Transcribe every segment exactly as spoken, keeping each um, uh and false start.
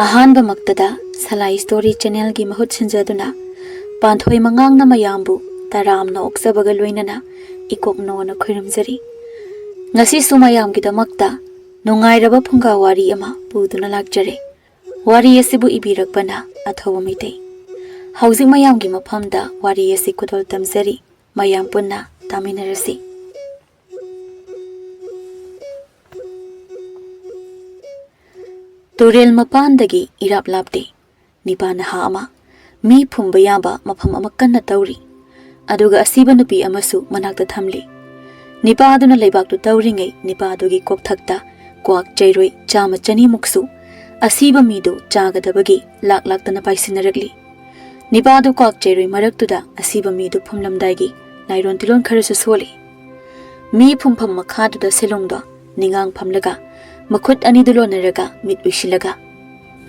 ꯑꯍꯥꯟꯕꯃꯛꯇꯗ ꯁꯂꯥꯏ story ꯆꯦꯅꯦꯜꯒꯤ ꯃꯍꯨꯠ ꯁꯤꯟꯖꯗꯨꯅ ꯄꯥꯟꯊꯣꯏ ꯃꯉꯥꯡꯅ ꯃꯌꯥꯝꯕꯨ ꯇꯔꯥꯝꯅ ꯑꯣꯛꯆꯕꯒ ꯂꯣꯏꯅꯅ ꯏꯀꯣꯛꯅꯣꯅ ꯈꯣꯏꯔꯝꯖꯔꯤ꯫ ꯉꯁꯤꯁꯨ ꯃꯌꯥꯝꯒꯤꯗꯃꯛꯇ ꯅꯨꯡꯉꯥꯏꯔꯕ ꯐꯨꯡꯒꯥ ꯋꯥꯔꯤ ꯑꯃ ꯄꯨꯗꯨꯅ ꯂꯥꯛꯆꯔꯦ꯫ ꯋꯥꯔꯤ ꯑꯁꯤꯕꯨ ꯏꯕꯤꯔꯛꯄꯅ ꯑꯊꯧꯕ ꯃꯩꯇꯩ꯫ ꯍꯧꯖꯤꯛ ꯃꯌꯥꯝꯒꯤ ꯃꯐꯝꯗ ꯋꯥꯔꯤ ꯑꯁꯤ ꯈꯨꯗꯣꯜ ꯇꯝꯖꯔꯤ꯫ ꯃꯌꯥꯝ ꯄꯨꯟꯅ ꯇꯥꯃꯤꯟꯅꯔꯁꯤ꯫ ꯇꯨꯔꯦꯜ ꯃꯄꯥꯟꯗꯒꯤ ꯏꯔꯥꯞ ꯂꯥꯞꯇꯦ꯫ ꯅꯤꯄꯥ ꯅꯍꯥ ꯑꯃ ꯃꯤ ꯐꯨꯝꯕ ꯌꯥꯕ ꯃꯐꯝ ꯑꯃ ꯀꯟꯅ ꯇꯧꯔꯤ꯫ ꯑꯗꯨꯒ ꯑꯁꯤꯕ ꯅꯨꯄꯤ ꯑꯃꯁꯨ ꯃꯅꯥꯛꯇ ꯊꯝꯂꯤ꯫ ꯅꯤꯄꯥ ꯑꯗꯨꯅ ꯂꯩꯕꯥꯛꯇꯨ ꯇꯧꯔꯤꯉꯩ, ꯅꯤꯄꯥ ꯑꯗꯨꯒꯤ ꯀꯣꯛꯊꯛꯇ ꯀ꯭ꯋꯥꯛ ꯆꯩꯔꯣꯏ ꯆꯥꯝꯃ ꯆꯅꯤꯃꯨꯛꯁꯨ ꯑꯁꯤꯕ ꯃꯤꯗꯨ ꯆꯥꯒꯗꯕꯒꯤ ꯂꯥꯛ ꯂꯥꯛꯇꯅ ꯄꯥꯏꯁꯤꯟꯅꯔꯛꯂꯤ꯫ ꯅꯤꯄꯥ ꯑꯗꯨ ꯀ꯭ꯋꯥꯛ ꯆꯩꯔꯣꯏ ꯃꯔꯛꯇꯨꯗ ꯑꯁꯤꯕ ꯃꯤꯗꯨ ꯐꯨꯝꯂꯝꯗꯥꯏꯒꯤ ꯂꯥꯏꯔꯣꯟ ꯇꯤꯂꯣꯟ ꯈꯔꯁꯨ ꯁꯣꯜꯂꯤ꯫ ꯃꯤ ꯐꯨꯝꯐꯝ ꯃꯈꯥꯗꯨꯗ ꯁꯦꯂꯨꯡꯗꯣ ꯅꯤꯡꯉꯥꯡ ꯐꯝꯂꯒ, ꯃꯈꯨꯠ ꯑꯅꯤꯗꯨ ꯂꯣꯟꯅꯔꯒ, ꯃꯤꯠ ꯎꯏꯁꯤꯜꯂꯒ,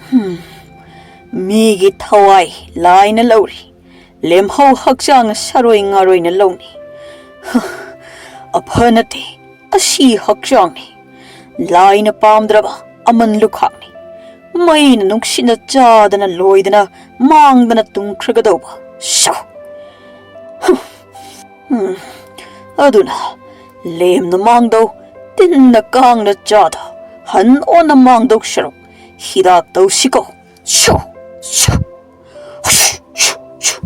"ꯍꯨꯝ, ꯃꯤꯒꯤ ꯊꯋꯥꯏ ꯂꯥꯏꯅ ꯂꯧꯔꯤ, ꯂꯦꯝꯍꯧ ꯍꯛꯆꯥꯡ ꯁꯥꯔꯣꯏ ꯉꯥꯔꯣꯏꯅ ꯂꯧꯅꯤ꯫ ꯍ, ꯑꯐ ꯅꯠꯇꯦ, ꯑꯁꯤ ꯍꯛꯆꯥꯡꯅꯤ꯫ ꯂꯥꯏꯅ ꯄꯥꯝꯗ꯭ꯔꯕ ꯑꯃꯟ ꯂꯨꯈꯥꯛꯅꯤ꯫ ꯃꯩꯅ ꯅꯨꯡꯁꯤꯠꯅ ꯆꯥꯗꯅ ꯂꯣꯏꯗꯅ ꯃꯥꯡꯗꯅ ꯇꯨꯝꯈ꯭ꯔꯒꯗꯧꯕ꯫ ꯁꯣ!" ꯍꯨꯝ꯫ ꯎꯝ, ꯑꯗꯨꯅ ꯂꯦꯝꯅ ꯃꯥꯡꯗꯧ, ꯇꯤꯟꯅ ꯀꯥꯡꯅ ꯆꯥꯗ, ꯍꯟ ꯑꯣꯟꯅ ꯃꯥꯡꯗꯧ ꯁꯔꯨꯛ ꯍꯤꯗꯥꯛ ꯇꯧꯁꯤꯀꯣ꯫ ꯁꯨ, ꯁꯨ, ꯁꯨ, ꯁꯨ꯫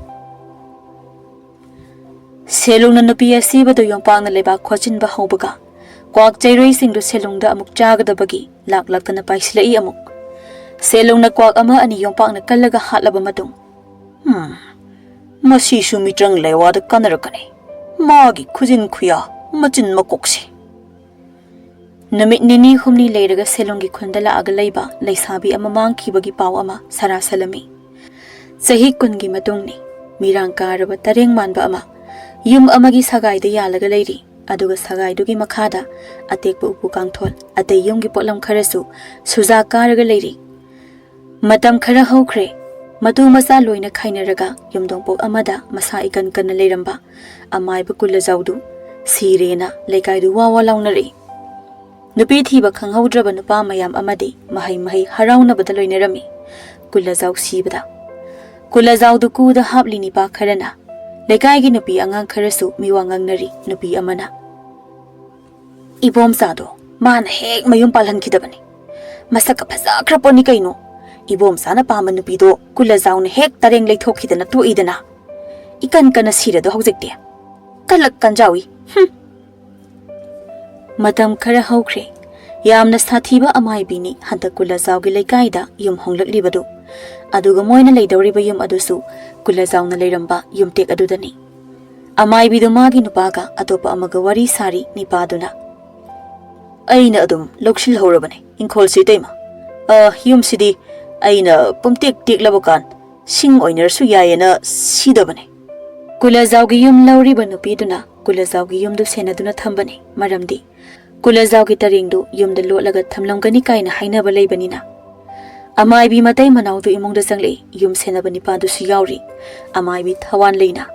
ꯁꯦꯂꯨꯡꯅ ꯅꯨꯄꯤ ꯑꯁꯤꯕꯗꯨ ꯌꯣꯝꯄꯥꯛꯅ ꯂꯩꯕꯥꯛ ꯈꯣꯠꯆꯤꯟꯕ ꯍꯧꯕꯒ, ꯀ꯭ꯋꯥꯛ ꯆꯩꯔꯣꯏꯁꯤꯡꯗꯨ ꯁꯦꯂꯨꯡꯗ ꯑꯃꯨꯛ ꯆꯥꯒꯗꯕꯒꯤ ꯂꯥꯛ ꯂꯥꯛꯇꯅ ꯄꯥꯏꯁꯤꯜꯂꯛꯏ ꯑꯃꯨꯛ꯫ ꯁꯦꯂꯨꯡꯅ ꯀ꯭ꯋꯥꯛ ꯑꯃ ꯑꯅꯤ ꯌꯣꯝꯄꯥꯛꯅ ꯀꯜꯂꯒ ꯍꯥꯠꯂꯕ ꯃꯇꯨꯡ, "ꯍꯝ, ꯃꯁꯤꯁꯨ ꯃꯤꯇ꯭ꯔꯪ ꯂꯩꯋꯥꯗ ꯀꯥꯟꯅꯔꯛꯀꯅꯤ꯫ ꯃꯥꯒꯤ ꯈꯨꯖꯤꯟ ꯈꯨꯌꯥ, ꯃꯆꯤꯟ ꯃꯀꯣꯛꯁꯦ꯫" ꯅꯨꯃꯤꯠ ꯅꯤꯅꯤ ꯍꯨꯝꯅꯤ ꯂꯩꯔꯒ ꯁꯦꯂꯨꯡꯒꯤ ꯈꯨꯟꯗ ꯂꯥꯛꯑꯒ ꯂꯩꯕ ꯂꯩꯁꯥꯕꯤ ꯑꯃ ꯃꯥꯡꯈꯤꯕꯒꯤ ꯄꯥꯎ ꯑꯃ ꯁꯔꯥ ꯁꯜꯂꯝꯃꯤ꯫ ꯆꯍꯤ ꯀꯨꯟꯒꯤ ꯃꯇꯨꯡꯅꯤ꯫ ꯃꯤꯔꯥꯡ ꯀꯥꯔꯕ ꯇꯔꯦꯡ ꯃꯥꯟꯕ ꯑꯃ ꯌꯨꯝ ꯑꯃꯒꯤ ꯁꯒꯥꯏꯗ ꯌꯥꯜꯂꯒ ꯂꯩꯔꯤ꯫ ꯑꯗꯨꯒ ꯁꯒꯥꯏꯗꯨꯒꯤ ꯃꯈꯥꯗ ꯑꯇꯦꯛꯄ ꯎꯄꯨ ꯀꯥꯡꯊꯣꯜ, ꯑꯇꯩ ꯌꯨꯝꯒꯤ ꯄꯣꯠꯂꯝ ꯈꯔꯁꯨ ꯁꯨꯖꯥ ꯀꯥꯔꯒ ꯂꯩꯔꯤ꯫ ꯃꯇꯝ ꯈꯔ ꯍꯧꯈ꯭ꯔꯦ꯫ ꯃꯇꯨ ꯃꯆꯥ ꯂꯣꯏꯅ ꯈꯥꯏꯅꯔꯒ ꯌꯨꯝꯗꯣꯡꯄꯣꯛ ꯑꯃꯗ ꯃꯁꯥ ꯏꯀꯟ ꯀꯟꯅ ꯂꯩꯔꯝꯕ ꯑꯃꯥꯏꯕ ꯀꯨꯂꯖꯥꯎꯗꯨ ꯁꯤꯔꯦꯅ ꯂꯩꯀꯥꯏꯗꯨ ꯋꯥ ꯋꯥ ꯂꯥꯎꯅꯔꯛꯏ꯫ ꯅꯨꯄꯤ ꯊꯤꯕ ꯈꯪꯍꯧꯗ꯭ꯔꯕ ꯅꯨꯄꯥ ꯃꯌꯥꯝ ꯑꯃꯗꯤ ꯃꯍꯩ ꯃꯍꯩ ꯍꯔꯥꯎꯅꯕꯗ ꯂꯣꯏꯅꯔꯝꯃꯤ꯫ ꯀꯨꯂꯖꯥꯎ ꯁꯤꯕꯗ꯫ ꯀꯨꯂꯖꯥꯎꯗꯨ ꯀꯨꯗ ꯍꯥꯞꯂꯤ ꯅꯤꯄꯥ ꯈꯔꯅ ꯂꯩꯀꯥꯏꯒꯤ ꯅꯨꯄꯤ ꯑꯉꯥꯡ ꯈꯔꯁꯨ ꯃꯤꯋꯥ ꯉꯥꯡꯅꯔꯤ꯫ ꯅꯨꯄꯤ ꯑꯃꯅ, "ꯏꯕꯣꯝꯆꯥꯗꯣ ꯃꯥꯅ ꯍꯦꯛ ꯃꯌꯨꯝ ꯄꯥꯜꯍꯟꯈꯤꯗꯕꯅꯤ꯫ ꯃꯁꯛꯀ ꯐꯖꯈ꯭ꯔ ꯄꯣꯠꯅꯤ ꯀꯩꯅꯣ꯫ ꯏꯕꯣꯝꯆꯥꯅ ꯄꯥꯝꯕ ꯅꯨꯄꯤꯗꯣ ꯀꯨꯂꯖꯥꯎꯅ ꯍꯦꯛ ꯇꯔꯦꯡ ꯂꯩꯊꯣꯛꯈꯤꯗꯅ ꯇꯣꯛꯏꯗꯅ꯫ ꯏꯀꯟ ꯀꯟꯅ ꯁꯤꯔꯗꯣ ꯍꯧꯖꯤꯛꯇꯤ꯫ ꯀꯜꯂꯛ ꯀꯟꯖꯥꯎꯏ꯫ ꯍꯨꯝ!" ꯃꯇꯝ ꯈꯔ ꯍꯧꯈ꯭ꯔꯦ꯫ ꯌꯥꯝꯅ ꯁꯥꯊꯤꯕ ꯑꯃꯥꯏꯕꯤꯅꯤ ꯍꯟꯗꯛ ꯀꯨꯂꯖꯥꯎꯒꯤ ꯂꯩꯀꯥꯏꯗ ꯌꯨꯝ ꯍꯣꯡꯂꯛꯂꯤꯕꯗꯨ꯫ ꯑꯗꯨꯒ ꯃꯣꯏꯅ ꯂꯩꯗꯧꯔꯤꯕ ꯌꯨꯝ ꯑꯗꯨꯁꯨ ꯀꯨꯂꯖꯥꯎꯅ ꯂꯩꯔꯝꯕ ꯌꯨꯝꯇꯦꯛ ꯑꯗꯨꯗꯅꯤ꯫ ꯑꯃꯥꯏꯕꯤꯗꯨ ꯃꯥꯒꯤ ꯅꯨꯄꯥꯒ ꯑꯇꯣꯞꯄ ꯑꯃꯒ ꯋꯥꯔꯤ ꯁꯥꯔꯤ꯫ ꯅꯤꯄꯥꯗꯨꯅ, "ꯑꯩꯅ ꯑꯗꯨꯝ ꯂꯧꯁꯤꯜꯍꯧꯔꯕꯅꯦ ꯏꯪꯈꯣꯜꯁꯤ, ꯏꯇꯩꯃ꯫ ꯑ, ꯌꯨꯝꯁꯤꯗꯤ ꯑꯩꯅ ꯄꯨꯝꯇꯦꯛ ꯇꯦꯛꯂꯕ ꯀꯥꯟ ꯁꯤꯡ ꯑꯣꯏꯅꯔꯁꯨ ꯌꯥꯏꯌꯦꯅ ꯁꯤꯗꯕꯅꯦ꯫" ꯀꯨꯂꯖꯥꯎꯒꯤ ꯌꯨꯝ ꯂꯧꯔꯤꯕ ꯅꯨꯄꯤꯗꯨꯅ ꯀꯨꯂꯖꯥꯎꯒꯤ ꯌꯨꯝꯗꯨ ꯁꯦꯟꯅꯗꯨꯅ ꯊꯝꯕꯅꯤ꯫ ꯃꯔꯝꯗꯤ ꯀꯨꯂꯖꯥꯎꯒꯤ ꯇꯔꯦꯡꯗꯨ ꯌꯨꯝꯗ ꯂꯣꯠꯂꯒ ꯊꯝꯂꯝꯒꯅꯤ ꯀꯥꯏꯅ ꯍꯥꯏꯅꯕ ꯂꯩꯕꯅꯤꯅ꯫ ꯑꯃꯥꯏꯕꯤ ꯃꯇꯩ ꯃꯅꯥꯎꯗꯨ ꯏꯃꯨꯡꯗ ꯆꯪꯂꯛꯏ꯫ ꯌꯨꯝ ꯁꯦꯟꯅꯕ ꯅꯤꯄꯥꯗꯨꯁꯨ ꯌꯥꯎꯔꯤ꯫ ꯑꯃꯥꯏꯕꯤ ꯊꯋꯥꯟ ꯂꯩꯅ,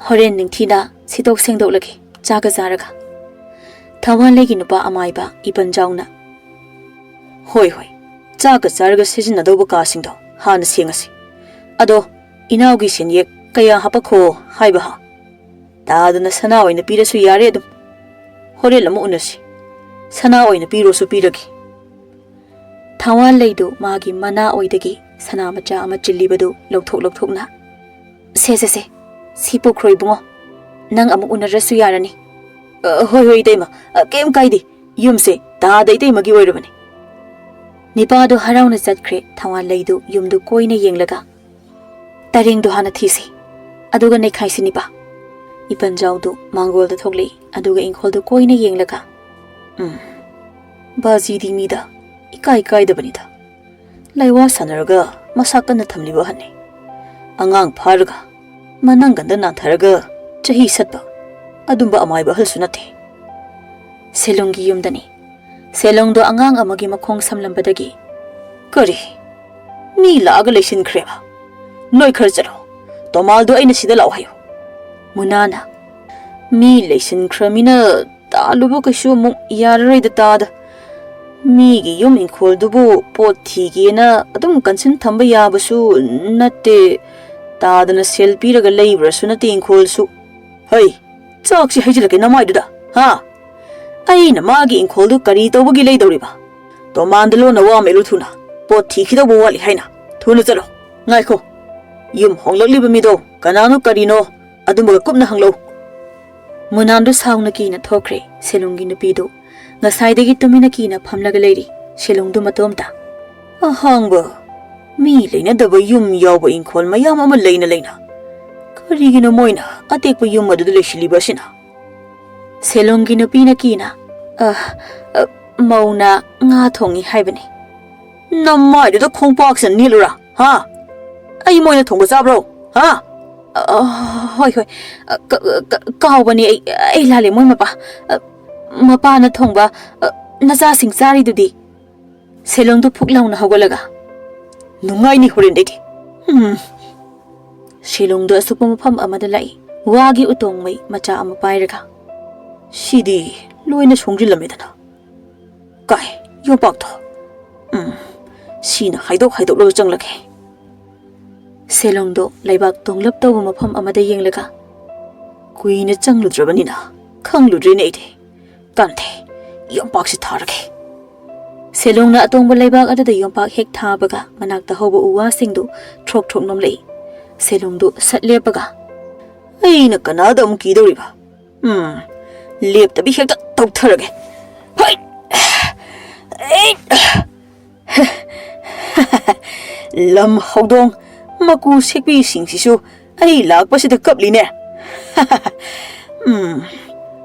"ꯍꯣꯔꯦꯟ ꯅꯤꯡꯊꯤꯅ ꯁꯤꯠꯇꯣꯛ ꯁꯦꯡꯗꯣꯛꯂꯒꯦ, ꯆꯥꯒ ꯆꯥꯔꯒ꯫" ꯊꯋꯥꯟ ꯂꯩꯒꯤ ꯅꯨꯄꯥ ꯑꯃꯥꯏꯕ ꯏꯄꯟꯖꯥꯎꯅ, "ꯍꯣꯏ, ꯍꯣꯏ, ꯆꯥꯒ ꯆꯥꯔꯒ ꯁꯤꯖꯤꯟꯅꯗꯧꯕ ꯀꯥꯁꯤꯡꯗꯣ ꯍꯥꯟꯅ ꯁꯦꯡꯉꯁꯤ꯫ ꯑꯗꯣ ꯏꯅꯥꯎꯒꯤ ꯁꯦꯟꯌꯦꯛ ꯀꯌꯥ ꯍꯥꯄꯛꯈꯣ ꯍꯥꯏꯕ ꯍꯥ? ꯇꯥꯗꯅ ꯁꯅꯥ ꯑꯣꯏꯅ ꯄꯤꯔꯁꯨ ꯌꯥꯔꯦ ꯑꯗꯨꯝ꯫ ꯍꯣꯔꯦꯟ ꯑꯃꯨꯛ ꯎꯅꯁꯤ꯫ ꯁꯅꯥ ꯑꯣꯏꯅ ꯄꯤꯔꯣꯁꯨ ꯄꯤꯔꯒꯦ꯫" ꯊꯋꯥꯟ ꯂꯩꯗꯨ ꯃꯥꯒꯤ ꯃꯅꯥ ꯑꯣꯏꯗꯒꯤ ꯁꯅꯥ ꯃꯆꯥ ꯑꯃ ꯆꯤꯜꯂꯤꯕꯗꯨ ꯂꯧꯊꯣꯛ ꯂꯧꯊꯣꯛꯅ, "ꯁꯦ, ꯁꯦ, ꯁꯦ, ꯁꯤ ꯄꯨꯈ꯭ꯔꯣ ꯏꯕꯨꯡꯉꯣ꯫ ꯅꯪ ꯑꯃꯨꯛ ꯎꯅꯔꯁꯨ ꯌꯥꯔꯅꯤ꯫" "ꯑ, ꯍꯣꯏ, ꯍꯣꯏ, ꯏꯇꯩꯃ, ꯑ, ꯀꯩꯝ ꯀꯥꯏꯗꯦ꯫ ꯌꯨꯝꯁꯦ ꯇꯥꯗ ꯏꯇꯩꯃꯒꯤ ꯑꯣꯏꯔꯕꯅꯤ꯫" ꯅꯤꯄꯥꯗꯨ ꯍꯔꯥꯎꯅ ꯆꯠꯈ꯭ꯔꯦ꯫ ꯊꯋꯥꯟ ꯂꯩꯗꯨ ꯌꯨꯝꯗꯨ ꯀꯣꯏꯅ ꯌꯦꯡꯂꯒ, "ꯇꯔꯦꯡꯗꯨ ꯍꯥꯟꯅ ꯊꯤꯁꯤ, ꯑꯗꯨꯒ ꯅꯩꯈꯥꯏꯁꯤ ꯅꯤꯄꯥ꯫" ꯏꯄꯟꯖꯥꯎꯗꯨ ꯃꯥꯡꯒꯣꯜꯗ ꯊꯣꯛꯂꯛꯏ, ꯑꯗꯨꯒ ꯏꯪꯈꯣꯜꯗꯨ ꯀꯣꯏꯅ ꯌꯦꯡꯂꯒ, "ꯎꯝ, ꯕꯥꯖꯤꯗꯤ ꯃꯤꯗ ꯏꯀꯥꯏ ꯀꯥꯏꯗꯕꯅꯤꯗ꯫ ꯂꯥꯏꯋꯥ ꯁꯥꯟꯅꯔꯒ ꯃꯁꯥ ꯀꯟꯅ ꯊꯝꯂꯤꯕ ꯑꯍꯟꯅꯤ꯫ ꯑꯉꯥꯡ ꯐꯥꯔꯒ ꯃꯅꯪꯒꯟꯗ ꯅꯥꯟꯊꯔꯒ ꯆꯍꯤ ꯁꯠꯄ ꯑꯗꯨꯝꯕ ꯑꯃꯥꯏꯕ ꯑꯍꯜꯁꯨ ꯅꯠꯇꯦ꯫" ꯁꯦꯂꯨꯡꯒꯤ ꯌꯨꯝꯗꯅꯤ꯫ ꯁꯦꯂꯨꯡꯗꯣ ꯑꯉꯥꯡ ꯑꯃꯒꯤ ꯃꯈꯣꯡ ꯁꯝꯂꯝꯕꯗꯒꯤ, "ꯀꯔꯤ? ꯃꯤ ꯂꯥꯛꯑꯒ ꯂꯩꯁꯤꯟꯈ꯭ꯔꯦꯕ? ꯅꯣꯏ ꯈꯔ ꯆꯠꯂꯣ꯫ ꯇꯣꯃꯥꯜꯗꯣ ꯑꯩꯅ ꯁꯤꯗ ꯂꯥꯛꯑꯣ ꯍꯥꯏꯌꯨ꯫" ꯃꯨꯅꯥꯅ, "ꯃꯤ ꯂꯩꯁꯤꯟꯈ꯭ꯔꯃꯤꯅ ꯇꯥꯜꯂꯨꯕ ꯀꯩꯁꯨ ꯑꯃꯨꯛ ꯌꯥꯔꯔꯣꯏꯗ ꯇꯥꯗ꯫ ꯃꯤꯒꯤ ꯌꯨꯝ ꯏꯪꯈꯣꯜꯗꯨꯕꯨ ꯄꯣꯠ ꯊꯤꯒꯦꯅ ꯑꯗꯨꯝ ꯀꯟꯁꯤꯟ ꯊꯝꯕ ꯌꯥꯕꯁꯨ ꯅꯠꯇꯦ꯫ ꯇꯥꯗꯅ ꯁꯦꯜ ꯄꯤꯔꯒ ꯂꯩꯕ꯭ꯔꯁꯨ ꯅꯠꯇꯦ ꯏꯪꯈꯣꯜꯁꯨ꯫ ꯍꯩ, ꯆꯥꯛꯁꯤ ꯍꯩꯖꯤꯜꯂꯛꯀꯦ ꯅꯃꯥꯏꯗꯨꯗ, ꯍꯥ? ꯑꯩꯅ ꯃꯥꯒꯤ ꯏꯪꯈꯣꯜꯗꯨ ꯀꯔꯤ ꯇꯧꯕꯒꯤ ꯂꯩꯗꯧꯔꯤꯕ? ꯇꯣꯃꯥꯟꯗ ꯂꯣꯟꯅ ꯋꯥ ꯃꯦꯠꯂꯨ ꯊꯨꯅ꯫ ꯄꯣꯠ ꯊꯤꯈꯤꯗꯧꯕ ꯋꯥꯠꯂꯤ ꯍꯥꯏꯅ꯫ ꯊꯨꯅ ꯆꯠꯂꯣ꯫ ꯉꯥꯏꯈꯣ꯫ ꯌꯨꯝ ꯍꯣꯡꯂꯛꯂꯤꯕ ꯃꯤꯗꯣ ꯀꯅꯥꯅꯣ ꯀꯔꯤꯅꯣ ꯑꯗꯨꯃꯒ ꯀꯨꯞꯅ ꯍꯪꯂꯧ꯫ ꯃꯨꯅꯥꯟꯗꯨ ꯁꯥꯎꯅ ꯀꯤꯅ ꯊꯣꯛꯈ꯭ꯔꯦ꯫ ꯁꯦꯂꯨꯡꯒꯤ ꯅꯨꯄꯤꯗꯨ ꯉꯁꯥꯏꯗꯒꯤ ꯇꯨꯃꯤꯟꯅ ꯀꯤꯅ ꯐꯝꯂꯒ ꯂꯩꯔꯤ꯫ ꯁꯦꯂꯨꯡꯗꯨ ꯃꯇꯣꯝꯇ꯫ ꯑꯍꯥꯡꯕ, ꯃꯤ ꯂꯩꯅꯗꯕ ꯌꯨꯝ ꯌꯥꯎꯕ ꯏꯪꯈꯣꯜ ꯃꯌꯥꯝ ꯑꯃ ꯂꯩꯅ ꯂꯩꯅ ꯀꯔꯤꯒꯤꯅꯣ ꯃꯣꯏꯅ ꯑꯇꯦꯛꯄ ꯌꯨꯝ ꯑꯗꯨꯗ ꯂꯩꯁꯤꯜꯂꯤꯕ ꯑꯁꯤꯅ? ꯁꯦꯂꯨꯡꯒꯤ ꯅꯨꯄꯤꯅ ꯀꯤꯅ, "ꯑ, ꯑ, ꯃꯧꯅ ꯉꯥ ꯊꯣꯡꯉꯤ ꯍꯥꯏꯕꯅꯤ꯫" "ꯅꯃꯥꯏꯗꯨꯗ ꯈꯣꯡꯄꯥꯛꯁꯤꯅ ꯅꯦꯠꯂꯨꯔꯥ, ꯍꯥ? ꯑꯩ ꯃꯣꯏꯅ ꯊꯣꯡꯕ ꯆꯥꯕ꯭ꯔꯣ, ꯍꯥ?" "ꯑ, ꯍꯣꯏ, ꯍꯣꯏ꯫ ꯑ, ꯀ-, ꯀ-, ꯀꯥꯎꯕꯅꯦ ꯑꯩ, ꯑꯩ ꯂꯥꯜꯂꯦ, ꯃꯣꯏ ꯃꯄꯥ꯫ ꯑ, ꯃꯄꯥꯅ ꯊꯣꯡꯕ, ꯑ, ꯅꯆꯥꯁꯤꯡ ꯆꯥꯔꯤꯗꯨꯗꯤ꯫" ꯁꯦꯂꯣꯡꯗꯨ ꯐꯨꯛ ꯂꯥꯎꯅ ꯍꯧꯒꯠꯂꯒ, "ꯅꯨꯡꯉꯥꯏꯅꯤ ꯍꯣꯔꯦꯟꯗꯩꯗꯤ꯫ ꯎꯝ꯫" ꯁꯦꯂꯣꯡꯗꯨ ꯑꯁꯨꯛꯄ ꯃꯐꯝ ꯑꯃꯗ ꯂꯥꯛꯏ, ꯋꯥꯒꯤ ꯎꯇꯣꯡ ꯃꯩ ꯃꯆꯥ ꯑꯃ ꯄꯥꯏꯔꯒ꯫ "ꯁꯤꯗꯤ ꯂꯣꯏꯅ ꯁꯣꯡꯖꯤꯜꯂꯝꯃꯦꯗꯅ꯫ ꯀꯥꯏ, ꯌꯣꯝꯄꯥꯛꯇꯣ꯫ ꯎꯝ, ꯁꯤꯅ ꯍꯥꯏꯗꯣꯛ ꯍꯥꯏꯗꯣꯛꯂꯒ ꯆꯪꯂꯒꯦ꯫" ꯁꯦꯂꯣꯡꯗꯣ ꯂꯩꯕꯥꯛ ꯇꯣꯡꯂꯞ ꯇꯧꯕ ꯃꯐꯝ ꯑꯃꯗ ꯌꯦꯡꯂꯒ, "ꯀꯨꯏꯅ ꯆꯪꯂꯨꯗ꯭ꯔꯕꯅꯤꯅ ꯈꯪꯂꯨꯗ꯭ꯔꯦꯅꯦ ꯑꯩꯗꯤ꯫ ꯀꯥꯟꯗꯦ, ꯌꯣꯝꯄꯥꯛꯁꯤ ꯊꯥꯔꯒꯦ꯫" ꯁꯦꯂꯣꯡꯅ ꯑꯇꯣꯡꯕ ꯂꯩꯕꯥꯛ ꯑꯗꯨꯗ ꯌꯣꯝꯄꯥꯛ ꯍꯦꯛ ꯊꯥꯕꯒ ꯃꯅꯥꯛꯇ ꯍꯧꯕ ꯎ ꯋꯥꯁꯤꯡꯗꯨ ꯊ꯭ꯔꯣꯛ ꯊ꯭ꯔꯣꯛ ꯅꯣꯝꯂꯛꯏ꯫ ꯁꯦꯂꯣꯡꯗꯨ ꯁꯠ ꯂꯦꯞꯄꯒ, "ꯑꯩꯅ ꯀꯅꯥꯗ ꯑꯃꯨꯛ ꯀꯤꯗꯧꯔꯤꯕ? ꯎꯝ, ꯂꯦꯞꯇꯕꯤ ꯍꯦꯛꯇ ꯇꯧꯊꯔꯒꯦ꯫ ꯍꯩ! ꯑꯩ!" "ꯂꯝ ꯍꯧꯗꯣꯡ ꯃꯀꯨ ꯁꯦꯛꯄꯤꯁꯤꯡꯁꯤꯁꯨ ꯑꯩ ꯂꯥꯛꯄꯁꯤꯗ ꯀꯞꯂꯤꯅꯦ꯫ ꯎꯝ,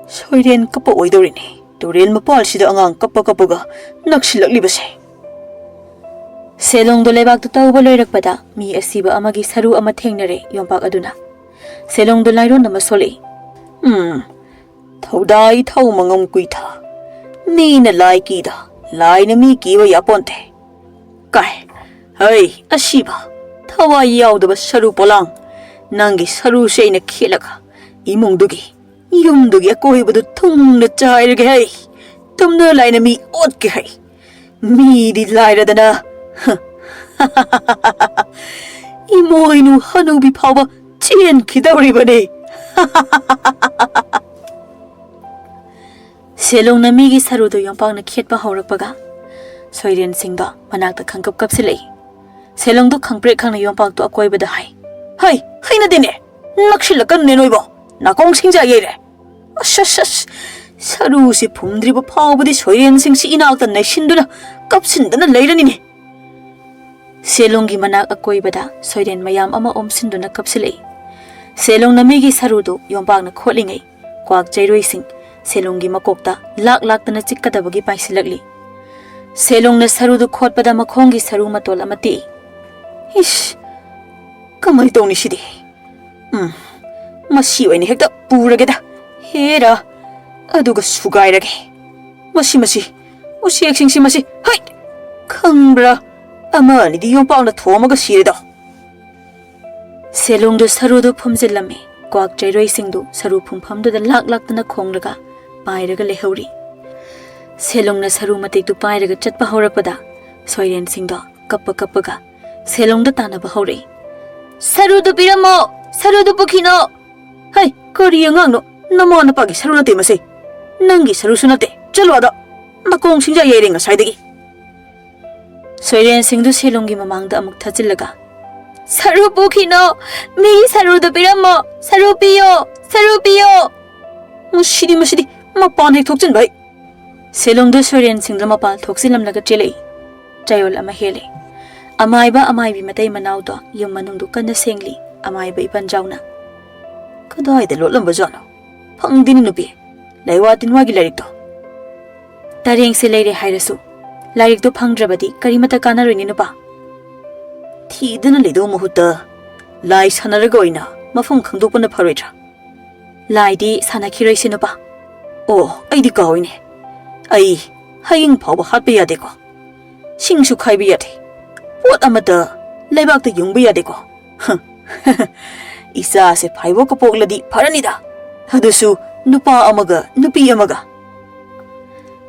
ꯁꯣꯏꯔꯦꯟ ꯀꯞꯄ ꯑꯣꯏꯗꯧꯔꯤꯅꯦ꯫ ꯇꯨꯔꯦꯜ ꯃꯄꯥꯜꯁꯤꯗ ꯑꯉꯥꯡ ꯀꯞꯄ ꯀꯞꯄꯒ ꯅꯛꯁꯤꯜꯂꯛꯂꯤꯕꯁꯦ꯫" ꯁꯦꯂꯣꯡꯗꯣ ꯂꯩꯕꯥꯛꯇ ꯇꯧꯕ ꯂꯣꯏꯔꯛꯄꯗ ꯃꯤ ꯑꯁꯤꯕ ꯑꯃꯒꯤ ꯁꯔꯨ ꯑꯃ ꯊꯦꯡꯅꯔꯦ ꯌꯣꯝꯄꯥꯛ ꯑꯗꯨꯅ꯫ ꯁꯦꯂꯣꯡꯗꯣ ꯂꯥꯏꯔꯣꯟ ꯑꯃ ꯁꯣꯜꯂꯛꯏ꯫ "ꯎꯝ, ꯊꯧꯗꯥꯏ ꯊꯧꯃꯉꯝ ꯀꯨꯏꯊ꯫ ꯃꯤꯅ ꯂꯥꯏ ꯀꯤꯗ, ꯂꯥꯏꯅ ꯃꯤ ꯀꯤꯕ ꯌꯥꯄꯣꯟꯇꯦ꯫ ꯀꯥꯏ, ꯍꯩ, ꯑꯁꯤꯕ, ꯊꯋꯥꯏ ꯌꯥꯎꯗꯕ ꯁꯔꯨ ꯄꯣꯂꯥꯡ, ꯅꯪꯒꯤ ꯁꯔꯨꯁꯦ ꯑꯩꯅ ꯈꯦꯠꯂꯒ ꯏꯃꯨꯡꯗꯨꯒꯤ ꯌꯨꯝꯗꯨꯒꯤ ꯑꯀꯣꯏꯕꯗꯨ ꯊꯨꯡꯅ ꯆꯥꯏꯔꯒꯦ ꯍꯩ꯫ ꯇꯨꯝꯅ ꯂꯥꯏꯅ ꯃꯤ ꯑꯣꯠꯀꯦ ꯍꯩ꯫ ꯃꯤꯗꯤ ꯂꯥꯏꯔꯗꯅ ꯏꯃꯣꯏꯅꯨ ꯍꯅꯨꯕꯤ ꯐꯥꯎꯕ ꯆꯦꯟꯈꯤꯗꯧꯔꯤꯕꯅꯤ꯫ ꯁꯦꯂꯣꯡꯅ ꯃꯤꯒꯤ ꯁꯔꯨꯗꯨ ꯌꯣꯝꯄꯥꯛꯅ ꯈꯦꯠꯄ ꯍꯧꯔꯛꯄꯒ ꯁꯣꯏꯔꯦꯟꯁꯤꯡꯗꯣ ꯃꯅꯥꯛꯇ ꯈꯪꯀꯞ ꯀꯞꯁꯤꯜꯂꯛꯏ꯫ ꯁꯦꯂꯣꯡꯗꯨ ꯈꯪꯄ꯭ꯔꯦꯛ ꯈꯪꯅ ꯌꯣꯝꯄꯥꯛꯇꯨ ꯑꯀꯣꯏꯕꯗ ꯍꯥꯏ꯫ "ꯍꯩ, ꯍꯩꯅꯗꯦꯅꯦ! ꯅꯛꯁꯤꯜꯂꯛꯀꯅꯨꯅꯦ ꯅꯣꯏꯕꯣ! ꯅꯥꯀꯣꯡ ꯁꯤꯡꯖꯥ ꯌꯩꯔꯦ! ꯑꯁ, ꯑꯁ, ꯑꯁ! ꯁꯔꯨꯁꯤ ꯐꯨꯝꯗ꯭ꯔꯤꯕ ꯐꯥꯎꯕꯗꯤ ꯁꯣꯏꯔꯦꯟꯁꯤꯡꯁꯤ ꯏꯅꯥꯛꯇ ꯅꯩꯁꯤꯟꯗꯨꯅ ꯀꯞꯁꯤꯟꯗꯅ ꯂꯩꯔꯅꯤꯅꯦ!" ꯁꯦꯂꯣꯡꯒꯤ ꯃꯅꯥꯛ ꯑꯀꯣꯏꯕꯗ ꯁꯣꯏꯔꯦꯟ ꯃꯌꯥꯝ ꯑꯃ ꯑꯣꯝꯁꯤꯟꯗꯨꯅ ꯀꯞꯁꯤꯜꯂꯛꯏ꯫ ꯁꯦꯂꯣꯡꯅ ꯃꯤꯒꯤ ꯁꯔꯨꯗꯨ ꯌꯣꯝꯄꯥꯛꯅ ꯈꯣꯠꯂꯤꯉꯩ ꯀ꯭ꯋꯥꯛ ꯆꯩꯔꯣꯏꯁꯤꯡ ꯁꯦꯂꯣꯡꯒꯤ ꯃꯀꯣꯛꯇ ꯂꯥꯛ ꯂꯥꯛꯇꯅ ꯆꯤꯛꯀꯗꯕꯒꯤ ꯄꯥꯏꯁꯤꯜꯂꯛꯂꯤ꯫ ꯁꯦꯂꯣꯡꯅ ꯁꯔꯨꯗꯨ ꯈꯣꯠꯄꯗ ꯃꯈꯣꯡꯒꯤ ꯁꯔꯨ ꯃꯇꯣꯜ ꯑꯃ ꯇꯦꯛꯏ꯫ "ꯏꯁ! ꯀꯃꯥꯏ ꯇꯧꯅꯤ ꯁꯤꯗꯤ? ꯎꯝ, ꯃꯁꯤ ꯑꯣꯏꯅ ꯍꯦꯛꯇ ꯄꯨꯔꯒꯦꯗ꯫ ꯍꯦꯔꯥ! ꯑꯗꯨꯒ ꯁꯨꯒꯥꯏꯔꯒꯦ꯫ ꯃꯁꯤ, ꯃꯁꯤ, ꯎꯆꯦꯛꯁꯤꯡꯁꯤ ꯃꯁꯤ, ꯍꯩ! ꯈꯪꯕ꯭ꯔꯥ? ꯑꯃ ꯑꯅꯤꯗꯤ ꯌꯣꯝꯄꯥꯛꯅ ꯊꯣꯝꯃꯒ ꯁꯤꯔꯦꯗꯣ!" ꯁꯦꯂꯣꯡꯗꯨ ꯁꯔꯨꯗꯨ ꯐꯨꯝꯖꯤꯜꯂꯝꯃꯤ꯫ ꯀ꯭ꯋꯥꯛ ꯆꯩꯔꯣꯏꯁꯤꯡꯗꯨ ꯁꯔꯨ ꯐꯨꯝꯐꯝꯗꯨꯗ ꯂꯥꯛ ꯂꯥꯛꯇꯅ ꯈꯣꯡꯂꯒ ꯄꯥꯏꯔꯒ ꯂꯩꯍꯧꯔꯤ꯫ ꯁꯦꯂꯣꯡꯅ ꯁꯔꯨ ꯃꯇꯦꯛꯇꯨ ꯄꯥꯏꯔꯒ ꯆꯠꯄ ꯍꯧꯔꯛꯄꯗ ꯁꯣꯏꯔꯦꯟꯁꯤꯡꯗꯣ ꯀꯞꯄ ꯀꯞꯄꯒ ꯁꯦꯂꯣꯡꯗ ꯇꯥꯟꯅꯕ ꯍꯧꯔꯛꯏ꯫ "ꯁꯔꯨꯗꯨ ꯄꯤꯔꯝꯃꯣ! ꯁꯔꯨꯗꯨ ꯄꯨꯈꯤꯅꯣ!" "ꯍꯩ, ꯀꯔꯤ ꯑꯉꯥꯡꯅꯣ? ꯅꯃꯥ ꯅꯄꯥꯒꯤ ꯁꯔꯨ ꯅꯠꯇꯦ ꯃꯁꯤ꯫ ꯅꯪꯒꯤ ꯁꯔꯨꯁꯨ ꯅꯠꯇꯦ꯫ ꯆꯠꯂꯣ ꯑꯗ꯫ ꯅꯥꯀꯣꯡ ꯁꯤꯡꯖꯥ ꯌꯩꯔꯦ ꯉꯁꯥꯏꯗꯒꯤ꯫" ꯁꯣꯏꯔꯦꯟꯁꯤꯡꯗꯨ ꯁꯦꯂꯣꯡꯒꯤ ꯃꯃꯥꯡꯗ ꯑꯃꯨꯛ ꯊꯥꯖꯤꯜꯂꯒ, "ꯁꯔꯨ ꯄꯨꯈꯤꯅꯣ! ꯃꯤꯒꯤ ꯁꯔꯨꯗꯨ ꯄꯤꯔꯝꯃꯣ! ꯁꯔꯨ ꯄꯤꯌꯣ! ꯁꯔꯨ ꯄꯤꯌꯣ!" ꯃꯁꯤꯗꯤ, ꯃꯁꯤꯗꯤ ꯃꯄꯥꯟ ꯍꯦꯛ ꯊꯣꯛꯆꯤꯟꯕ ꯍꯩ꯫ ꯁꯦꯂꯣꯡꯗꯨ ꯁꯣꯏꯔꯦꯟꯁꯤꯡꯗꯨ ꯃꯄꯥꯟ ꯊꯣꯛꯆꯤꯜꯂꯝꯂꯒ ꯆꯦꯜꯂꯛꯏ꯫ ꯆꯌꯣꯜ ꯑꯃ ꯍꯦꯜꯂꯦ꯫ ꯑꯃꯥꯏꯕ ꯑꯃꯥꯏꯕꯤ ꯃꯇꯩ ꯃꯅꯥꯎꯗꯣ ꯌꯨꯝ ꯃꯅꯨꯡꯗꯨ ꯀꯟꯅ ꯁꯦꯡꯂꯤ꯫ ꯑꯃꯥꯏꯕ ꯏꯄꯟꯖꯥꯎꯅ, "ꯀꯗꯥꯏꯗ ꯂꯣꯠꯂꯝꯕꯖꯥꯠꯅꯣ? ꯐꯪꯗꯦꯅꯦ ꯅꯨꯄꯤ꯫ ꯂꯩꯋꯥ ꯇꯤꯟꯋꯥꯒꯤ ꯂꯥꯏꯔꯤꯛꯇꯣ꯫" "ꯇꯔꯦꯡꯁꯦ ꯂꯩꯔꯦ ꯍꯥꯏꯔꯁꯨ ꯂꯥꯏꯔꯤꯛꯇꯣ ꯐꯪꯗ꯭ꯔꯕꯗꯤ ꯀꯔꯤꯃꯠꯇ ꯀꯥꯟꯅꯔꯣꯏꯅꯦ ꯅꯨꯄꯥ꯫" "ꯊꯤꯗꯨꯅ ꯂꯩꯗꯧ ꯃꯍꯨꯠꯇ ꯂꯥꯏ ꯁꯥꯟꯅꯔꯒ ꯑꯣꯏꯅ ꯃꯐꯝ ꯈꯪꯗꯣꯛꯄꯅ ꯐꯔꯣꯏꯗ꯭ꯔꯥ?" "ꯂꯥꯏꯗꯤ ꯁꯥꯟꯅꯈꯤꯔꯣꯏꯁꯦ ꯅꯨꯄꯥ꯫" "ꯑꯣ, ꯑꯩꯗꯤ ꯀꯥꯎꯏꯅꯦ꯫ ꯑꯩ ꯍꯌꯤꯡ ꯐꯥꯎꯕ ꯍꯥꯠꯄ ꯌꯥꯗꯦꯀꯣ꯫ ꯁꯤꯡꯁꯨ ꯈꯥꯏꯕ ꯌꯥꯗꯦ꯫ ꯄꯣꯠ ꯑꯃꯠꯇ ꯂꯩꯕꯥꯛꯇ ꯌꯨꯡꯕ ꯌꯥꯗꯦꯀꯣ꯫ ꯍ, ꯏꯆꯥꯁꯦ ꯐꯥꯏꯕꯣꯛꯀ ꯄꯣꯛꯂꯗꯤ ꯐꯔꯅꯤꯗ꯫" ꯑꯗꯨꯁꯨ ꯅꯨꯄꯥ ꯑꯃꯒ ꯅꯨꯄꯤ ꯑꯃꯒ꯫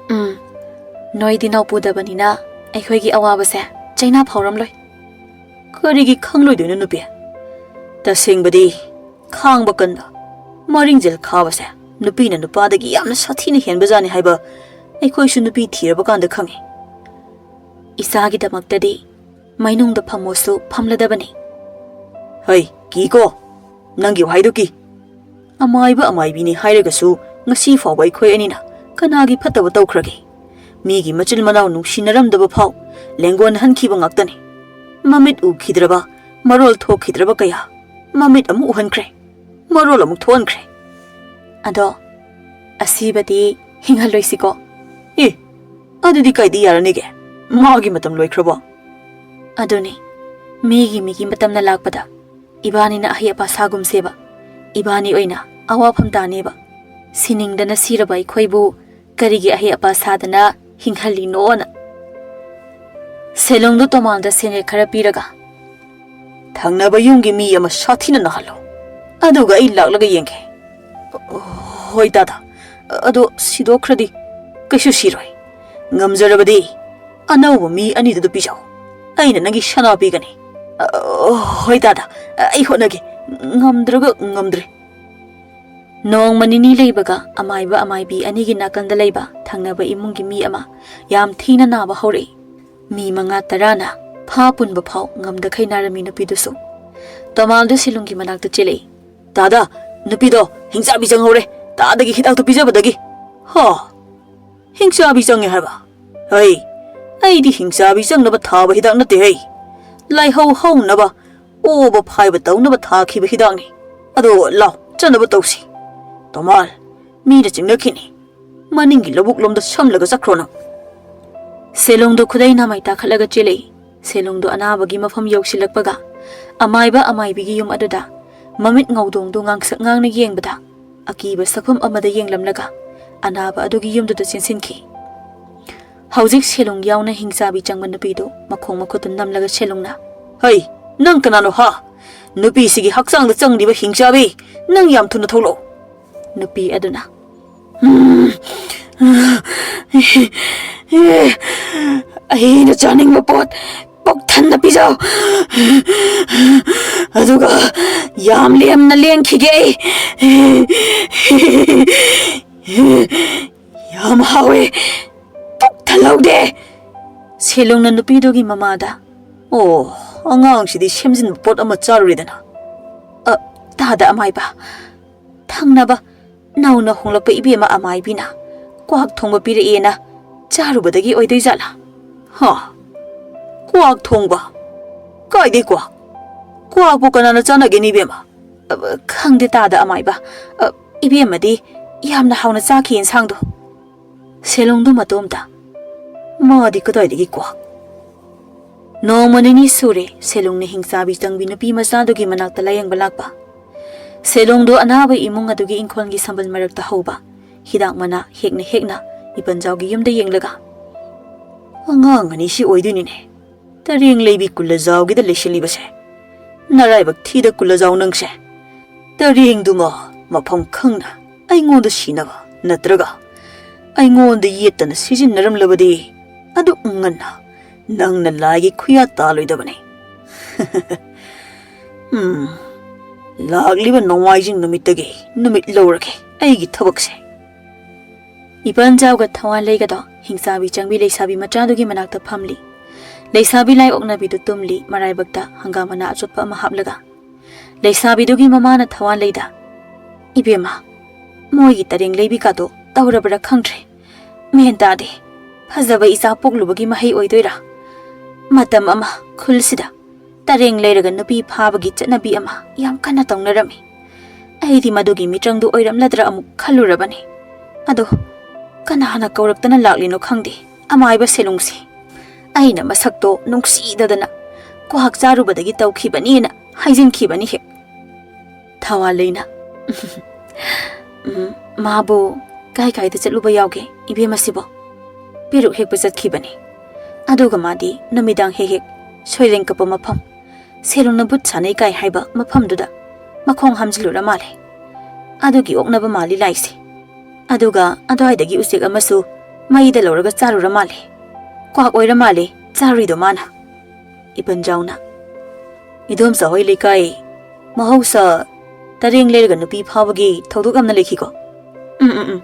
ꯎꯝ, ꯅꯣꯏꯗꯤ ꯅꯧ ꯄꯨꯗꯕꯅꯤꯅ ꯑꯩꯈꯣꯏꯒꯤ ꯑꯋꯥꯕꯁꯦ ꯆꯩꯅꯥ ꯐꯥꯎꯔꯝꯂꯣꯏ꯫ ꯀꯔꯤꯒꯤ ꯈꯪꯂꯣꯏꯗꯣꯏꯅꯣ ꯅꯨꯄꯤ? ꯇꯁꯦꯡꯕꯗꯤ ꯈꯥꯡꯕ ꯀꯟꯕ, ꯃꯔꯤꯡꯖꯦꯜ ꯈꯥꯕꯁꯦ ꯅꯨꯄꯤꯅ ꯅꯨꯄꯥꯗꯒꯤ ꯌꯥꯝꯅ ꯁꯥꯊꯤꯅ ꯍꯦꯟꯕꯖꯥꯠꯅꯤ ꯍꯥꯏꯕ ꯑꯩꯈꯣꯏꯁꯨ ꯅꯨꯄꯤ ꯊꯤꯔꯕ ꯀꯥꯟꯗ ꯈꯪꯉꯤ꯫ ꯏꯆꯥꯒꯤꯗꯃꯛꯇꯗꯤ ꯃꯩꯅꯨꯡꯗ ꯐꯝꯃꯣꯁꯨ ꯐꯝꯂꯗꯕꯅꯤ꯫ ꯍꯩ, ꯀꯤꯀꯣ, ꯅꯪꯒꯤ ꯋꯥꯍꯩꯗꯨ ꯀꯤ꯫ ꯑꯃꯥꯏꯕ ꯑꯃꯥꯏꯕꯤꯅꯤ ꯍꯥꯏꯔꯒꯁꯨ ꯉꯁꯤ ꯐꯥꯎꯕ ꯑꯩꯈꯣꯏ ꯑꯅꯤꯅ ꯀꯅꯥꯒꯤ ꯐꯠꯇꯕ ꯇꯧꯈ꯭ꯔꯒꯦ? ꯃꯤꯒꯤ ꯃꯆꯤꯟ ꯃꯅꯥꯎ ꯅꯨꯡꯁꯤꯅꯔꯝꯗꯕ ꯐꯥꯎ ꯂꯦꯡꯒꯣꯟꯅꯍꯟꯈꯤꯕ ꯉꯥꯛꯇꯅꯤ꯫ ꯃꯃꯤꯠ ꯎꯈꯤꯗ꯭ꯔꯕ, ꯃꯔꯣꯜ ꯊꯣꯛꯈꯤꯗ꯭ꯔꯕ ꯀꯌꯥ ꯃꯃꯤꯠ ꯑꯃꯨꯛ ꯎꯍꯟꯈ꯭ꯔꯦ, ꯃꯔꯣꯜ ꯑꯃꯨꯛ ꯊꯣꯛꯍꯟꯈ꯭ꯔꯦ꯫ ꯑꯗꯣ ꯑꯁꯤꯕꯗꯤ ꯍꯤꯡꯍꯜꯂꯣꯏꯁꯤꯀꯣ? ꯑꯦ, ꯑꯗꯨꯗꯤ ꯀꯥꯏꯗꯤ ꯌꯥꯔꯅꯤꯒꯦ? ꯃꯥꯒꯤ ꯃꯇꯝ ꯂꯣꯏꯈ꯭ꯔꯕꯣ? ꯑꯗꯨꯅꯤ, ꯃꯤꯒꯤ ꯃꯤꯒꯤ ꯃꯇꯝꯅ ꯂꯥꯛꯄꯗ ꯏꯕꯥꯅꯤꯅ ꯑꯍꯩ ꯑꯄꯥ ꯁꯥꯒꯨꯝꯁꯦꯕ꯫ ꯏꯕꯥꯅꯤ ꯑꯣꯏꯅ ꯑꯋꯥꯐꯝ ꯇꯥꯅꯦꯕ꯫ ꯁꯤꯅꯤꯡꯗꯅ ꯁꯤꯔꯕ ꯑꯩꯈꯣꯏꯕꯨ ꯀꯔꯤꯒꯤ ꯑꯍꯩ ꯑꯄꯥ ꯁꯥꯗꯅ ꯍꯤꯡꯍꯜꯂꯤꯅꯣꯅ꯫ ꯁꯦꯂꯣꯡꯗꯣ ꯇꯣꯃꯥꯜꯗ ꯁꯦꯟꯌꯦꯛ ꯈꯔ ꯄꯤꯔꯒ, "ꯊꯪꯅꯕ ꯌꯨꯝꯒꯤ ꯃꯤ ꯑꯃ ꯁꯥꯊꯤꯅ ꯅꯥꯍꯜꯂꯣ, ꯑꯗꯨꯒ ꯑꯩ ꯂꯥꯛꯂꯒ ꯌꯦꯡꯒꯦ꯫" "ꯍꯣꯏ ꯗꯥꯗꯥ, ꯑꯗꯣ ꯁꯤꯗꯣꯛꯈ꯭ꯔꯗꯤ?" "ꯀꯩꯁꯨ ꯁꯤꯔꯣꯏ꯫ ꯉꯝꯖꯔꯕꯗꯤ ꯑꯅꯧꯕ ꯃꯤ ꯑꯅꯤꯗꯨꯗ ꯄꯤꯖꯧ꯫ ꯑꯩꯅ ꯅꯪꯒꯤ ꯁꯅꯥ ꯄꯤꯒꯅꯤ꯫" "ꯍꯣꯏ ꯗꯥꯗꯥ, ꯑꯩ ꯍꯣꯠꯅꯒꯦ꯫ ꯉꯝꯗ꯭ꯔꯒ ꯉꯝꯗ꯭ꯔꯦ꯫" ꯅꯣꯡꯃ ꯅꯤꯅꯤ ꯂꯩꯕꯒ ꯑꯃꯥꯏꯕ ꯑꯃꯥꯏꯕꯤ ꯑꯅꯤꯒꯤ ꯅꯥꯀꯟꯗ ꯂꯩꯕ ꯊꯪꯅꯕ ꯏꯃꯨꯡꯒꯤ ꯃꯤ ꯑꯃ ꯌꯥꯝ ꯊꯤꯅ ꯅꯥꯕ ꯍꯧꯔꯛꯏ꯫ ꯃꯤ ꯃꯉꯥ ꯇꯔꯥꯅ ꯐꯥ ꯄꯨꯟꯕ ꯐꯥꯎ ꯉꯝꯗꯈꯩ ꯅꯥꯔꯝꯃꯤ ꯅꯨꯄꯤꯗꯨꯁꯨ꯫ ꯇꯣꯃꯥꯜꯗꯨ ꯁꯦꯂꯨꯡꯒꯤ ꯃꯅꯥꯛꯇ ꯆꯦꯜꯂꯛꯏ꯫ "ꯗꯥꯗꯥ, ꯅꯨꯄꯤꯗꯣ ꯍꯤꯡꯆꯥꯕꯤ ꯆꯪꯍꯧꯔꯦ, ꯇꯥꯗꯒꯤ ꯍꯤꯗꯥꯛꯇꯨ ꯄꯤꯖꯕꯗꯒꯤ꯫" "ꯍꯥ? ꯍꯤꯡꯆꯥꯕꯤ ꯆꯪꯉꯦ ꯍꯥꯏꯕ? ꯍꯩ, ꯑꯩꯗꯤ ꯍꯤꯡꯆꯥꯕꯤ ꯆꯪꯅꯕ ꯊꯥꯕ ꯍꯤꯗꯥꯛ ꯅꯠꯇꯦ ꯍꯩ꯫ ꯂꯥꯏꯍꯧ ꯍꯧꯅꯕ, ꯑꯣꯕ ꯐꯥꯏꯕ ꯇꯧꯅꯕ ꯊꯥꯈꯤꯕ ꯍꯤꯗꯥꯛꯅꯤ꯫ ꯑꯗꯣ ꯂꯥꯎ, ꯆꯠꯅꯕ ꯇꯧꯁꯤ꯫ ꯇꯣꯃꯥꯜ, ꯃꯤꯅ ꯆꯤꯡꯅꯈꯤꯅꯤ꯫ ꯃꯅꯤꯡꯒꯤ ꯂꯧꯕꯨꯛ ꯂꯣꯝꯗ ꯁꯝꯂꯒ ꯆꯠꯈ꯭ꯔꯣ ꯅꯪ꯫" ꯁꯦꯂꯣꯡꯗꯣ ꯈꯨꯗꯩ ꯅꯥꯃꯩ ꯇꯥꯈꯠꯂꯒ ꯆꯦꯜꯂꯛꯏ꯫ ꯁꯦꯂꯣꯡꯗꯣ ꯑꯅꯥꯕꯒꯤ ꯃꯐꯝ ꯌꯧꯁꯤꯜꯂꯛꯄꯒ ꯑꯃꯥꯏꯕ ꯑꯃꯥꯏꯕꯤꯒꯤ ꯌꯨꯝ ꯑꯗꯨꯗ ꯃꯃꯤꯠ ꯉꯧꯗꯣꯡꯗꯨ ꯉꯥꯡꯁꯛ ꯉꯥꯡꯅ ꯌꯦꯡꯕꯗ ꯑꯀꯤꯕ ꯁꯛꯐꯝ ꯑꯃꯗ ꯌꯦꯡꯂꯝꯂꯒ ꯑꯅꯥꯕ ꯑꯗꯨꯒꯤ ꯌꯨꯝꯗꯨꯗ ꯆꯦꯟꯁꯤꯟꯈꯤ꯫ ꯍꯧꯖꯤꯛ ꯁꯦꯂꯨꯡ ꯌꯥꯎꯅ ꯍꯤꯡꯆꯥꯕꯤ ꯆꯪꯕ ꯅꯨꯄꯤꯗꯨ ꯃꯈꯣꯡ ꯃꯈꯨꯠꯇꯨ ꯅꯝꯂꯒ ꯁꯦꯂꯨꯡꯅ, "ꯍꯩ, ꯅꯪ ꯀꯅꯥꯅꯣ ꯍꯥ? ꯅꯨꯄꯤꯁꯤꯒꯤ ꯍꯛꯆꯥꯡꯗ ꯆꯪꯂꯤꯕ ꯍꯤꯡꯆꯥꯕꯤ, ꯅꯪ ꯌꯥꯝ ꯊꯨꯅ ꯊꯣꯛꯂꯛꯑꯣ꯫" ꯅꯨꯄꯤ ꯑꯗꯨꯅ꯫ "ꯑꯩꯅ ꯆꯥꯅꯤꯡꯕ ꯄꯣꯠ ꯄꯨꯛ ꯊꯟꯅ ꯄꯤꯖꯧ, ꯑꯗꯨꯒ ꯌꯥꯝ ꯂꯦꯝꯅ ꯂꯦꯟꯈꯤꯒꯦ ꯑꯩ꯫ ꯌꯥꯝ ꯍꯥꯎꯋꯦ, ꯄꯨꯛ ꯊꯜꯍꯧꯗꯦ"꯫ ꯁꯦꯂꯨꯡꯅ ꯅꯨꯄꯤꯗꯨꯒꯤ ꯃꯃꯥꯗ, "ꯑꯣ, ꯑꯉꯥꯡꯁꯤꯗꯤ ꯁꯦꯝꯖꯤꯟꯕ ꯄꯣꯠ ꯑꯃ ꯆꯥꯔꯨꯔꯦꯗꯅ꯫ ꯑ, ꯇꯥꯗ ꯑꯃꯥꯏꯕ, ꯊꯪꯅꯕ ꯅꯧꯅ ꯍꯣꯡꯂꯛꯄ ꯏꯕꯦꯝꯃ ꯑꯃꯥꯏꯕꯤꯅ ꯀ꯭ꯋꯥꯛ ꯊꯣꯡꯕ ꯄꯤꯔꯛꯑꯦꯅ ꯆꯥꯔꯨꯕꯗꯒꯤ ꯑꯣꯏꯗꯣꯏꯖꯥꯠꯂꯥ?" "ꯍꯥ? ꯀ꯭ꯋꯥꯛ ꯊꯣꯡꯕ? ꯀꯥꯏꯗꯩ ꯀ꯭ꯋꯥꯛ? ꯀ꯭ꯋꯥꯛꯄꯨ ꯀꯅꯥꯅ ꯆꯥꯅꯒꯦꯅꯦ ꯏꯕꯦꯝꯃ?" "ꯑ, ꯈꯪꯗꯦ ꯇꯥꯗ ꯑꯃꯥꯏꯕ꯫ ꯑ, ꯏꯕꯦꯝꯃꯗꯤ ꯌꯥꯝꯅ ꯍꯥꯎꯅ ꯆꯥꯈꯤ ꯏꯟꯁꯥꯡꯗꯣ"꯫ ꯁꯦꯂꯨꯡꯗꯨ ꯃꯇꯣꯝꯇ꯫ "ꯃꯥꯗꯤ ꯀꯗꯥꯏꯗꯒꯤ ꯀ꯭ꯋꯥꯛ?" ꯅꯣꯡꯃ ꯅꯤꯅꯤ ꯁꯨꯔꯦ ꯁꯦꯂꯨꯡꯅ ꯍꯤꯡꯆꯥꯕꯤ ꯆꯪꯕꯤ ꯅꯨꯄꯤ ꯃꯆꯥꯗꯨꯒꯤ ꯃꯅꯥꯛꯇ ꯂꯥꯌꯦꯡꯕ ꯂꯥꯛꯄ꯫ ꯁꯦꯂꯨꯡꯗꯨ ꯑꯅꯥꯕ ꯏꯃꯨꯡ ꯑꯗꯨꯒꯤ ꯏꯪꯈꯣꯜꯒꯤ ꯁꯝꯕꯜ ꯃꯔꯛꯇ ꯍꯧꯕ ꯍꯤꯗꯥꯛ ꯃꯅꯥ ꯍꯦꯛꯅ ꯍꯦꯛꯅ ꯏꯄꯟꯖꯥꯎꯒꯤ ꯌꯨꯝꯗ ꯌꯦꯡꯂꯒ, "ꯑꯉꯥꯡ ꯑꯅꯤꯁꯤ ꯑꯣꯏꯗꯣꯏꯅꯤꯅꯦ ꯇꯔꯦꯡ ꯂꯩꯕꯤ ꯀꯨꯂꯖꯥꯎꯒꯤꯗ ꯂꯩꯁꯤꯜꯂꯤꯕꯁꯦ꯫ ꯅꯔꯥꯏꯕꯛ ꯊꯤꯗ ꯀꯨꯂꯖꯥꯎ ꯅꯪꯁꯦ꯫ ꯇꯔꯦꯡꯗꯨꯃ ꯃꯐꯝ ꯈꯪꯅ ꯑꯩꯉꯣꯟꯗ ꯁꯤꯅꯕ ꯅꯠꯇ꯭ꯔꯒ ꯑꯩꯉꯣꯟꯗ ꯌꯦꯠꯇꯅ ꯁꯤꯖꯤꯟꯅꯔꯝꯂꯕꯗꯤ ꯑꯗꯨꯛ ꯉꯟꯅ ꯅꯪꯅ ꯂꯥꯏꯒꯤ ꯈꯨꯌꯥ ꯇꯥꯂꯣꯏꯗꯕꯅꯤ꯫ ꯎꯝ, ꯂꯥꯛꯂꯤꯕ ꯅꯣꯡꯃꯥꯏꯖꯤꯡ ꯅꯨꯃꯤꯠꯇꯒꯤ ꯅꯨꯃꯤꯠ ꯂꯧꯔꯒꯦ ꯑꯩꯒꯤ ꯊꯕꯛꯁꯦ"꯫ ꯏꯄꯟꯖꯥꯎꯒ ꯊꯋꯥꯟꯂꯩꯒꯗꯣ ꯍꯤꯡꯆꯥꯕꯤ ꯆꯪꯕꯤ ꯂꯩꯁꯥꯕꯤ ꯃꯆꯥꯗꯨꯒꯤ ꯃꯅꯥꯛꯇ ꯐꯝꯂꯤ꯫ ꯂꯩꯁꯥꯕꯤ ꯂꯥꯏ ꯑꯣꯛꯅꯕꯤꯗꯨ ꯇꯨꯝꯂꯤ, ꯃꯔꯥꯏꯕꯛꯇ ꯍꯪꯒꯥꯝ ꯃꯅꯥ ꯑꯆꯣꯠꯄ ꯑꯃ ꯍꯥꯞꯂꯒ꯫ ꯂꯩꯁꯥꯕꯤꯗꯨꯒꯤ ꯃꯃꯥꯅ ꯊꯋꯥꯟꯂꯩꯗ, "ꯏꯕꯦꯝꯃ, ꯃꯣꯏꯒꯤ ꯇꯔꯦꯡ ꯂꯩꯕꯤꯀꯥꯗꯣ ꯇꯧꯔꯕ꯭ꯔꯥ ꯈꯪꯗ꯭ꯔꯦ꯫ ꯃꯦꯟ ꯇꯥꯗꯦ꯫ ꯐꯖꯕ ꯏꯆꯥ ꯄꯣꯛꯂꯨꯕꯒꯤ ꯃꯍꯩ ꯑꯣꯏꯗꯣꯏꯔꯥ? ꯃꯇꯝ ꯑꯃ ꯈꯨꯜꯁꯤꯗ ꯇꯔꯦꯡ ꯂꯩꯔꯒ ꯅꯨꯄꯤ ꯐꯥꯕꯒꯤ ꯆꯠꯅꯕꯤ ꯑꯃ ꯌꯥꯝ ꯀꯟꯅ ꯇꯧꯅꯔꯝꯃꯤ꯫ ꯑꯩꯗꯤ ꯃꯗꯨꯒꯤ ꯃꯤꯇ꯭ꯔꯪꯗꯨ ꯑꯣꯏꯔꯝꯂꯗ꯭ꯔꯥ ꯑꯃꯨꯛ ꯈꯜꯂꯨꯔꯕꯅꯤ꯫ ꯑꯗꯣ ꯀꯅꯥꯅ ꯀꯧꯔꯛꯇꯅ ꯂꯥꯛꯂꯤꯅꯣ ꯈꯪꯗꯦ, ꯑꯃꯥꯏꯕ ꯁꯦꯂꯨꯡꯁꯤ꯫ ꯑꯩꯅ ꯃꯁꯛꯇꯣ ꯅꯨꯡꯁꯤꯗꯗꯅ ꯀ꯭ꯋꯥꯛ ꯆꯥꯔꯨꯕꯗꯒꯤ ꯇꯧꯈꯤꯕꯅꯤꯅ ꯍꯥꯏꯖꯤꯟꯈꯤꯕꯅꯤ ꯍꯦꯛ"꯫ ꯊꯋꯥꯟꯂꯩꯅ, "ꯎꯝ, ꯃꯥꯕꯨ ꯀꯥꯏ ꯀꯥꯏꯗ ꯆꯠꯂꯨꯕ ꯌꯥꯎꯒꯦ ꯏꯕꯦꯝꯃꯁꯤꯕꯣ?" "ꯄꯦꯔꯨꯛ ꯍꯦꯛꯄ ꯆꯠꯈꯤꯕꯅꯤ꯫ ꯑꯗꯨꯒ ꯃꯥꯗꯤ ꯅꯨꯃꯤꯗꯥꯡ ꯍꯦꯛ ꯍꯦꯛ ꯁꯣꯏꯔꯦꯡ ꯀꯞꯄ ꯃꯐꯝ, ꯁꯦꯂꯨꯡꯅ ꯚꯨꯠ ꯁꯥꯟꯅꯩ ꯀꯥꯏ ꯍꯥꯏꯕ ꯃꯐꯝꯗꯨꯗ ꯃꯈꯣꯡ ꯍꯥꯝꯖꯤꯜꯂꯨꯔ ꯃꯥꯜꯂꯦ꯫ ꯑꯗꯨꯒꯤ ꯑꯣꯛꯅꯕ ꯃꯥꯜꯂꯤ ꯂꯥꯏꯁꯦ꯫ ꯑꯗꯨꯒ ꯑꯗꯨꯋꯥꯏꯗꯒꯤ ꯎꯆꯦꯛ ꯑꯃꯁꯨ ꯃꯩꯗ ꯂꯧꯔꯒ ꯆꯥꯔꯨꯔ ꯃꯥꯜꯂꯦ꯫ ꯀ꯭ꯋꯥꯛ ꯑꯣꯏꯔ ꯃꯥꯜꯂꯦ ꯆꯥꯔꯨꯏꯗꯣ ꯃꯥꯅ꯫ ꯏꯄꯟꯖꯥꯎꯅ, "ꯏꯗꯣꯝꯆꯥ ꯍꯣꯏ ꯂꯩꯀꯥꯏ ꯃꯍꯧꯁꯥ ꯇꯔꯦꯡ ꯂꯩꯔꯒ ꯅꯨꯄꯤ ꯐꯥꯕꯒꯤ ꯊꯧꯗꯣꯛ ꯌꯥꯝꯅ ꯂꯩꯈꯤꯀꯣ?" "ꯎꯝ, ꯎꯝ, ꯎꯝ꯫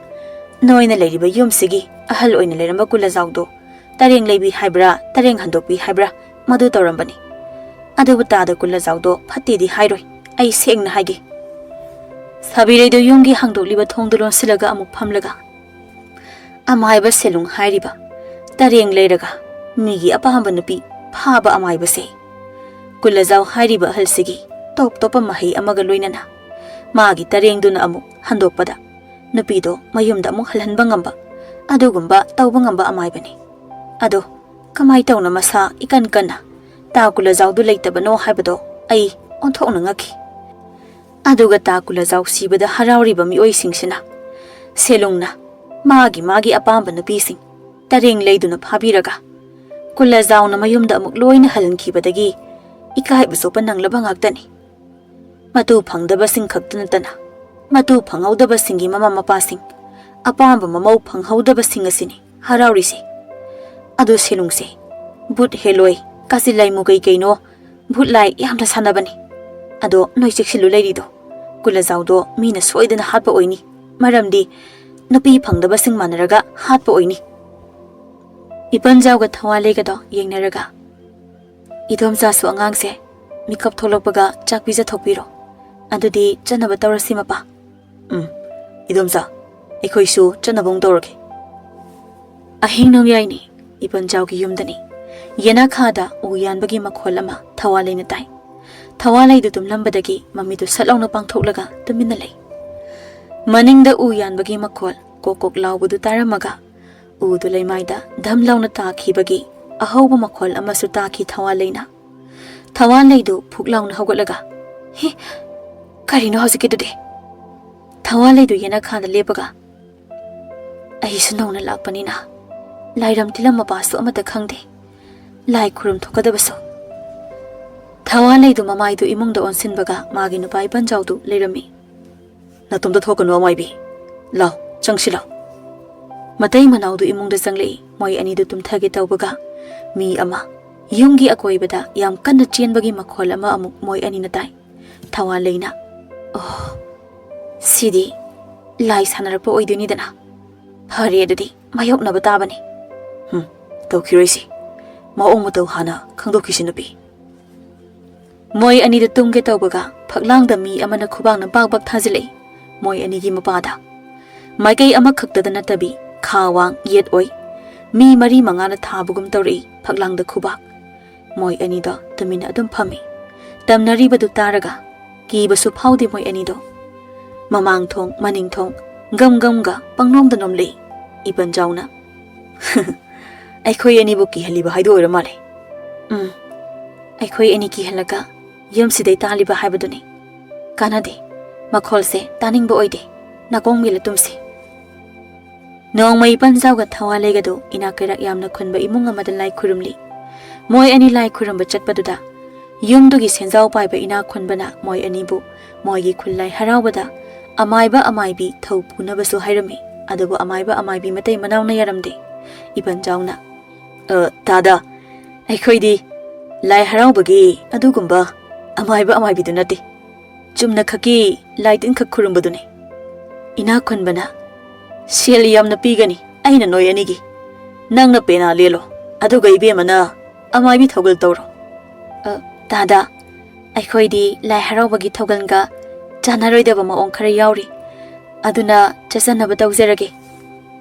ꯅꯣꯏꯅ ꯂꯩꯔꯤꯕ ꯌꯨꯝꯁꯤꯒꯤ ꯑꯍꯜ ꯑꯣꯏꯅ ꯂꯩꯔꯝꯕ ꯀꯨꯂꯖꯥꯎꯗꯣ ꯇꯔꯦꯡ ꯂꯩꯕꯤ ꯍꯥꯏꯕ꯭ꯔꯥ, ꯇꯔꯦꯡ ꯍꯟꯗꯣꯛꯄꯤ ꯍꯥꯏꯕ꯭ꯔꯥ, ꯃꯗꯨ ꯇꯧꯔꯝꯕꯅꯤ꯫ ꯑꯗꯨꯕꯨ ꯇꯥꯗ ꯀꯨꯂꯖꯥꯎꯗꯣ ꯐꯠꯇꯦꯗꯤ ꯍꯥꯏꯔꯣꯏ, ꯑꯩ ꯁꯦꯡꯅ ꯍꯥꯏꯒꯦ꯫ ꯁꯥꯕꯤꯔꯩꯗꯣ ꯌꯨꯝꯒꯤ ꯍꯥꯡꯗꯣꯛꯂꯤꯕ ꯊꯣꯡꯗꯨ ꯂꯣꯟꯁꯤꯜꯂꯒ ꯑꯃꯨꯛ ꯐꯝꯂꯒ, ꯑꯃꯥꯏꯕ ꯁꯦꯂꯨꯡ ꯍꯥꯏꯔꯤꯕ ꯇꯔꯦꯡ ꯂꯩꯔꯒ ꯃꯤꯒꯤ ꯑꯄꯥꯝꯕ ꯅꯨꯄꯤ ꯐꯥꯕ ꯑꯃꯥꯏꯕꯁꯦ ꯀꯨꯂꯖꯥꯎ ꯍꯥꯏꯔꯤꯕ ꯑꯍꯜꯁꯤꯒꯤ ꯇꯣꯞ ꯇꯣꯞꯄ ꯃꯍꯩ ꯑꯃꯒ ꯂꯣꯏꯅꯅ ꯃꯥꯒꯤ ꯇꯔꯦꯡꯗꯨꯅ ꯑꯃꯨꯛ ꯍꯟꯗꯣꯛꯄꯗ ꯅꯨꯄꯤꯗꯣ ꯃꯌꯨꯝꯗ ꯑꯃꯨꯛ ꯍꯜꯍꯟꯕ ꯉꯝꯕ, ꯑꯗꯨꯒꯨꯝꯕ ꯇꯧꯕ ꯉꯝꯕ ꯑꯃꯥꯏꯕꯅꯤ꯫ ꯑꯗꯣ ꯀꯃꯥꯏ ꯇꯧꯅ ꯃꯁꯥ ꯏꯀꯟ ꯀꯟꯅ ꯇꯥ ꯀꯨꯂꯖꯥꯎꯗꯨ ꯂꯩꯇꯕꯅꯣ ꯍꯥꯏꯕꯗꯣ ꯑꯩ ꯑꯣꯟꯊꯣꯛꯅ ꯉꯛꯈꯤ꯫ ꯑꯗꯨꯒ ꯇꯥ ꯀꯨꯂꯖꯥꯎ ꯁꯤꯕꯗ ꯍꯔꯥꯎꯔꯤꯕ ꯃꯤꯑꯣꯏꯁꯤꯡꯁꯤꯅ ꯁꯦꯂꯨꯡꯅ ꯃꯥꯒꯤ ꯃꯥꯒꯤ ꯑꯄꯥꯝꯕ ꯅꯨꯄꯤꯁꯤꯡ ꯇꯔꯦꯡ ꯂꯩꯗꯨꯅ ꯐꯥꯕꯤꯔꯒ ꯀꯨꯂꯖꯥꯎꯅ ꯃꯌꯨꯝꯗ ꯑꯃꯨꯛ ꯂꯣꯏꯅ ꯍꯜꯍꯟꯈꯤꯕꯗꯒꯤ ꯏꯀꯥꯏꯕ ꯆꯣꯞꯄ ꯅꯪꯂꯕ ꯉꯥꯛꯇꯅꯤ꯫ ꯃꯇꯨ ꯐꯪꯗꯕꯁꯤꯡ ꯈꯛꯇ ꯅꯠꯇꯅ ꯃꯇꯨ ꯐꯪꯍꯧꯗꯕꯁꯤꯡꯒꯤ ꯃꯃꯥ ꯃꯄꯥꯁꯤꯡ, ꯑꯄꯥꯝꯕ ꯃꯃꯧ ꯐꯪꯍꯧꯗꯕꯁꯤꯡ ꯑꯁꯤꯅꯤ ꯍꯔꯥꯎꯔꯤꯁꯦ꯫ ꯑꯗꯣ ꯁꯦꯂꯨꯡꯁꯦ, ꯚꯨꯠ ꯍꯦꯂꯣꯏ, ꯀꯥꯆꯤꯜ ꯂꯥꯏꯃꯨ ꯀꯩ ꯀꯩꯅꯣ, ꯚꯨꯠ ꯂꯥꯏ ꯌꯥꯝꯅ ꯁꯥꯟꯅꯕꯅꯤ꯫ ꯑꯗꯣ ꯅꯣꯏ ꯆꯦꯛꯁꯤꯜꯂꯨ ꯂꯩꯔꯤꯗꯣ, ꯀꯨꯂꯖꯥꯎꯗꯣ ꯃꯤꯅ ꯁꯣꯏꯗꯅ ꯍꯥꯠꯄ ꯑꯣꯏꯅꯤ, ꯃꯔꯝꯗꯤ ꯅꯨꯄꯤ ꯐꯪꯗꯕꯁꯤꯡ ꯃꯥꯟꯅꯔꯒ ꯍꯥꯠꯄ ꯑꯣꯏꯅꯤ꯫" ꯏꯄꯟꯖꯥꯎꯒ ꯊꯋꯥꯂꯩꯒꯗꯣ ꯌꯦꯡꯅꯔꯒ, "ꯏꯗꯣꯝꯆꯥꯁꯨ ꯑꯉꯥꯡꯁꯦ ꯃꯤꯀꯞ ꯊꯣꯛꯂꯛꯄꯒ ꯆꯥꯛ ꯄꯤꯖꯊꯣꯛꯄꯤꯔꯣ꯫ ꯑꯗꯨꯗꯤ ꯆꯠꯅꯕ ꯇꯧꯔꯁꯤ ꯃꯄꯥ꯫" "ꯎꯝ, ꯏꯗꯣꯝꯆꯥ, ꯑꯩꯈꯣꯏꯁꯨ ꯆꯠꯅꯕ ꯑꯃꯨꯛ ꯇꯧꯔꯒꯦ꯫" ꯑꯍꯤꯡ ꯅꯣꯡꯌꯥꯏꯅꯤ, ꯏꯄꯟꯖꯥꯎꯒꯤ ꯌꯨꯝꯗꯅꯤ꯫ ꯌꯦꯅꯥꯈꯥꯗ ꯎ ꯌꯥꯟꯕꯒꯤ ꯃꯈꯣꯜ ꯑꯃ ꯊꯋꯥꯂꯩꯅ ꯇꯥꯏ꯫ ꯊꯋꯥꯂꯩꯗꯨ ꯇꯨꯝꯂꯝꯕꯗꯒꯤ ꯃꯃꯤꯠꯇꯨ ꯁꯠ ꯂꯥꯎꯅ ꯄꯥꯡꯊꯣꯛꯂꯒ ꯇꯨꯃꯤꯟꯅ ꯂꯩ꯫ ꯃꯅꯤꯡꯗ ꯎ ꯌꯥꯟꯕꯒꯤ ꯃꯈꯣꯜ ꯀꯣꯛ ꯀꯣꯛ ꯂꯥꯎꯕꯗꯨ ꯇꯥꯔꯝꯃꯒ ꯎꯗꯨ ꯂꯩꯃꯥꯏꯗ ꯙꯝ ꯂꯥꯎꯅ ꯇꯥꯈꯤꯕꯒꯤ ꯑꯍꯧꯕ ꯃꯈꯣꯜ ꯑꯃꯁꯨ ꯇꯥꯈꯤ ꯊꯋꯥꯂꯩꯅ꯫ ꯊꯋꯥꯂꯩꯗꯨ ꯐꯨꯛ ꯂꯥꯎꯅ ꯍꯧꯒꯠꯂꯒ, "ꯍꯤ, ꯀꯔꯤꯅꯣ ꯍꯧꯖꯤꯛꯀꯤꯗꯨꯗꯤ?" ꯊꯋꯥꯂꯩꯗꯨ ꯌꯦꯅꯈꯥꯗ ꯂꯦꯞꯄꯒ, "ꯑꯩꯁꯨ ꯅꯧꯅ ꯂꯥꯛꯄꯅꯤꯅ ꯂꯥꯏꯔꯝ ꯇꯤꯂꯝ ꯃꯄꯥꯁꯨ ꯑꯃꯠꯇ ꯈꯪꯗꯦ꯫ ꯂꯥꯏ ꯈꯨꯔꯨꯝ ꯊꯣꯛꯀꯗꯕꯁꯨ꯫" ꯊꯋꯥꯂꯩꯗꯨ ꯃꯃꯥꯏꯗꯨ ꯏꯃꯨꯡꯗ ꯑꯣꯟꯁꯤꯟꯕꯒ ꯃꯥꯒꯤ ꯅꯨꯄꯥ ꯏꯄꯟꯖꯥꯎꯗꯨ ꯂꯩꯔꯝꯃꯤ꯫ ꯅꯇꯣꯝꯇ ꯊꯣꯛꯀꯅꯨ, ꯑꯃꯥꯏꯕꯤ꯫ ꯂꯥꯎ, ꯆꯪꯁꯤꯜꯂꯣ꯫ ꯃꯇꯩ ꯃꯅꯥꯎꯗꯨ ꯏꯃꯨꯡꯗ ꯆꯪꯂꯛꯏ꯫ ꯃꯣꯏ ꯑꯅꯤꯗꯨ ꯇꯨꯝꯊꯒꯦ ꯇꯧꯕꯒ ꯃꯤ ꯑꯃ ꯌꯨꯝꯒꯤ ꯑꯀꯣꯏꯕꯗ ꯌꯥꯝ ꯀꯟꯅ ꯆꯦꯟꯕꯒꯤ ꯃꯈꯣꯜ ꯑꯃ ꯑꯃꯨꯛ ꯃꯣꯏ ꯑꯅꯤꯅ ꯇꯥꯏ꯫ ꯊꯋꯥꯟꯂꯩꯅ, "ꯑꯣ, ꯁꯤꯗꯤ ꯂꯥꯏ ꯁꯥꯟꯅꯔꯛꯄ ꯑꯣꯏꯗꯣꯏꯅꯤꯗꯅ꯫ ꯐꯔꯦ, ꯑꯗꯨꯗꯤ ꯃꯥꯌꯣꯛꯅꯕ ꯇꯥꯕꯅꯤ꯫ ꯍꯨꯝ, ꯇꯧꯈꯤꯔꯣꯏꯁꯤ꯫ ꯃꯑꯣꯡ ꯃꯇꯧ ꯍꯥꯟꯅ ꯈꯪꯗꯣꯛꯈꯤꯁꯤ, ꯅꯨꯄꯤ꯫" ꯃꯣꯏ ꯑꯅꯤꯗꯨ ꯇꯨꯝꯒꯦ ꯇꯧꯕꯒ ꯐꯛꯂꯥꯡꯗ ꯃꯤ ꯑꯃꯅ ꯈꯨꯕꯥꯛꯅ ꯕꯥꯛ ꯕꯥꯛ ꯊꯥꯖꯤꯜꯂꯛꯏ꯫ ꯃꯣꯏ ꯑꯅꯤꯒꯤ ꯃꯄꯥꯗ ꯃꯥꯏꯀꯩ ꯑꯃꯈꯛꯇꯗ ꯅꯠꯇꯕꯤ, ꯈꯥ ꯋꯥꯡ ꯌꯦꯠ ꯑꯣꯏ, ꯃꯤ ꯃꯔꯤ ꯃꯉꯥꯅ ꯊꯥꯕꯒꯨꯝ ꯇꯧꯔꯛꯏ ꯐꯛꯂꯥꯡꯗ ꯈꯨꯕꯥꯛ꯫ ꯃꯣꯏ ꯑꯅꯤꯗꯣ ꯇꯨꯃꯤꯟꯅ ꯑꯗꯨꯝ ꯐꯝꯃꯤ꯫ ꯇꯝꯅꯔꯤꯕꯗꯨ ꯇꯥꯔꯒ ꯀꯤꯕꯁꯨ ꯐꯥꯎꯗꯦ ꯃꯣꯏ ꯑꯅꯤꯗꯣ꯫ ꯃꯃꯥꯡ ꯊꯣꯡ, ꯃꯅꯤꯡ ꯊꯣꯡ, ꯒꯝ ꯒꯝꯒ ꯄꯪꯅꯣꯝꯗ ꯅꯣꯝꯂꯛꯏ ꯏꯄꯟꯖꯥꯎꯅ꯫ "ꯑꯩꯈꯣꯏ ꯑꯅꯤꯕꯨ ꯀꯤꯍꯜꯂꯤꯕ ꯍꯥꯏꯗꯨ ꯑꯣꯏꯔ ꯃꯥꯜꯂꯦ꯫" "ꯎꯝ, ꯑꯩꯈꯣꯏ ꯑꯅꯤ ꯀꯤꯍꯜꯂꯒ ꯌꯨꯝꯁꯤꯗꯩ ꯇꯥꯜꯂꯤꯕ ꯍꯥꯏꯕꯗꯨꯅꯤ꯫ ꯀꯥꯟꯅꯗꯦ, ꯃꯈꯣꯜꯁꯦ ꯇꯥꯅꯤꯡꯕ ꯑꯣꯏꯗꯦ꯫ ꯅꯥꯀꯣꯡ ꯃꯦꯜꯂ ꯇꯨꯝꯁꯤ꯫" ꯅꯣꯡꯃ ꯏꯄꯟꯖꯥꯎꯒ ꯊꯋꯥꯟꯂꯩꯒꯗꯨ ꯏꯅꯥꯛ ꯀꯩꯔꯥꯛ ꯌꯥꯝꯅ ꯈꯨꯟꯕ ꯏꯃꯨꯡ ꯑꯃꯗ ꯂꯥꯏ ꯈꯨꯔꯨꯝꯂꯤ꯫ ꯃꯣꯏ ꯑꯅꯤ ꯂꯥꯏ ꯈꯨꯔꯨꯝꯕ ꯆꯠꯄꯗꯨꯗ ꯌꯨꯝꯗꯨꯒꯤ ꯁꯦꯟꯖꯥꯎ ꯄꯥꯏꯕ ꯏꯅꯥꯛ ꯈꯨꯟꯕꯅ ꯃꯣꯏ ꯑꯅꯤꯕꯨ ꯃꯣꯏꯒꯤ ꯈꯨꯜ ꯂꯥꯏ ꯍꯔꯥꯎꯕꯗ ꯑꯃꯥꯏꯕ ꯑꯃꯥꯏꯕꯤ ꯊꯧ ꯄꯨꯅꯕꯁꯨ ꯍꯥꯏꯔꯝꯃꯤ꯫ ꯑꯗꯨꯕꯨ ꯑꯃꯥꯏꯕ ꯑꯃꯥꯏꯕꯤ ꯃꯇꯩ ꯃꯅꯥꯎꯅ ꯌꯥꯔꯝꯗꯦ꯫ ꯏꯄꯟꯖꯥꯎꯅ, "ꯑ, ꯇꯥꯗ, ꯑꯩꯈꯣꯏꯗꯤ ꯂꯥꯏ ꯍꯔꯥꯎꯕꯒꯤ ꯑꯗꯨꯒꯨꯝꯕ ꯑꯃꯥꯏꯕ ꯑꯃꯥꯏꯕꯤꯗꯨ ꯅꯠꯇꯦ꯫ ꯆꯨꯝꯅ ꯈꯛꯀꯤ ꯂꯥꯏ ꯇꯤꯟꯈꯛ ꯈꯨꯔꯨꯝꯕꯗꯨꯅꯤ꯫" ꯏꯅꯥꯛ ꯈꯨꯟꯕꯅ, "ꯁꯦꯜ ꯌꯥꯝꯅ ꯄꯤꯒꯅꯤ ꯑꯩꯅ ꯅꯣꯏ ꯑꯅꯤꯒꯤ꯫ ꯅꯪꯅ ꯄꯦꯅꯥ ꯂꯦꯜꯂꯣ, ꯑꯗꯨꯒ ꯏꯕꯦꯝꯃꯅ ꯑꯃꯥꯏꯕꯤ ꯊꯧꯒꯜ ꯇꯧꯔꯣ꯫" "ꯑ, ꯇꯥꯗ, ꯑꯩꯈꯣꯏꯗꯤ ꯂꯥꯏ ꯍꯔꯥꯎꯕꯒꯤ ꯊꯧꯒꯜꯒ ꯆꯥꯟꯅꯔꯣꯏꯗꯕ ꯃꯑꯣꯡ ꯈꯔ ꯌꯥꯎꯔꯤ꯫ ꯑꯗꯨꯅ ꯆꯠꯆꯅꯕ ꯇꯧꯖꯔꯒꯦ꯫"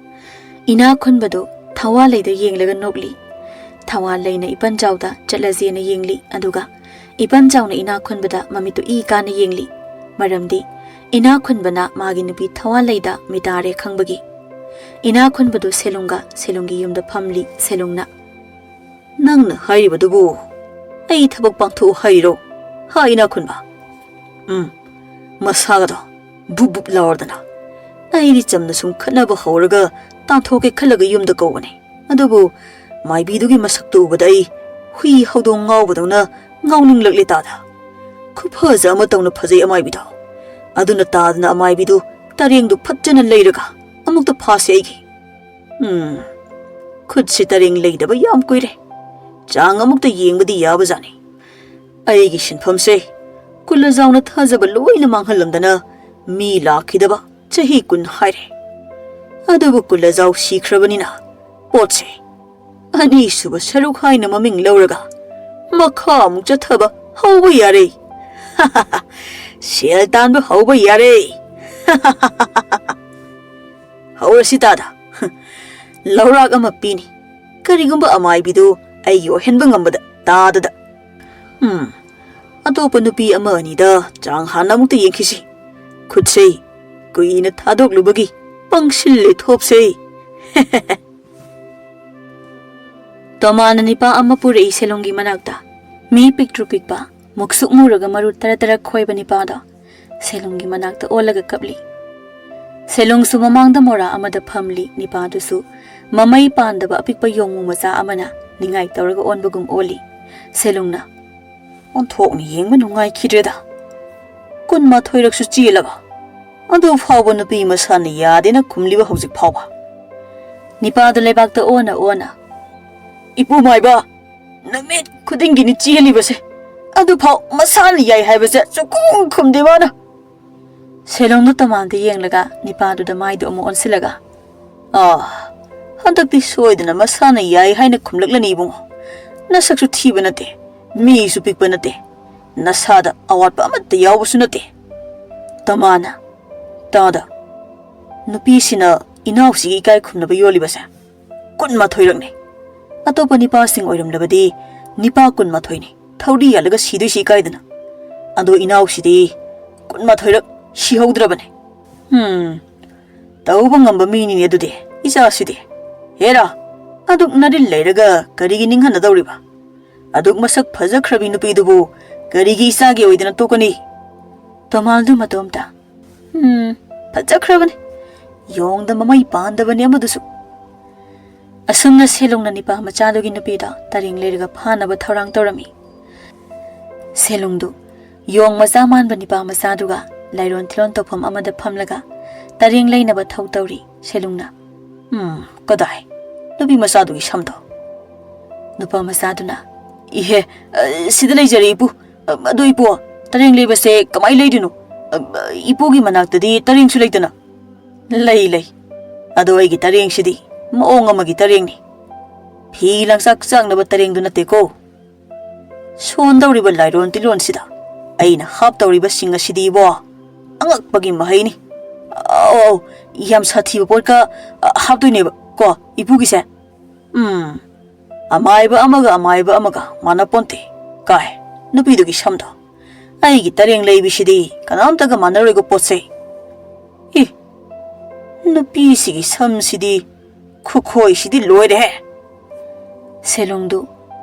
ꯏꯅꯥꯛ ꯈꯨꯟꯕꯗꯨ ꯊꯋꯥꯟꯂꯩꯗ ꯌꯦꯡꯂꯒ ꯅꯣꯛꯂꯤ꯫ ꯊꯋꯥꯟꯂꯩꯅ ꯏꯄꯟꯖꯥꯎꯗ ꯆꯠꯂꯁꯦꯅ ꯌꯦꯡꯂꯤ, ꯑꯗꯨꯒ ꯏꯄꯟꯖꯥꯎꯅ ꯏꯅꯥꯛ ꯈꯨꯟꯕꯗ ꯃꯃꯤꯠꯇꯨ ꯏ ꯀꯥꯅ ꯌꯦꯡꯂꯤ꯫ ꯃꯔꯝꯗꯤ ꯏꯅꯥꯛ ꯈꯨꯟꯕꯅ ꯃꯥꯒꯤ ꯅꯨꯄꯤ ꯊꯋꯥꯟꯂꯩꯗ ꯃꯤꯇꯥꯔꯦ ꯈꯪꯕꯒꯤ꯫ ꯏꯅꯥꯛ ꯈꯨꯟꯕꯗꯨ ꯁꯦꯂꯨꯡꯒ ꯁꯦꯂꯨꯡꯒꯤ ꯌꯨꯝꯗ ꯐꯝꯂꯤ꯫ ꯁꯦꯂꯨꯡꯅ, "ꯅꯪꯅ ꯍꯥꯏꯔꯤꯕꯗꯨꯕꯨ ꯑꯩ ꯊꯕꯛ ꯄꯥꯡꯊꯣꯛꯎ ꯍꯥꯏꯔꯤꯔꯣ? ꯍꯥ, ꯏꯅꯥꯛ ꯈꯨꯟꯕ?" "ꯎꯝ, ꯃꯁꯥꯒꯗꯣ ꯕꯨꯞ ꯕꯨꯞ ꯂꯥꯎꯔꯗꯅ꯫ ꯑꯩꯗꯤ ꯆꯝꯅ ꯁꯨꯝ ꯈꯠꯅꯕ ꯍꯧꯔꯒ ꯇꯥꯟꯊꯣꯛꯀꯦ ꯈꯜꯂꯒ ꯌꯨꯝꯗ ꯀꯧꯕꯅꯦ꯫ ꯑꯗꯨꯕꯨ ꯃꯥꯏꯕꯤꯗꯨꯒꯤ ꯃꯁꯛꯇꯨ ꯎꯕꯗ ꯑꯩ ꯍꯨꯏ ꯍꯧꯗꯣꯡ ꯉꯥꯎꯕꯗꯧꯅ ꯉꯥꯎꯅꯤꯡꯂꯛꯂꯦ ꯇꯥꯗ꯫ ꯈꯨꯐꯖ ꯑꯃ ꯇꯧꯅ ꯐꯖꯩ ꯑꯃꯥꯏꯕꯤꯗꯣ꯫ ꯑꯗꯨꯅ ꯇꯥꯗꯅ ꯑꯃꯥꯏꯕꯤꯗꯨ ꯇꯔꯦꯡꯗꯨ ꯐꯠꯖꯅ ꯂꯩꯔꯒ ꯑꯃꯨꯛꯇ ꯐꯥꯁꯦ ꯑꯩꯒꯤ꯫ ꯎꯝ, ꯈꯨꯠꯁꯤ ꯇꯔꯦꯡ ꯂꯩꯗꯕ ꯌꯥꯝ ꯀꯨꯏꯔꯦ꯫ ꯆꯥꯡ ꯑꯃꯨꯛꯇ ꯌꯦꯡꯕꯗꯤ ꯌꯥꯕꯖꯥꯠꯅꯤ꯫ ꯑꯩꯒꯤ ꯁꯤꯟꯐꯝꯁꯦ ꯀꯨꯂꯖꯥꯎꯅ ꯊꯥꯖꯕ ꯂꯣꯏꯅ ꯃꯥꯡꯍꯜꯂꯝꯗꯅ ꯃꯤ ꯂꯥꯛꯈꯤꯗꯕ ꯆꯍꯤ ꯀꯨꯟ ꯍꯥꯏꯔꯦ꯫ ꯑꯗꯨꯕꯨ ꯀꯨꯂꯖꯥꯎ ꯁꯤꯈ꯭ꯔꯕꯅꯤꯅ ꯄꯣꯠꯁꯦ ꯑꯅꯤꯁꯨꯕ ꯁꯔꯨꯛ ꯍꯥꯏꯅ ꯃꯃꯤꯡ ꯂꯧꯔꯒ ꯃꯈꯥ ꯑꯃꯨꯛ ꯆꯠꯊꯕ ꯍꯧꯕ ꯌꯥꯔꯦ꯫ ꯁꯦꯜ ꯇꯥꯟꯕ ꯍꯧꯕ ꯌꯥꯔꯦ꯫ ꯍꯧꯔꯁꯤ ꯇꯥꯗ꯫ ꯂꯧꯔꯥꯛ ꯑꯃ ꯄꯤꯅꯤ꯫ ꯀꯔꯤꯒꯨꯝꯕ ꯑꯃꯥꯏꯕꯤꯗꯨ ꯑꯩꯒꯤ ꯑꯣꯏꯍꯟꯕ ꯉꯝꯕꯗ ꯇꯥꯗꯗ꯫ ꯎꯝ, ꯑꯇꯣꯞꯄ ꯅꯨꯄꯤ ꯑꯃ ꯑꯅꯤꯗ ꯆꯥꯡ ꯍꯥꯟꯅ ꯑꯃꯨꯛꯇ ꯌꯦꯡꯈꯤꯁꯤ꯫ ꯈꯨꯠꯁꯦ ꯀꯨꯏꯅ ꯊꯥꯗꯣꯛꯂꯨꯕꯒꯤ ꯄꯪꯁꯤꯜꯂꯦ ꯊꯣꯞꯁꯦ꯫ ꯇꯣꯃꯥꯅ ꯅꯤꯄꯥ ꯑꯃ ꯄꯨꯔꯛꯏ ꯁꯦꯂꯨꯡꯒꯤ ꯃꯅꯥꯛꯇ꯫ ꯃꯤ ꯄꯤꯛꯇ꯭ꯔꯨ ꯄꯤꯛꯄ, ꯃꯨꯛꯁꯨꯛ ꯃꯨꯔꯒ ꯃꯔꯨ ꯇꯔꯥ ꯇꯔꯥ ꯈꯣꯏꯕ ꯅꯤꯄꯥꯗꯣ ꯁꯦꯂꯨꯡꯒꯤ ꯃꯅꯥꯛꯇ ꯑꯣꯜꯂꯒ ꯀꯞꯂꯤ꯫ ꯁꯦꯂꯨꯡꯁꯨ ꯃꯃꯥꯡꯗ ꯃꯣꯔꯥ ꯑꯃꯗ ꯐꯝꯂꯤ, ꯅꯤꯄꯥꯗꯨꯁꯨ ꯃꯃꯩ ꯄꯥꯟꯗꯕ ꯑꯄꯤꯛꯄ ꯌꯣꯡꯃꯨ ꯃꯆꯥ ꯑꯃꯅ ꯅꯤꯡꯉꯥꯏ ꯇꯧꯔꯒ ꯑꯣꯟꯕꯒꯨꯝ ꯑꯣꯜꯂꯤ꯫ ꯁꯦꯂꯨꯡꯅ, "ꯑꯣꯟꯊꯣꯛꯅ ꯌꯦꯡꯕ ꯅꯨꯡꯉꯥꯏꯈꯤꯗ꯭ꯔꯦꯗ꯫ ꯀꯨꯟꯃꯥꯊꯣꯏꯔꯛꯁꯨ ꯆꯦꯜꯂꯕ꯫ ꯑꯗꯨ ꯐꯥꯎꯕ ꯅꯨꯄꯤ ꯃꯁꯥꯅ ꯌꯥꯗꯦꯅ ꯈꯨꯝꯂꯤꯕ ꯍꯧꯖꯤꯛ ꯐꯥꯎꯕ?" ꯅꯤꯄꯥꯗꯨ ꯂꯩꯕꯥꯛꯇ ꯑꯣꯟꯅ ꯑꯣꯟꯅ, "ꯏꯄꯨ ꯃꯥꯏꯕ, ꯅꯨꯃꯤꯠ ꯈꯨꯗꯤꯡꯒꯤꯅꯤ ꯆꯦꯜꯂꯤꯕꯁꯦ꯫ ꯑꯗꯨꯐꯥꯎ ꯃꯁꯥꯅ ꯌꯥꯏ ꯍꯥꯏꯕꯁꯦ ꯁꯨꯛꯈꯨꯝ ꯈꯨꯝꯗꯦ ꯃꯥꯅ꯫" ꯁꯦꯂꯣꯡꯗꯨ ꯇꯃꯥꯟꯗ ꯌꯦꯡꯂꯒ ꯅꯤꯄꯥꯗꯨꯗ ꯃꯥꯏꯗꯨ ꯑꯃꯨꯛ ꯑꯣꯟꯁꯤꯜꯂꯒ, "ꯑꯥ, ꯍꯟꯗꯛꯇꯤ ꯁꯣꯏꯗꯅ ꯃꯁꯥꯅ ꯌꯥꯏ ꯍꯥꯏꯅ ꯈꯨꯝꯂꯛꯂꯅꯤ ꯏꯕꯨꯡꯉꯣ꯫ ꯅꯁꯛꯁꯨ ꯊꯤꯕ ꯅꯠꯇꯦ, ꯃꯤꯁꯨ ꯄꯤꯛꯄ ꯅꯠꯇꯦ, ꯅꯁꯥꯗ ꯑꯋꯥꯠꯄ ꯑꯃꯠꯇ ꯌꯥꯎꯕꯁꯨ ꯅꯠꯇꯦ꯫" ꯇꯃꯥꯅ, "ꯇꯥꯗ, ꯅꯨꯄꯤꯁꯤꯅ ꯏꯅꯥꯎꯁꯤꯒꯤ ꯏꯀꯥꯏ ꯈꯨꯝꯅꯕ ꯌꯣꯜꯂꯤꯕꯁꯦ ꯀꯨꯟꯃꯥꯊꯣꯏꯔꯛꯅꯤ꯫ ꯑꯇꯣꯞꯄ ꯅꯤꯄꯥꯁꯤꯡ ꯑꯣꯏꯔꯝꯂꯕꯗꯤ ꯅꯤꯄꯥ ꯀꯨꯟꯃꯥꯊꯣꯏꯅꯤ ꯊꯧꯔꯤ ꯌꯥꯜꯂꯒ ꯁꯤꯗꯣꯏꯁꯤ ꯏꯀꯥꯏꯗꯅ꯫ ꯑꯗꯣ ꯏꯅꯥꯎꯁꯤꯗꯤ ꯀꯨꯟꯃꯥꯊꯣꯏꯔꯛ ꯁꯤꯍꯧꯗ꯭ꯔꯕꯅꯦ꯫ ꯍꯝ, ꯇꯧꯕ ꯉꯝꯕ ꯃꯤꯅꯤꯅꯦ ꯑꯗꯨꯗꯤ, ꯏꯆꯥꯁꯤꯗꯤ꯫ ꯍꯦꯔꯥ, ꯑꯗꯨꯛ ꯅꯔꯤꯜ ꯂꯩꯔꯒ ꯀꯔꯤꯒꯤ ꯅꯤꯡꯍꯟꯅꯗꯧꯔꯤꯕ? ꯑꯗꯨꯛ ꯃꯁꯛ ꯐꯖꯈ꯭ꯔꯕꯤ ꯅꯨꯄꯤꯗꯨꯕꯨ ꯀꯔꯤꯒꯤ ꯏꯆꯥꯒꯤ ꯑꯣꯏꯗꯅ ꯇꯣꯛꯀꯅꯤ?" ꯇꯣꯃꯥꯜꯗꯨ ꯃꯇꯣꯝꯇ, "ꯎꯝ, ꯐꯖꯈ꯭ꯔꯕꯅꯤ꯫ ꯌꯣꯡꯗ ꯃꯃꯩ ꯄꯥꯟꯗꯕꯅꯤ ꯑꯃꯗꯨꯁꯨ꯫" ꯑꯁꯨꯝꯅ ꯁꯦꯂꯨꯡꯅ ꯅꯤꯄꯥ ꯃꯆꯥꯗꯨꯒꯤ ꯅꯨꯄꯤꯗꯣ ꯇꯔꯦꯡ ꯂꯩꯔꯒ ꯐꯥꯅꯕ ꯊꯧꯔꯥꯡ ꯇꯧꯔꯝꯃꯤ꯫ ꯁꯦꯂꯨꯡꯗꯨ ꯌꯣꯡ ꯃꯆꯥ ꯃꯥꯟꯕ ꯅꯤꯄꯥ ꯃꯆꯥꯗꯨꯒ ꯂꯥꯏꯔꯣꯟ ꯊꯤꯂꯣꯟ ꯇꯧꯐꯝ ꯑꯃꯗ ꯐꯝꯂꯒ ꯇꯔꯦꯡ ꯂꯩꯅꯕ ꯊꯧ ꯇꯧꯔꯤ ꯁꯦꯂꯨꯡꯅ꯫ "ꯎꯝ, ꯀꯗꯥꯏ? ꯅꯨꯄꯤ ꯃꯆꯥꯗꯨꯒꯤ ꯁꯝꯗꯣ?" ꯅꯨꯄꯥ ꯃꯆꯥꯗꯨꯅ, "ꯏꯍꯦ, ꯑ, ꯁꯤꯗ ꯂꯩꯖꯔꯦ, ꯏꯄꯨ꯫ ꯑ, ꯑꯗꯨ ꯏꯄꯨ, ꯇꯔꯦꯡ ꯂꯩꯕꯁꯦ ꯀꯃꯥꯏ ꯂꯩꯗꯣꯏꯅꯣ? ꯑ, ꯏꯄꯨꯒꯤ ꯃꯅꯥꯛꯇꯗꯤ ꯇꯔꯦꯡꯁꯨ ꯂꯩꯇꯅ?" "ꯂꯩ, ꯂꯩ꯫ ꯑꯗꯣ ꯑꯩꯒꯤ ꯇꯔꯦꯡꯁꯤꯗꯤ ꯃꯑꯣꯡ ꯑꯃꯒꯤ ꯇꯔꯦꯡꯅꯤ꯫ ꯐꯤ ꯂꯥꯡꯁꯥꯛ ꯆꯥꯛꯅꯕ ꯇꯔꯦꯡꯗꯨ ꯅꯠꯇꯦꯀꯣ꯫ ꯁꯣꯟꯗꯧꯔꯤꯕ ꯂꯥꯏꯔꯣꯟ ꯇꯤꯂꯣꯟꯁꯤꯗ ꯑꯩꯅ ꯍꯥꯞꯇꯧꯔꯤꯕꯁꯤꯡ ꯑꯁꯤꯗꯤꯕꯣ, ꯑꯉꯛꯄꯒꯤ ꯃꯍꯩꯅꯤ꯫ ꯑꯧ, ꯑꯧ, ꯌꯥꯝ ꯁꯥꯊꯤꯕ ꯄꯣꯠꯀ, ꯑ, ꯍꯥꯞꯇꯣꯏꯅꯦꯕ ꯀꯣ, ꯏꯄꯨꯒꯤꯁꯦ꯫ ꯎꯝ, ꯑꯃꯥꯏꯕ ꯑꯃꯒ ꯑꯃꯥꯏꯕ ꯑꯃꯒ ꯃꯥꯟꯅ ꯄꯣꯟꯇꯦ꯫ ꯀꯥꯏ, ꯅꯨꯄꯤꯗꯨꯒꯤ ꯁꯝꯗꯣ꯫ ꯑꯩꯒꯤ ꯇꯔꯦꯡ ꯂꯩꯕꯤꯁꯤꯗꯤ ꯀꯅꯥꯝꯇꯒ ꯃꯥꯟꯅꯔꯣꯏꯀꯣ ꯄꯣꯠꯁꯦ꯫ ꯏ, ꯅꯨꯄꯤꯁꯤꯒꯤ ꯁꯝꯁꯤꯗꯤ, ꯈꯨꯈꯣꯏꯁꯤꯗꯤ ꯂꯣꯏꯔꯦꯍꯦ!" ꯁꯦꯂꯨꯡꯗꯨ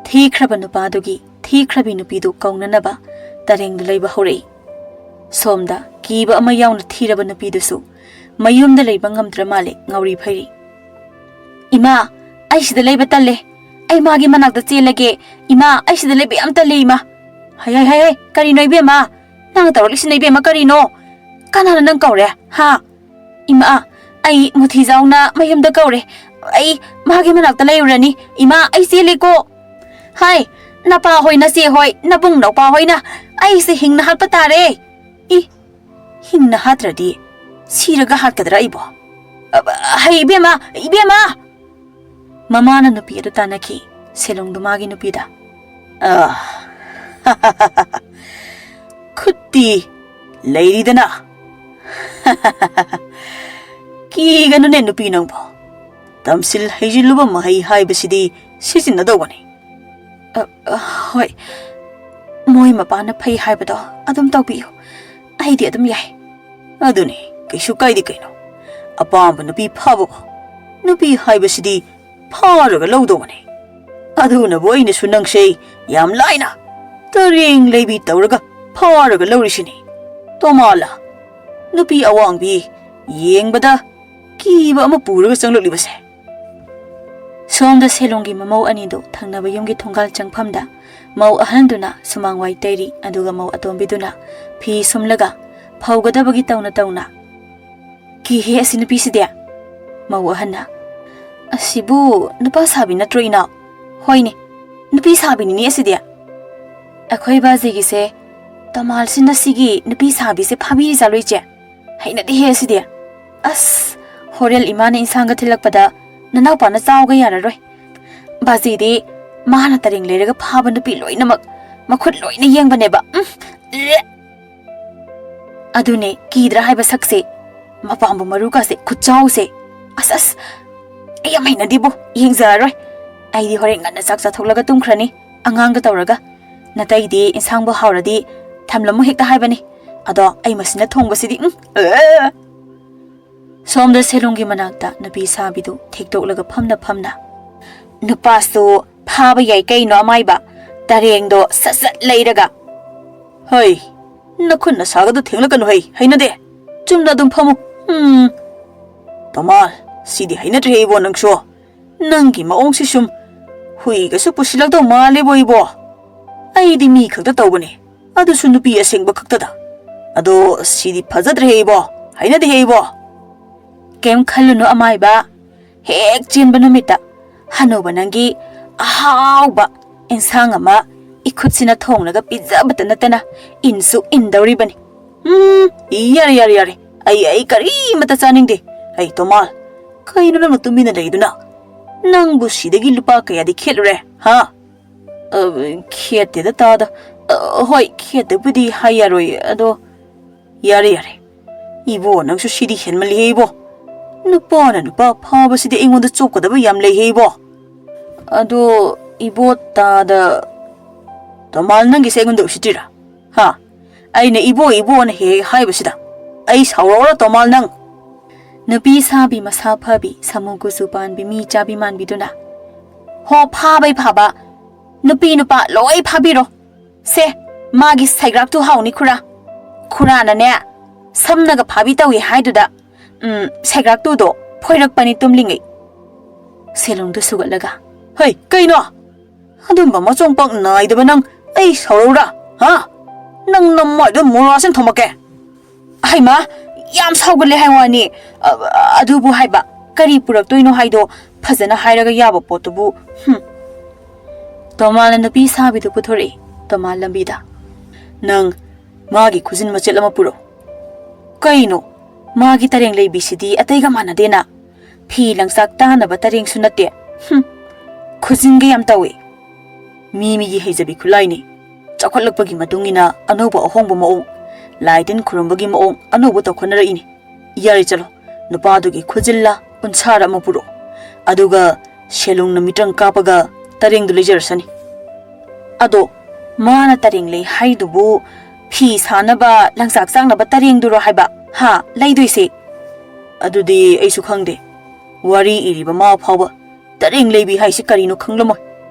ꯊꯤꯈ꯭ꯔꯕ ꯅꯨꯄꯥꯗꯨꯒꯤ ꯊꯤꯈ꯭ꯔꯕꯤ ꯅꯨꯄꯤꯗꯨ ꯀꯧꯅꯅꯕ ꯇꯔꯦꯡꯗꯨ ꯂꯩꯕ ꯍꯧꯔꯛꯏ꯫ ꯁꯣꯝꯗ ꯀꯤꯕ ꯑꯃ ꯌꯥꯎꯅ ꯊꯤꯔꯕ ꯅꯨꯄꯤꯗꯨꯁꯨ ꯃꯌꯨꯝꯗ ꯂꯩꯕ ꯉꯝꯗ꯭ꯔ ꯃꯥꯜꯂꯦ, ꯉꯥꯎꯔꯤ ꯐꯩꯔꯤ꯫ "ꯏꯃꯥ, ꯑꯩ ꯁꯤꯗ ꯂꯩꯕ ꯇꯜꯂꯦ꯫ ꯑꯩ ꯃꯥꯒꯤ ꯃꯅꯥꯛꯇ ꯆꯦꯜꯂꯒꯦ꯫ ꯏꯃꯥ, ꯑꯩ ꯁꯤꯗ ꯂꯩꯕ ꯌꯥꯝ ꯇꯜꯂꯦ, ꯏꯃꯥ꯫" "ꯍꯩ, ꯍꯩ, ꯍꯩ, ꯍꯩ, ꯀꯔꯤꯅꯣ ꯏꯕꯦꯝꯃ? ꯅꯪ ꯇꯧꯔꯛꯂꯤꯁꯤꯅ ꯏꯕꯦꯝꯃ ꯀꯔꯤꯅꯣ? ꯀꯅꯥꯅ ꯅꯪ ꯀꯧꯔꯦ, ꯍꯥ?" "ꯏꯃꯥ, ꯑꯩ ꯃꯨꯊꯤꯖꯥꯎꯅ ꯃꯌꯨꯝꯗ ꯀꯧꯔꯦ꯫ ꯑꯩ ꯃꯥꯒꯤ ꯃꯅꯥꯛꯇ ꯂꯩꯔꯨꯔꯅꯤ꯫ ꯏꯃꯥ, ꯑꯩ ꯆꯦꯜꯂꯦꯀꯣ꯫" "ꯍꯥꯏ, ꯅꯄꯥ ꯍꯣꯏ, ꯅꯆꯦ ꯍꯣꯏ, ꯅꯕꯨꯡ ꯅꯧꯄꯥ ꯍꯣꯏꯅ ꯑꯩꯁꯦ ꯍꯤꯡꯅ ꯍꯥꯠꯄ ꯇꯥꯔꯦ꯫" "ꯏ, ꯍꯤꯡꯅ ꯍꯥꯠꯇ꯭ꯔꯗꯤ ꯁꯤꯔꯒ ꯍꯥꯠꯀꯗ꯭ꯔꯥ ꯑꯩꯕꯣ? ꯑ, ꯍꯩ, ꯏꯕꯦꯝꯃ, ꯏꯕꯦꯝꯃ!" ꯃꯃꯥꯅ ꯅꯨꯄꯤ ꯑꯗꯨ ꯇꯥꯟꯅꯈꯤ꯫ ꯁꯦꯂꯨꯡꯗꯨ ꯃꯥꯒꯤ ꯅꯨꯄꯤꯗ, "ꯑ, ꯈꯨꯠꯇꯤ ꯂꯩꯔꯤꯗꯅ꯫ ꯀꯤꯒꯅꯨꯅꯦ ꯅꯨꯄꯤ ꯅꯪꯕꯣ꯫ ꯇꯝꯁꯤꯜ ꯍꯩꯖꯤꯜꯂꯨꯕ ꯃꯍꯩ ꯍꯥꯏꯕꯁꯤꯗꯤ ꯁꯤꯖꯤꯟꯅꯗꯧꯕꯅꯤ꯫" "ꯑ, ꯑ, ꯍꯣꯏ꯫ ꯃꯣꯏ ꯃꯄꯥꯅ ꯐꯩ ꯍꯥꯏꯕꯗꯣ ꯑꯗꯨꯝ ꯇꯧꯕꯤꯌꯨ꯫ ꯑꯩꯗꯤ ꯑꯗꯨꯝ ꯌꯥꯏ꯫" "ꯑꯗꯨꯅꯤ, ꯀꯩꯁꯨ ꯀꯥꯏꯗꯦ ꯀꯩꯅꯣ꯫ ꯑꯄꯥꯝꯕ ꯅꯨꯄꯤ ꯐꯥꯕꯕꯨ ꯅꯨꯄꯤ ꯍꯥꯏꯕꯁꯤꯗꯤ ꯐꯥꯔꯒ ꯂꯧꯗꯧꯕꯅꯤ꯫ ꯑꯗꯨꯅꯕꯨ ꯑꯩꯅꯁꯨ ꯅꯪꯁꯦ ꯌꯥꯝ ꯂꯥꯏꯅ ꯇꯔꯦꯡ ꯂꯩꯕꯤ ꯇꯧꯔꯒ ꯐꯥꯔꯒ ꯂꯧꯔꯤꯁꯤꯅꯤ꯫ ꯇꯣꯃꯥꯂ, ꯅꯨꯄꯤ ꯑꯋꯥꯡꯕꯤ ꯌꯦꯡꯕꯗ ꯀꯤꯕ ꯑꯃ ꯄꯨꯔꯒ ꯆꯪꯂꯛꯂꯤꯕꯁꯦ꯫" ꯁꯣꯝꯗ ꯁꯦꯂꯣꯡꯒꯤ ꯃꯃꯧ ꯑꯅꯤꯗꯨ ꯊꯪꯅꯕ ꯌꯨꯝꯒꯤ ꯊꯣꯡꯒꯥꯜ ꯆꯪꯐꯝꯗ ꯃꯧ ꯑꯍꯟꯗꯨꯅ ꯁꯨꯃꯥꯡ ꯋꯥꯏ ꯇꯩꯔꯤ, ꯑꯗꯨꯒ ꯃꯧ ꯑꯇꯣꯝꯕꯤꯗꯨꯅ ꯐꯤ ꯁꯨꯝꯂꯒ ꯐꯧꯒꯗꯕꯒꯤ ꯇꯧꯅ ꯇꯧꯅ, "ꯀꯤꯍꯦ ꯑꯁꯤ ꯅꯨꯄꯤꯁꯤꯗꯤ"꯫ ꯃꯧ ꯑꯍꯟꯅ, "ꯑꯁꯤꯕꯨ ꯅꯨꯄꯥ ꯁꯥꯕꯤ ꯅꯠꯇ꯭ꯔꯣ ꯏꯅꯥꯎ?" "ꯍꯣꯏꯅꯦ, ꯅꯨꯄꯤ ꯁꯥꯕꯤꯅꯤꯅꯦ ꯑꯁꯤꯗꯤ꯫ ꯑꯩꯈꯣꯏ ꯕꯥꯖꯤꯒꯤꯁꯦ ꯇꯃꯥꯜꯁꯤꯅ ꯁꯤꯒꯤ ꯅꯨꯄꯤ ꯁꯥꯕꯤꯁꯦ ꯐꯥꯕꯤꯔꯤꯖꯥꯠꯂꯣ ꯏꯆꯦ? ꯍꯩꯅꯗꯦꯍꯦ ꯑꯁꯤꯗꯤ꯫ ꯑꯁ, ꯍꯣꯔꯦꯟ ꯏꯃꯥꯅ ꯏꯟꯁꯥꯡꯒ ꯊꯤꯜꯂꯛꯄꯗ ꯅꯅꯥꯎꯄꯥꯅ ꯆꯥꯎꯒ ꯌꯥꯔꯔꯣꯏ꯫ ꯕꯥꯖꯤꯗꯤ ꯃꯥꯅ ꯇꯔꯦꯡ ꯂꯩꯔꯒ ꯐꯥꯕ ꯅꯨꯄꯤ ꯂꯣꯏꯅꯃꯛ ꯃꯈꯨꯠ ꯂꯣꯏꯅ ꯌꯦꯡꯕꯅꯦꯕ꯫ ꯎꯝ, ꯏ!" ꯑꯗꯨꯅꯦ, ꯀꯤꯗ꯭ꯔꯥ ꯍꯥꯏꯕ ꯁꯛꯁꯦ? ꯃꯄꯥꯝꯕꯨ ꯃꯔꯨꯒꯁꯦ, ꯈꯨꯠꯆꯥꯎꯁꯦ꯫ ꯑꯁ, ꯑꯁ, ꯑꯩ ꯌꯥꯝ ꯍꯩꯅꯗꯦꯕꯣ, ꯌꯦꯡꯖꯔꯔꯣꯏ꯫ ꯑꯩꯗꯤ ꯍꯣꯔꯦꯟ ꯉꯟꯅ ꯆꯥꯛ ꯆꯥꯊꯣꯛꯂꯒ ꯇꯨꯝꯈ꯭ꯔꯅꯤ, ꯑꯉꯥꯡꯒ ꯇꯧꯔꯒ꯫ ꯅꯇꯩꯗꯤ ꯏꯟꯁꯥꯡꯕꯨ ꯍꯥꯎꯔꯗꯤ ꯊꯝꯂꯝꯃꯨ ꯍꯦꯛꯇ ꯍꯥꯏꯕꯅꯤ꯫ ꯑꯗꯣ ꯑꯩ ꯃꯁꯤꯅ ꯊꯣꯡꯕꯁꯤꯗꯤ, ꯎꯝ, ꯑꯦ! ꯁꯣꯝꯗ ꯁꯦꯂꯨꯡꯒꯤ ꯃꯅꯥꯛꯇ ꯅꯨꯄꯤ ꯁꯥꯕꯤꯗꯨ ꯊꯦꯛꯇꯣꯛꯂꯒ ꯐꯝꯅ ꯐꯝꯅ, "ꯅꯨꯄꯥꯁꯨ ꯐꯥꯕ ꯌꯥꯏ ꯀꯩꯅꯣ ꯑꯃꯥꯏꯕ, ꯇꯔꯦꯡꯗꯣ ꯁꯠ ꯁꯠ ꯂꯩꯔꯒ"꯫ "ꯍꯩ, ꯅꯈꯨꯠ ꯅꯁꯥꯒꯗꯨ ꯊꯦꯡꯂꯛꯀꯅꯨ ꯍꯩ, ꯍꯩꯅꯗꯦ꯫ ꯆꯨꯝꯅ ꯑꯗꯨꯝ ꯐꯝꯃꯨ꯫ ꯎꯝ꯫ ꯇꯃꯥꯜ, ꯁꯤꯗꯤ ꯍꯩꯅꯗ꯭ꯔꯦꯍꯦ ꯏꯕꯣ ꯅꯪꯁꯨ꯫ ꯅꯪꯒꯤ ꯃꯑꯣꯡꯁꯤ ꯁꯨꯝ ꯍꯨꯏꯒꯁꯨ ꯄꯨꯁꯤꯜꯂꯛꯇꯧ ꯃꯥꯜꯂꯦꯕꯣ ꯏꯕꯣ꯫ ꯑꯩꯗꯤ ꯃꯤ ꯈꯛꯇ ꯇꯧꯕꯅꯦ, ꯑꯗꯨꯁꯨ ꯅꯨꯄꯤ ꯑꯁꯦꯡꯕ ꯈꯛꯇꯗ꯫ ꯑꯗꯣ ꯁꯤꯗꯤ ꯐꯖꯗ꯭ꯔꯦꯍꯦ ꯏꯕꯣ, ꯍꯩꯅꯗꯦꯍꯦ ꯏꯕꯣ"꯫ "ꯀꯩꯝ ꯈꯜꯂꯨꯅꯨ ꯑꯃꯥꯏꯕ, ꯍꯦꯛ ꯆꯦꯟꯕ ꯅꯨꯃꯤꯠꯇ ꯍꯅꯨꯕ ꯅꯪꯒꯤ ꯑꯍꯥꯎꯕ ꯏꯟꯁꯥꯡ ꯑꯃ ꯏꯈꯨꯠꯁꯤꯅ ꯊꯣꯡꯂꯒ ꯄꯤꯖꯕꯇ ꯅꯠꯇꯅ ꯏꯟꯁꯨ ꯏꯟꯗꯧꯔꯤꯕꯅꯤ"꯫ "ꯎꯝ, ꯌꯥꯔꯦ, ꯌꯥꯔꯦ, ꯌꯥꯔꯦ꯫ ꯑꯩ, ꯑꯩ ꯀꯔꯤꯃꯇ ꯆꯥꯅꯤꯡꯗꯦ꯫ ꯑꯩ ꯇꯣꯃꯥꯜ, ꯀꯩꯅꯣ ꯅꯪꯅ ꯇꯨꯃꯤꯟꯅ ꯂꯩꯗꯨꯅ? ꯅꯪꯕꯨ ꯁꯤꯗꯒꯤ ꯂꯨꯄꯥ ꯀꯌꯥꯗꯤ ꯈꯦꯠꯂꯨꯔꯦ, ꯍꯥ?" "ꯑ, ꯈꯦꯠꯇꯦꯗ ꯇꯥꯗ꯫ ꯑ, ꯍꯣꯏ, ꯈꯦꯠꯇꯕꯨꯗꯤ ꯍꯥꯏ ꯌꯥꯔꯣꯏ, ꯑꯗꯣ"꯫ "ꯌꯥꯔꯦ, ꯌꯥꯔꯦ꯫ ꯏꯕꯣ, ꯅꯪꯁꯨ ꯁꯤꯗꯤ ꯍꯦꯟꯃꯜꯂꯤꯍꯦ ꯏꯕꯣ꯫ ꯅꯨꯄꯥꯅ ꯅꯨꯄꯥ ꯐꯥꯕꯁꯤꯗꯤ ꯑꯩꯉꯣꯟꯗ ꯆꯣꯞꯀꯗꯕ ꯌꯥꯝ ꯂꯩꯍꯦ ꯏꯕꯣ꯫ ꯑꯗꯣ ꯏꯕꯣ ꯇꯥꯗ"꯫ "ꯇꯃꯥꯜ, ꯅꯪꯒꯤꯁꯦ ꯑꯩꯉꯣꯟꯗ ꯎꯁꯤꯠꯇ꯭ꯔꯤꯔꯥ? ꯍꯥ? ꯑꯩꯅ ꯏꯕꯣ ꯏꯕꯣꯅ ꯍꯦꯛ ꯍꯦꯛ ꯍꯥꯏꯕꯁꯤꯗ ꯑꯩ ꯁꯥꯎꯔꯛꯑꯣꯔꯥ ꯇꯃꯥꯜ ꯅꯪ?" ꯅꯨꯄꯤ ꯁꯥꯕꯤ ꯃꯁꯥ ꯐꯕꯤ, ꯁꯥꯃꯨ ꯀꯨꯆꯨ ꯄꯥꯟꯕꯤ, ꯃꯤ ꯆꯥꯕꯤ ꯃꯥꯟꯕꯤꯗꯨꯅ, "ꯍꯣ, ꯐꯥꯕꯩ ꯐꯥꯕ, ꯅꯨꯄꯤ ꯅꯨꯄꯥ ꯂꯣꯏ ꯐꯥꯕꯤꯔꯣ꯫ ꯁꯦ, ꯃꯥꯒꯤ ꯁꯩꯒ꯭ꯔꯥꯛꯇꯨ ꯍꯥꯎꯅꯤ ꯈꯨꯔꯥ꯫ ꯈꯨꯔꯥꯅꯅꯦ, ꯁꯝꯅꯒ ꯐꯥꯕꯤ ꯇꯧꯏ ꯍꯥꯏꯗꯨꯗ, ꯎꯝ, ꯁꯩꯒ꯭ꯔꯥꯛꯇꯨꯗꯣ ꯐꯣꯏꯔꯛꯄꯅꯤ ꯇꯨꯝꯂꯤꯉꯩ"꯫ ꯁꯦꯂꯨꯡꯗꯨ ꯁꯨꯒꯠꯂꯒ, "ꯍꯩ, ꯀꯩꯅꯣ? ꯑꯗꯨꯝꯕ ꯃꯆꯣꯡ ꯄꯥꯛ ꯅꯥꯏꯗꯕ ꯅꯪ ꯑꯩ ꯁꯥꯎꯔꯧꯔꯥ? ꯍꯥ? ꯅꯪ ꯅꯃꯥꯏꯗꯨ ꯃꯣꯔꯥꯁꯤꯅ ꯊꯣꯝꯃꯛꯀꯦ"꯫ "ꯍꯩꯃꯥ, ꯌꯥꯝ ꯁꯥꯎꯒꯜꯂꯦ ꯍꯥꯏ ꯋꯥꯅꯤ꯫ ꯑ, ꯑꯗꯨꯕꯨ ꯍꯥꯏꯕ, ꯀꯔꯤ ꯄꯨꯔꯛꯇꯣꯏꯅꯣ ꯍꯥꯏꯗꯣ ꯐꯖꯅ ꯍꯥꯏꯔꯒ ꯌꯥꯕ ꯄꯣꯠꯇꯨꯕꯨ, ꯍꯨꯝ꯫" ꯇꯣꯃꯥꯜꯅ ꯅꯨꯄꯤ ꯁꯥꯕꯤꯗꯨ ꯄꯨꯊꯣꯔꯛꯏ꯫ ꯇꯣꯃꯥꯜ ꯂꯝꯕꯤꯗ, "ꯅꯪ ꯃꯥꯒꯤ ꯈꯨꯖꯤꯟ ꯃꯆꯦꯠ ꯑꯃ ꯄꯨꯔꯛꯎ꯫" "ꯀꯩꯅꯣ? ꯃꯥꯒꯤ ꯇꯔꯦꯡ ꯂꯩꯕꯤꯁꯤꯗꯤ ꯑꯇꯩꯒ ꯃꯥꯟꯅꯗꯦꯅ꯫ ꯐꯤ ꯂꯪꯆꯥꯛ ꯇꯥꯅꯕ ꯇꯔꯦꯡꯁꯨ ꯅꯠꯇꯦ꯫ ꯍꯨꯝ, ꯈꯨꯖꯤꯟꯒ ꯌꯥꯝ ꯇꯧꯏ꯫ ꯃꯤ ꯃꯤꯒꯤ ꯍꯩꯖꯕꯤ ꯈꯨꯠꯂꯥꯏꯅꯤ꯫ ꯆꯥꯎꯈꯠꯂꯛꯄꯒꯤ ꯃꯇꯨꯡ ꯏꯟꯅ ꯑꯅꯧꯕ ꯑꯍꯣꯡꯕ ꯃꯑꯣꯡ, ꯂꯥꯏ ꯇꯤꯟ ꯈꯨꯔꯨꯝꯕꯒꯤ ꯃꯑꯣꯡ ꯑꯅꯧꯕ ꯇꯧꯈꯠꯅꯔꯛꯏꯅꯤ꯫ ꯌꯥꯔꯦ, ꯆꯠꯂꯣ, ꯅꯨꯄꯥꯗꯨꯒꯤ ꯈꯨꯖꯤꯜꯂ ꯎꯟꯁꯥꯔ ꯑꯃ ꯄꯨꯔꯛꯑꯣ꯫ ꯑꯗꯨꯒ ꯁꯦꯂꯨꯡꯅ ꯃꯤꯇ꯭ꯔꯪ ꯀꯥꯞꯄꯒ ꯇꯔꯦꯡꯗꯨ ꯂꯩꯖꯔꯁꯅꯤ꯫ ꯑꯗꯣ ꯃꯥꯅ ꯇꯔꯦꯡ ꯂꯩ ꯍꯥꯏꯗꯨꯕꯨ ꯐꯤ ꯁꯥꯅꯕ, ꯂꯪꯆꯥꯛ ꯆꯥꯛꯅꯕ ꯇꯔꯦꯡꯗꯨꯔꯣ ꯍꯥꯏꯕ? ꯍꯥ, ꯂꯩꯗꯣꯏꯁꯦ?" "ꯑꯗꯨꯗꯤ ꯑꯩꯁꯨ ꯈꯪꯗꯦ꯫ ꯋꯥꯔꯤ ꯏꯔꯤꯕ ꯃꯥ ꯐꯥꯎꯕ ꯇꯔꯦꯡ ꯂꯩꯕꯤ ꯍꯥꯏꯁꯤ ꯀꯔꯤꯅꯣ ꯈꯪꯂꯝꯃꯣꯏ꯫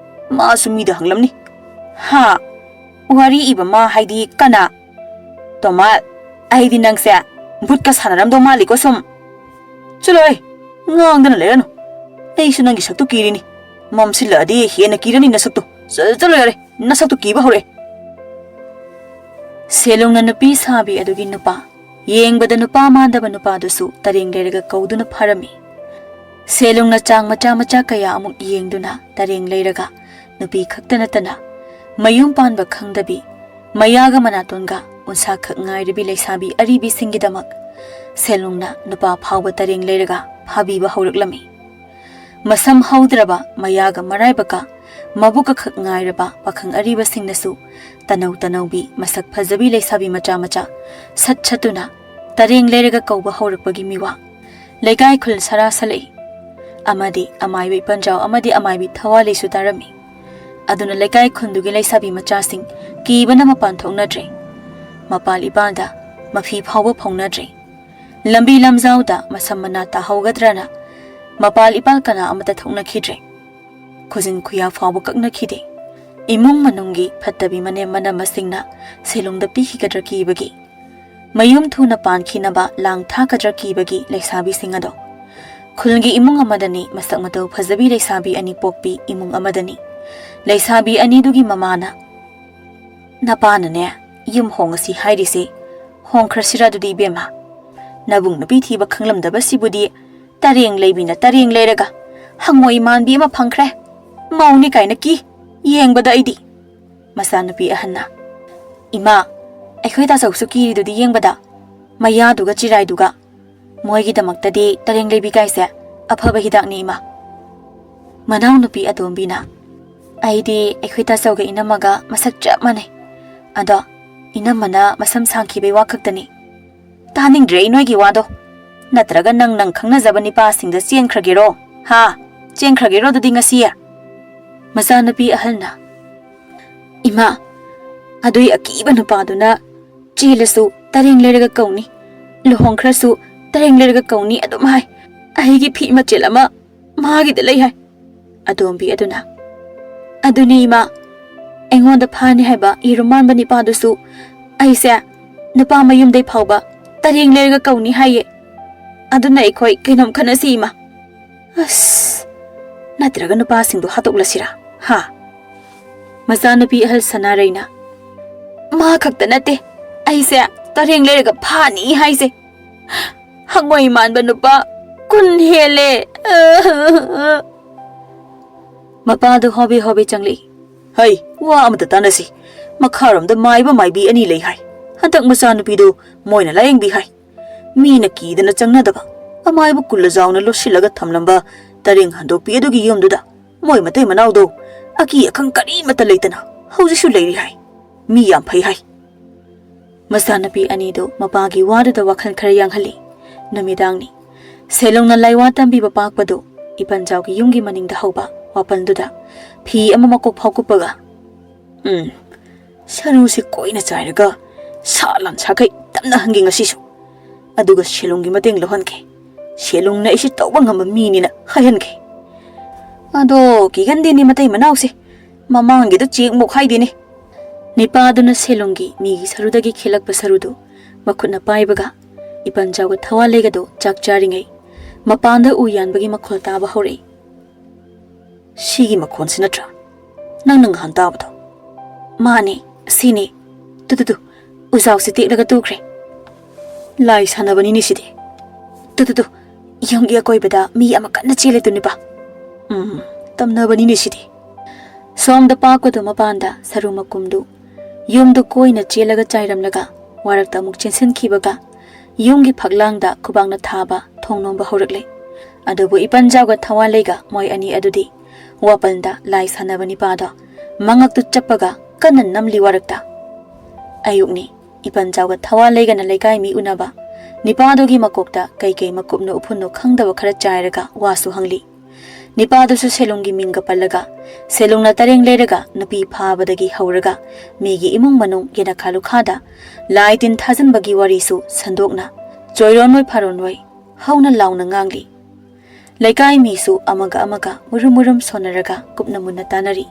ꯃꯥꯁꯨ ꯃꯤꯗ ꯍꯪꯂꯝꯅꯤ꯫" "ꯍꯥ? ꯋꯥꯔꯤ ꯏꯕ ꯃꯥ ꯍꯥꯏꯗꯤ ꯀꯅꯥ?" "ꯇꯣꯃꯥ, ꯑꯩꯗꯤ ꯅꯪꯁꯦ ꯚꯨꯠꯀ ꯁꯥꯟꯅꯔꯝꯗꯧ ꯃꯥꯜꯂꯤꯀꯣ ꯁꯨꯝ꯫" "ꯆꯠꯂꯣꯍꯦ, ꯉꯥꯡꯗꯅ ꯂꯩꯔꯅꯨ꯫ ꯑꯩꯁꯨ ꯅꯪꯒꯤ ꯁꯛꯇꯨ ꯀꯤꯔꯤꯅꯤ꯫ ꯃꯝꯁꯤꯜꯂꯛꯑꯗꯤ ꯍꯦꯟꯅ ꯀꯤꯔꯅꯤ ꯅꯁꯛꯇꯨ꯫ ꯆ-, ꯆꯠꯂꯣ ꯌꯥꯔꯦ, ꯅꯁꯛꯇꯨ ꯀꯤꯕ ꯍꯧꯔꯛꯑꯦ꯫" ꯁꯦꯂꯨꯡꯅ ꯅꯨꯄꯤ ꯁꯥꯕꯤ ꯑꯗꯨꯒꯤ ꯅꯨꯄꯥ, ꯌꯦꯡꯕꯗ ꯅꯨꯄꯥ ꯃꯥꯟꯗꯕ ꯅꯨꯄꯥꯗꯨꯁꯨ ꯇꯔꯦꯡ ꯂꯩꯔꯒ ꯀꯧꯗꯨꯅ ꯐꯥꯔꯝꯃꯤ꯫ ꯁꯦꯂꯨꯡꯅ ꯆꯥꯡ ꯃꯆꯥ ꯃꯆꯥ ꯀꯌꯥ ꯑꯃꯨꯛ ꯌꯦꯡꯗꯨꯅ ꯇꯔꯦꯡ ꯂꯩꯔꯒ ꯅꯨꯄꯤ ꯈꯛꯇ ꯅꯠꯇꯅ ꯃꯌꯨꯝ ꯄꯥꯟꯕ ꯈꯪꯗꯕꯤ, ꯃꯌꯥꯒ ꯃꯅꯥꯇꯣꯟꯒ ꯎꯟꯁꯥꯈꯛ ꯉꯥꯏꯔꯕꯤ ꯂꯩꯁꯥꯕꯤ ꯑꯔꯤꯕꯤꯁꯤꯡꯒꯤꯗꯃꯛ ꯁꯦꯂꯨꯡꯅ ꯅꯨꯄꯥ ꯐꯥꯎꯕ ꯇꯔꯦꯡ ꯂꯩꯔꯒ ꯐꯥꯕꯤꯕ ꯍꯧꯔꯛꯂꯝꯃꯤ꯫ ꯃꯁꯝ ꯍꯧꯗ꯭ꯔꯕ, ꯃꯌꯥꯒ ꯃꯔꯥꯏꯕꯛꯀ ꯃꯕꯨꯛꯀ ꯈꯛ ꯉꯥꯏꯔꯕ ꯄꯥꯈꯪ ꯑꯔꯤꯕꯁꯤꯡꯅꯁꯨ ꯇꯅꯧ ꯇꯅꯧꯕꯤ ꯃꯁꯛ ꯐꯖꯕꯤ ꯂꯩꯁꯥꯕꯤ ꯃꯆꯥ ꯃꯆꯥ ꯁꯠ ꯁꯠꯇꯨꯅ ꯇꯔꯦꯡ ꯂꯩꯔꯒ ꯀꯧꯕ ꯍꯧꯔꯛꯄꯒꯤ ꯃꯤꯋꯥ ꯂꯩꯀꯥꯏ ꯈꯨꯜ ꯁꯔꯥ ꯁꯜꯂꯛꯏ꯫ ꯑꯃꯗꯤ ꯑꯃꯥꯏꯕꯤ ꯄꯟꯖꯥꯎ ꯑꯃꯗꯤ ꯑꯃꯥꯏꯕꯤ ꯊꯋꯥꯂꯤꯁꯨ ꯇꯥꯔꯝꯃꯤ꯫ ꯑꯗꯨꯅ ꯂꯩꯀꯥꯏ ꯈꯨꯟꯗꯨꯒꯤ ꯂꯩꯁꯥꯕꯤ ꯃꯆꯥꯁꯤꯡ ꯀꯤꯕꯅ ꯃꯄꯥꯟ ꯊꯣꯛꯅꯗ꯭ꯔꯦ꯫ ꯃꯄꯥꯜ ꯏꯄꯥꯜꯗ ꯃꯐꯤ ꯐꯥꯎꯕ ꯐꯥꯎꯅꯗ꯭ꯔꯦ꯫ ꯂꯝꯕꯤ ꯂꯝꯖꯥꯎꯗ ꯃꯁꯝ ꯃꯅꯥ ꯇꯥꯍꯧꯒꯗ꯭ꯔꯅ ꯃꯄꯥꯜ ꯏꯄꯥꯜ ꯀꯅꯥ ꯑꯃꯠꯇ ꯊꯣꯛꯅꯈꯤꯗ꯭ꯔꯦ꯫ ꯈꯨꯖꯤꯟ ꯈꯨꯌꯥ ꯐꯥꯎꯕ ꯀꯛꯅꯈꯤꯗꯦ꯫ ꯏꯃꯨꯡ ꯃꯅꯨꯡꯒꯤ ꯐꯠꯇꯕꯤ ꯃꯅꯦꯝ ꯃꯅꯝꯃꯁꯤꯡꯅ ꯁꯦꯂꯨꯡꯗ ꯄꯤꯈꯤꯒꯗ꯭ꯔꯥ ꯀꯤꯕꯒꯤ, ꯃꯌꯨꯝ ꯊꯨꯅ ꯄꯥꯟꯈꯤꯅꯕ ꯂꯥꯡ ꯊꯥꯛꯀꯗ꯭ꯔꯥ ꯀꯤꯕꯒꯤ ꯂꯩꯁꯥꯕꯤꯁꯤꯡ ꯑꯗꯣ ꯈꯨꯜꯒꯤ ꯏꯃꯨꯡ ꯑꯃꯗꯅꯤ, ꯃꯁꯛ ꯃꯇꯧ ꯐꯖꯕꯤ ꯂꯩꯁꯥꯕꯤ ꯑꯅꯤ ꯄꯣꯛꯄꯤ ꯏꯃꯨꯡ ꯑꯃꯗꯅꯤ꯫ ꯂꯩꯁꯥꯕꯤ ꯑꯅꯤꯗꯨꯒꯤ ꯃꯃꯥꯅ, "ꯅꯄꯥꯅꯅꯦ ꯌꯨꯝ ꯍꯣꯡꯉꯁꯤ ꯍꯥꯏꯔꯤꯁꯦ "ꯍꯣꯡꯈ꯭ꯔꯁꯤꯔ ꯑꯗꯨꯗꯤ, ꯏꯕꯦꯝꯃ? ꯅꯕꯨꯡ ꯅꯨꯄꯤ ꯊꯤꯕ ꯈꯪꯂꯝꯗꯕꯁꯤꯕꯨꯗꯤ ꯇꯔꯦꯡ ꯂꯩꯕꯤꯅ ꯇꯔꯦꯡ ꯂꯩꯔꯒ ꯍꯪꯉꯣꯏ ꯃꯥꯟꯕꯤ ꯑꯃ ꯐꯪꯈ꯭ꯔꯦ꯫ ꯃꯧꯅꯤ ꯀꯥꯏꯅ ꯀꯤ ꯌꯦꯡꯕꯗ ꯑꯩꯗꯤ"꯫ ꯃꯆꯥꯅꯨꯄꯤ ꯑꯍꯟꯅ, "ꯏꯃꯥ, ꯑꯩꯈꯣꯏ ꯇꯥꯆꯧꯁꯨ ꯀꯤꯔꯤꯗꯨꯗꯤ ꯌꯦꯡꯕꯗ, ꯃꯌꯥꯗꯨꯒ ꯆꯤꯔꯥꯏꯗꯨꯒ꯫ ꯃꯣꯏꯒꯤꯗꯃꯛꯇꯗꯤ ꯇꯔꯦꯡ ꯂꯩꯕꯤ ꯀꯥꯏꯁꯦ ꯑꯐꯕ ꯍꯤꯗꯥꯛꯅꯤ, ꯏꯃꯥ"꯫ ꯃꯅꯥꯎꯅꯨꯄꯤ ꯑꯇꯣꯝꯕꯤꯅ, "ꯑꯩꯗꯤ ꯑꯩꯈꯣꯏ ꯇꯥꯆꯧꯒ ꯏꯅꯝꯃꯒ ꯃꯁꯛ ꯆꯞ ꯃꯥꯟꯅꯩ꯫ ꯑꯗꯣ ꯏꯅꯝꯃꯅ ꯃꯁꯝ ꯁꯥꯡꯈꯤꯕꯩ ꯋꯥ ꯈꯛꯇꯅꯤ"꯫ "ꯇꯥꯅꯤꯡꯗ꯭ꯔꯦ ꯑꯩ ꯅꯣꯏꯒꯤ ꯋꯥꯗꯣ꯫ ꯅꯠꯇ꯭ꯔꯒ ꯅꯪ, ꯅꯪ ꯈꯪꯅꯖꯕ ꯅꯤꯄꯥꯁꯤꯡꯗ ꯆꯦꯟꯈ꯭ꯔꯒꯦꯔꯣ? ꯍꯥ? ꯆꯦꯟꯈ꯭ꯔꯒꯦꯔꯣ ꯑꯗꯨꯗꯤ ꯉꯁꯤ?" ꯃꯆꯥꯅꯨꯄꯤ ꯑꯍꯜꯅ, "ꯏꯃꯥ, ꯑꯗꯨꯏ ꯑꯀꯤꯕ ꯅꯨꯄꯥꯗꯨꯅ ꯆꯦꯜꯂꯁꯨ ꯇꯔꯦꯡ ꯂꯩꯔꯒ ꯀꯧꯅꯤ, ꯂꯨꯍꯣꯡꯈ꯭ꯔꯁꯨ ꯇꯔꯦꯡ ꯂꯩꯔꯒ ꯀꯧꯅꯤ ꯑꯗꯨꯝ ꯍꯥꯏ꯫ ꯑꯩꯒꯤ ꯐꯤ ꯃꯆꯦꯠ ꯑꯃ ꯃꯥꯒꯤꯗ ꯂꯩ" ꯍꯥꯏ꯫ ꯑꯇꯣꯝꯕꯤ ꯑꯗꯨꯅ, "ꯑꯗꯨꯅꯤ ꯏꯃꯥ, ꯑꯩꯉꯣꯟꯗ ꯐꯥꯅꯤ ꯍꯥꯏꯕ ꯌꯦꯔꯨꯝ ꯃꯥꯟꯕ ꯅꯤꯄꯥꯗꯨꯁꯨ ꯑꯩꯁꯦ ꯅꯨꯄꯥ ꯃꯌꯨꯝꯗꯩ ꯐꯥꯎꯕ ꯇꯔꯦꯡ ꯂꯩꯔꯒ ꯀꯧꯅꯤ ꯍꯥꯏꯌꯦ꯫ ꯑꯗꯨꯅ ꯑꯩꯈꯣꯏ ꯀꯩꯅꯣꯝ ꯈꯟꯅꯁꯤ, ꯏꯃꯥ꯫ ꯑꯁ, ꯅꯠꯇ꯭ꯔꯒ ꯅꯨꯄꯥꯁꯤꯡꯗꯣ ꯍꯥꯠꯇꯣꯛꯂꯁꯤꯔꯥ? ꯍꯥ?" ꯃꯆꯥꯅꯨꯄꯤ ꯑꯍꯜ ꯁꯅꯥꯔꯩꯅ, "ꯃꯥ ꯈꯛꯇ ꯅꯠꯇꯦ ꯑꯩꯁꯦ ꯇꯔꯦꯡ ꯂꯩꯔꯒ ꯐꯥꯅꯤ ꯍꯥꯏꯁꯦ꯫ ꯍꯪꯉꯣꯏ ꯃꯥꯟꯕ ꯅꯨꯄꯥ ꯀꯨꯟ ꯍꯦꯜꯂꯦ"꯫ ꯃꯄꯥꯗꯨ ꯍꯣꯕꯦ ꯍꯣꯕꯦ ꯆꯪꯂꯛꯏ꯫ "ꯍꯩ, ꯋꯥ ꯑꯃꯇ ꯇꯥꯟꯅꯁꯤ꯫ ꯃꯈꯥꯔꯣꯝꯗ ꯃꯥꯏꯕ ꯃꯥꯏꯕꯤ ꯑꯅꯤ ꯂꯩ ꯍꯥꯏ꯫ ꯍꯟꯗꯛ ꯃꯆꯥꯅꯨꯄꯤꯗꯨ ꯃꯣꯏꯅ ꯂꯥꯌꯦꯡꯕꯤ ꯍꯥꯏ꯫ ꯃꯤꯅ ꯀꯤꯗꯅ ꯆꯪꯅꯗꯕ, ꯑꯃꯥꯏꯕ ꯀꯨꯜꯂꯖꯥꯎꯅ ꯂꯣꯠꯁꯤꯜꯂꯒ ꯊꯝꯂꯝꯕ ꯇꯔꯦꯡ ꯍꯟꯗꯣꯛꯄꯤ ꯑꯗꯨꯒꯤ ꯌꯨꯝꯗꯨꯗ ꯃꯣꯏ ꯃꯇꯩ ꯃꯅꯥꯎꯗꯣ ꯑꯀꯤ ꯑꯈꯪ ꯀꯔꯤꯃꯠꯇ ꯂꯩꯇꯅ ꯍꯧꯖꯤꯛꯁꯨ ꯂꯩꯔꯤ ꯍꯥꯏ꯫ ꯃꯤ ꯌꯥꯝ ꯐꯩ ꯍꯥꯏ"꯫ ꯃꯆꯥꯅꯨꯄꯤ ꯑꯅꯤꯗꯨ ꯃꯄꯥꯒꯤ ꯋꯥꯗꯨꯗ ꯋꯥꯈꯜ ꯈꯔ ꯌꯥꯡꯍꯜꯂꯤ꯫ ꯅꯨꯃꯤꯗꯥꯡꯅꯤ꯫ ꯁꯦꯂꯨꯡꯅ ꯂꯥꯏꯋꯥ ꯇꯝꯕꯤꯕ ꯄꯥꯛꯄꯗꯨ ꯏꯄꯟꯖꯥꯎꯒꯤ ꯌꯨꯝꯒꯤ ꯃꯅꯤꯡꯗ ꯍꯧꯕ ꯋꯥꯄꯜꯗꯨꯗ ꯐꯤ ꯑꯃ ꯃꯀꯣꯛ ꯐꯥꯎ ꯀꯨꯞꯄꯒ, "ꯎꯝ, ꯁꯔꯨꯁꯤ ꯀꯣꯏꯅ ꯆꯥꯏꯔꯒ ꯁꯥ ꯂꯥꯟ ꯁꯥꯈꯩ ꯇꯞꯅ ꯍꯟꯒꯦ ꯉꯁꯤꯁꯨ꯫ ꯑꯗꯨꯒ ꯁꯦꯂꯨꯡꯒꯤ ꯃꯇꯦꯡ ꯂꯧꯍꯟꯒꯦ꯫ ꯁꯦꯂꯨꯡꯅ ꯑꯩꯁꯤ ꯇꯧꯕ ꯉꯝꯕ ꯃꯤꯅꯤꯅ ꯍꯥꯏꯍꯟꯒꯦ꯫ ꯑꯗꯣ ꯀꯤꯒꯟꯗꯦꯅꯦ ꯃꯇꯩ ꯃꯅꯥꯎꯁꯦ꯫ ꯃꯃꯥꯡꯒꯤꯗꯣ ꯆꯦꯛꯃꯨꯛ ꯍꯥꯏꯗꯦꯅꯦ"꯫ ꯅꯤꯄꯥꯗꯨꯅ ꯁꯦꯂꯨꯡꯒꯤ ꯃꯤꯒꯤ ꯁꯔꯨꯗꯒꯤ ꯈꯦꯠꯂꯛꯄ ꯁꯔꯨꯗꯨ ꯃꯈꯨꯠꯅ ꯄꯥꯏꯕꯒ ꯏꯄꯟꯖꯥꯎꯒ ꯊꯋꯥꯂꯩꯒꯗꯨ ꯆꯥꯛ ꯆꯥꯔꯤꯉꯩ ꯃꯄꯥꯟꯗ ꯎ ꯌꯥꯟꯕꯒꯤ ꯃꯈꯣꯜ ꯇꯥꯕ ꯍꯧꯔꯛꯏ꯫ "ꯁꯤꯒꯤ ꯃꯈꯣꯟꯁꯤ ꯅꯠꯇ꯭ꯔꯥ ꯅꯪꯅ ꯉꯍꯥꯟ ꯇꯥꯕꯗꯣ?" "ꯃꯥꯅꯦ, ꯁꯤꯅꯦ꯫ ꯇꯨ, ꯇꯨ, ꯇꯨ, ꯎꯖꯥꯎꯁꯤ ꯇꯦꯛꯂꯒ ꯇꯣꯛꯈ꯭ꯔꯦ꯫ "ꯂꯥꯏ ꯁꯥꯟꯅꯕꯅꯤꯅꯦ ꯁꯤꯗꯤ꯫ ꯇꯨ, ꯇꯨ, ꯇꯨ, ꯌꯨꯝꯒꯤ ꯑꯀꯣꯏꯕꯗ ꯃꯤ ꯑꯃ ꯀꯟꯅ ꯆꯦꯜꯂꯦ ꯇꯨ ꯅꯤꯄꯥ꯫ ꯎꯝ, ꯇꯝꯅꯕꯅꯤꯅꯦ ꯁꯤꯗꯤ"꯫ ꯁꯣꯝꯗ ꯄꯥꯛꯄꯗꯨ ꯃꯄꯥꯟꯗ ꯁꯔꯨ ꯃꯀꯨꯝꯗꯨ ꯌꯨꯝꯗꯨ ꯀꯣꯏꯅ ꯆꯦꯜꯂꯒ ꯆꯥꯏꯔꯝꯂꯒ ꯋꯥꯔꯛꯇ ꯑꯃꯨꯛ ꯆꯦꯟꯁꯤꯟꯈꯤꯕꯒ ꯌꯨꯝꯒꯤ ꯐꯛꯂꯥꯡꯗ ꯈꯨꯕꯥꯛꯅ ꯊꯥꯕ ꯊꯣꯡ ꯅꯣꯝꯕ ꯍꯧꯔꯛꯂꯦ꯫ ꯑꯗꯨꯕꯨ ꯏꯄꯟꯖꯥꯎꯒ ꯊꯋꯥꯂꯩꯒ ꯃꯣꯏ ꯑꯅꯤ ꯑꯗꯨꯗꯤ ꯋꯥꯄꯜꯗ ꯂꯥꯏ ꯁꯥꯟꯅꯕ ꯅꯤꯄꯥꯗꯣ ꯃꯉꯛꯇꯨ ꯆꯞꯄꯒ ꯀꯟꯅ ꯅꯝꯂꯤ ꯋꯥꯔꯛꯇ꯫ ꯑꯌꯨꯛꯅꯤ꯫ ꯏꯄꯟꯖꯥꯎꯒ ꯊꯋꯥꯂꯩꯒꯅ ꯂꯩꯀꯥꯏ ꯃꯤ ꯎꯅꯕ ꯅꯤꯄꯥꯗꯨꯒꯤ ꯃꯀꯣꯛꯇ ꯀꯩꯀꯩ ꯃꯀꯨꯞꯅꯣ ꯎꯐꯨꯟꯅꯣ ꯈꯪꯗꯕ ꯈꯔ ꯆꯥꯏꯔꯒ ꯋꯥꯁꯨ ꯍꯪꯂꯤ꯫ ꯅꯤꯄꯥꯗꯨꯁꯨ ꯁꯦꯂꯨꯡꯒꯤ ꯃꯤꯡꯒ ꯄꯜꯂꯒ, ꯁꯦꯂꯨꯡꯅ ꯇꯔꯦꯡ ꯂꯩꯔꯒ ꯅꯨꯄꯤ ꯐꯥꯕꯗꯒꯤ ꯍꯧꯔꯒ ꯃꯤꯒꯤ ꯏꯃꯨꯡ ꯃꯅꯨꯡ ꯌꯦꯅꯈꯥ ꯂꯨꯈꯥꯗ ꯂꯥꯏ ꯇꯤꯟ ꯊꯥꯖꯤꯟꯕꯒꯤ ꯋꯥꯔꯤꯁꯨ ꯁꯟꯗꯣꯛꯅ ꯆꯣꯏꯔꯣꯟꯂꯣꯏ ꯐꯥꯔꯣꯟꯂꯣꯏ ꯍꯧꯅ ꯂꯥꯎꯅ ꯉꯥꯡꯂꯤ꯫ ꯂꯩꯀꯥꯏ ꯃꯤꯁꯨ ꯑꯃꯒ ꯑꯃꯒ ꯃꯨꯔꯨꯝ ꯃꯨꯔꯨꯝ ꯁꯣꯟꯅꯔꯒ ꯀꯨꯞꯅ ꯃꯨꯟꯅ ꯇꯥꯟꯅꯔꯤ꯫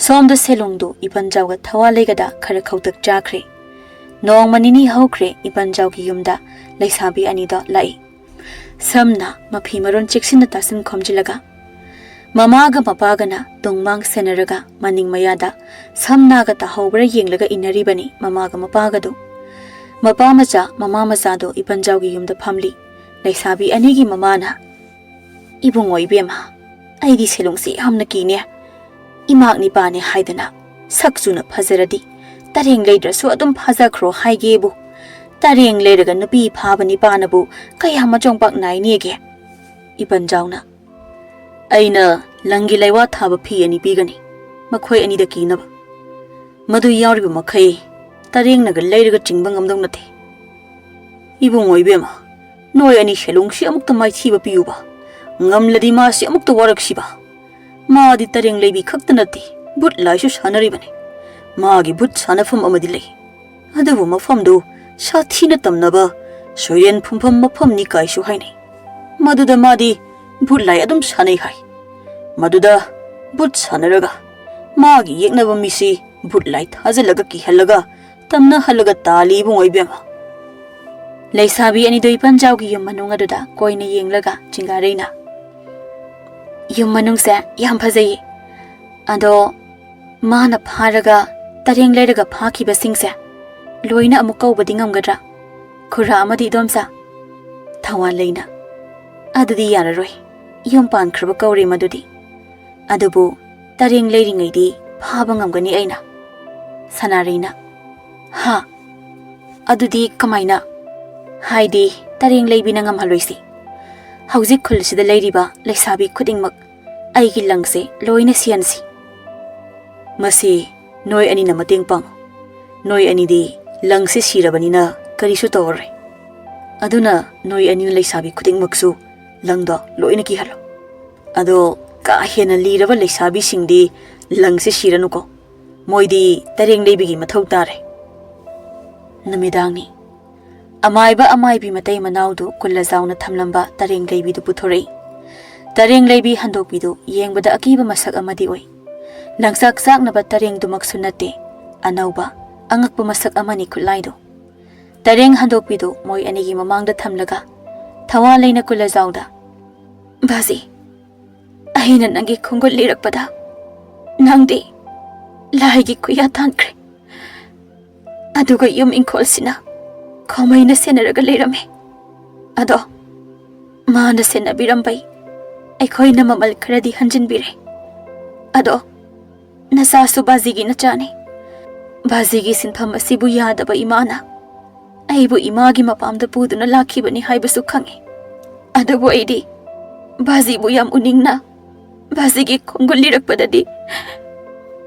ꯁꯣꯝꯗ ꯁꯦꯂꯨꯡꯗꯨ ꯏꯄꯟꯖꯥꯎꯒ ꯊꯋꯥꯂꯩꯒꯗ ꯈꯔ ꯈꯧꯇꯛ ꯆꯥꯈ꯭ꯔꯦ꯫ ꯅꯣꯡꯃ ꯅꯤꯅꯤ ꯍꯧꯈ꯭ꯔꯦ ꯏꯄꯟꯖꯥꯎꯒꯤ ꯌꯨꯝꯗ ꯂꯩꯁꯥꯕꯤ ꯑꯅꯤꯗꯣ ꯂꯥꯛꯏ꯫ ꯁꯝꯅ ꯃꯐꯤ ꯃꯔꯣꯟ ꯆꯦꯛꯁꯤꯟꯅ ꯇꯥꯁꯤꯟ ꯈꯣꯝꯖꯤꯜꯂꯒ, ꯃꯃꯥꯒ ꯃꯄꯥꯒꯅ ꯇꯨꯡ ꯃꯥꯡ ꯁꯦꯟꯅꯔꯒ ꯃꯅꯤꯡ ꯃꯌꯥꯗ ꯁꯝꯅꯥꯒ ꯇꯥꯍꯧꯕ꯭ꯔꯥ ꯌꯦꯡꯂꯒ ꯏꯟꯅꯔꯤꯕꯅꯤ ꯃꯃꯥꯒ ꯃꯄꯥꯒꯗꯨ꯫ ꯃꯄꯥ ꯃꯆꯥ, ꯃꯃꯥ ꯃꯆꯥꯗꯣ ꯏꯄꯟꯖꯥꯎꯒꯤ ꯌꯨꯝꯗ ꯐꯝꯂꯤ꯫ ꯂꯩꯁꯥꯕꯤ ꯑꯅꯤꯒꯤ ꯃꯃꯥꯅ, "ꯏꯕꯨꯡꯉꯣ ꯏꯕꯦꯝꯃ, ꯑꯩꯗꯤ ꯁꯦꯂꯨꯡꯁꯤ ꯌꯥꯝꯅ ꯀꯤꯅꯦ꯫ ꯏꯃꯥꯛ ꯅꯤꯄꯥꯅꯦ ꯍꯥꯏꯗꯅ ꯁꯛ ꯆꯨꯅ ꯐꯖꯔꯗꯤ ꯇꯔꯦꯡ ꯂꯩꯗ꯭ꯔꯁꯨ ꯑꯗꯨꯝ ꯐꯥꯖꯈ꯭ꯔꯣ ꯍꯥꯏꯒꯦꯕꯨ꯫ ꯇꯔꯦꯡ ꯂꯩꯔꯒ ꯅꯨꯄꯤ ꯐꯥꯕ ꯅꯤꯄꯥꯅꯕꯨ ꯀꯌꯥ ꯃꯆꯣꯡꯄꯥꯛ ꯅꯥꯏꯅꯦꯒꯦ?" ꯏꯄꯟꯖꯥꯎꯅ, "ꯑꯩꯅ ꯂꯪꯒꯤ ꯂꯩꯋꯥ ꯊꯥꯕ ꯐꯤ ꯑꯅꯤ ꯄꯤꯒꯅꯤ, ꯃꯈꯣꯏ ꯑꯅꯤꯗ ꯀꯤꯅꯕ꯫ ꯃꯗꯨ ꯌꯥꯎꯔꯤꯕ ꯃꯈꯩ ꯇꯔꯦꯡꯅꯒ ꯂꯩꯔꯒ ꯆꯤꯡꯕ ꯉꯝꯗꯧ ꯅꯠꯇꯦ꯫ ꯏꯕꯨꯡꯉꯣ ꯏꯕꯦꯝꯃ, ꯅꯣꯏ ꯑꯅꯤ ꯁꯦꯂꯨꯡꯁꯤ ꯑꯃꯨꯛꯇ ꯃꯥꯏꯊꯤꯕ ꯄꯤꯌꯨꯕ꯫ ꯉꯝꯂꯗꯤ ꯃꯥꯁꯤ ꯑꯃꯨꯛꯇ ꯋꯥꯔꯛꯁꯤꯕ꯫ ꯃꯥꯗꯤ ꯇꯔꯦꯡ ꯂꯩꯕꯤ ꯈꯛꯇ ꯅꯠꯇꯦ, ꯚꯨꯠ ꯂꯥꯏꯁꯨ ꯁꯥꯟꯅꯔꯤꯕꯅꯤ꯫ ꯃꯥꯒꯤ ꯚꯨꯠ ꯁꯥꯟꯅꯐꯝ ꯑꯃꯗꯤ ꯂꯩ꯫ ꯑꯗꯨꯕꯨ ꯃꯐꯝꯗꯨ ꯁꯥꯊꯤꯅ ꯇꯝꯅꯕ ꯁꯣꯏꯔꯦꯟ ꯐꯨꯝꯐꯝ ꯃꯐꯝꯅꯤ ꯀꯥꯏꯁꯨ ꯍꯥꯏꯅꯩ꯫ ꯃꯗꯨꯗ ꯃꯥꯗꯤ ꯚꯨꯠ ꯂꯥꯏ ꯑꯗꯨꯝ ꯁꯥꯟꯅꯩ ꯍꯥꯏ꯫ ꯃꯗꯨꯗ ꯚꯨꯠ ꯁꯥꯟꯅꯔꯒ ꯃꯥꯒꯤ ꯌꯦꯛꯅꯕ ꯃꯤꯁꯤ ꯚꯨꯠ ꯂꯥꯏ ꯊꯥꯖꯤꯜꯂꯒ ꯀꯤꯍꯜꯂꯒ ꯇꯝꯅꯍꯜꯂꯒ ꯇꯥꯜꯂꯤ ꯏꯕꯨꯡꯉꯣ ꯏꯕꯦꯝꯃ"꯫ ꯂꯩꯁꯥꯕꯤ ꯑꯅꯤꯗꯨ ꯏꯄꯟꯖꯥꯎꯒꯤ ꯌꯨꯝ ꯃꯅꯨꯡ ꯑꯗꯨꯗ ꯀꯣꯏꯅ ꯌꯦꯡꯂꯒ ꯆꯤꯡꯒꯥꯔꯩꯅ, "ꯌꯨꯝ ꯃꯅꯨꯡꯁꯦ ꯌꯥꯝ ꯐꯖꯩꯌꯦ꯫ ꯑꯗꯣ ꯃꯥꯅ ꯐꯥꯔꯒ ꯇꯔꯦꯡ ꯂꯩꯔꯒ ꯐꯥꯈꯤꯕꯁꯤꯡꯁꯦ ꯂꯣꯏꯅ ꯑꯃꯨꯛ ꯀꯧꯕꯗꯤ ꯉꯝꯒꯗ꯭ꯔꯥ?" "ꯈꯨꯔꯥ ꯑꯃꯗꯤ ꯏꯗꯣꯝꯆꯥ?" ꯊꯋꯥꯟꯂꯩꯅ, "ꯑꯗꯨꯗꯤ ꯌꯥꯔꯔꯣꯏ, ꯌꯨꯝ ꯄꯥꯟꯈ꯭ꯔꯕ ꯀꯧꯔꯦ ꯃꯗꯨꯗꯤ꯫ ꯑꯗꯨꯕꯨ ꯇꯔꯦꯡ ꯂꯩꯔꯤꯉꯩꯗꯤ ꯐꯥꯕ ꯉꯝꯒꯅꯤ ꯑꯩꯅ꯫" ꯁꯅꯥꯔꯩꯅ, "ꯍꯥ? ꯑꯗꯨꯗꯤ ꯀꯃꯥꯏꯅ?" "ꯍꯥꯏꯗꯤ ꯇꯔꯦꯡ ꯂꯩꯕꯤꯅ ꯉꯝꯍꯜꯂꯣꯏꯁꯤ꯫ ꯍꯧꯖꯤꯛ ꯈꯨꯜꯁꯤꯗ ꯂꯩꯔꯤꯕ ꯂꯩꯁꯥꯕꯤ ꯈꯨꯗꯤꯡꯃꯛ ꯑꯩꯒꯤ ꯂꯪꯁꯦ ꯂꯣꯏꯅ ꯁꯤꯍꯟꯁꯤ꯫" "ꯃꯁꯤ ꯅꯣꯏ ꯑꯅꯤꯅ ꯃꯇꯦꯡ ꯄꯥꯡꯉꯨ꯫ ꯅꯣꯏ ꯑꯅꯤꯗꯤ ꯂꯪꯁꯤ ꯁꯤꯔꯕꯅꯤꯅ ꯀꯔꯤꯁꯨ ꯇꯧꯔꯔꯣꯏ꯫ ꯑꯗꯨꯅ ꯅꯣꯏ ꯑꯅꯤꯅ ꯂꯩꯁꯥꯕꯤ ꯈꯨꯗꯤꯡꯃꯛꯁꯨ ꯂꯪꯗꯣ ꯂꯣꯏꯅ ꯀꯤꯍꯜꯂꯣ꯫ ꯑꯗꯣ ꯀꯥ ꯍꯦꯟꯅ ꯂꯤꯔꯕ ꯂꯩꯁꯥꯕꯤꯁꯤꯡꯗꯤ ꯂꯪꯁꯤ ꯁꯤꯔꯅꯨꯀꯣ꯫ ꯃꯣꯏꯗꯤ ꯇꯔꯦꯡ ꯂꯩꯕꯤꯒꯤ ꯃꯊꯧ ꯇꯥꯔꯦ꯫" ꯅꯨꯃꯤꯗꯥꯡꯅꯤ꯫ ꯑꯃꯥꯏꯕ ꯑꯃꯥꯏꯕꯤ ꯃꯇꯩ ꯃꯅꯥꯎꯗꯨ ꯀꯨꯜꯂꯖꯥꯎꯅ ꯊꯝꯂꯝꯕ ꯇꯔꯦꯡ ꯂꯩꯕꯤꯗꯨ ꯄꯨꯊꯣꯔꯛꯏ꯫ ꯇꯔꯦꯡ ꯂꯩꯕꯤ ꯍꯟꯗꯣꯛꯄꯤꯗꯨ ꯌꯦꯡꯕꯗ ꯑꯀꯤꯕ ꯃꯁꯛ ꯑꯃꯗꯤ ꯑꯣꯏ꯫ ꯂꯪꯆꯥꯛ ꯆꯥꯛꯅꯕ ꯇꯔꯦꯡꯗꯨꯃꯛꯁꯨ ꯅꯠꯇꯦ, ꯑꯅꯧꯕ, ꯑꯉꯛꯄ ꯃꯁꯛ ꯑꯃꯅꯤ ꯈꯨꯠꯂꯥꯏꯗꯨ꯫ ꯇꯔꯦꯡ ꯍꯟꯗꯣꯛꯄꯤꯗꯨ ꯃꯣꯏ ꯑꯅꯤꯒꯤ ꯃꯃꯥꯡꯗ ꯊꯝꯂꯒ ꯊꯋꯥꯟꯂꯩꯅ ꯀꯨꯜꯂꯖꯥꯎꯗ, "ꯕꯥꯖꯤ, ꯑꯩꯅ ꯅꯪꯒꯤ ꯈꯣꯡꯒꯨꯜ ꯂꯤꯔꯛꯄꯗ ꯅꯪꯗꯤ ꯂꯥꯏꯒꯤ ꯈꯨꯌꯥ ꯊꯥꯟꯈ꯭ꯔꯦ꯫ ꯑꯗꯨꯒ ꯌꯨꯝ ꯏꯪꯈꯣꯜꯁꯤꯅ ꯈꯣꯃꯩꯅ ꯁꯦꯟꯅꯔꯒ ꯂꯩꯔꯝꯃꯤ꯫ ꯑꯗꯣ ꯃꯥꯅ ꯁꯦꯟꯅꯕꯤꯔꯝꯕꯩ ꯑꯩꯈꯣꯏꯅ ꯃꯃꯜ ꯈꯔꯗꯤ ꯍꯟꯖꯤꯟꯕꯤꯔꯦ꯫ ꯑꯗꯣ ꯅꯆꯥꯁꯨ ꯕꯥꯖꯤꯒꯤ ꯅꯆꯥꯅꯤ꯫ ꯕꯥꯖꯤꯒꯤ ꯁꯤꯟꯐꯝ ꯑꯁꯤꯕꯨ ꯌꯥꯗꯕ ꯏꯃꯥꯅ ꯑꯩꯕꯨ ꯏꯃꯥꯒꯤ ꯃꯄꯥꯝꯗ ꯄꯨꯗꯨꯅ ꯂꯥꯛꯈꯤꯕꯅꯤ ꯍꯥꯏꯕꯁꯨ ꯈꯪꯉꯤ꯫ ꯑꯗꯨꯕꯨ ꯑꯩꯗꯤ ꯕꯥꯖꯤꯕꯨ ꯌꯥꯝ ꯎꯅꯤꯡꯅ ꯕꯥꯖꯤꯒꯤ ꯈꯣꯡꯒꯨꯜ ꯂꯤꯔꯛꯄꯗꯗꯤ,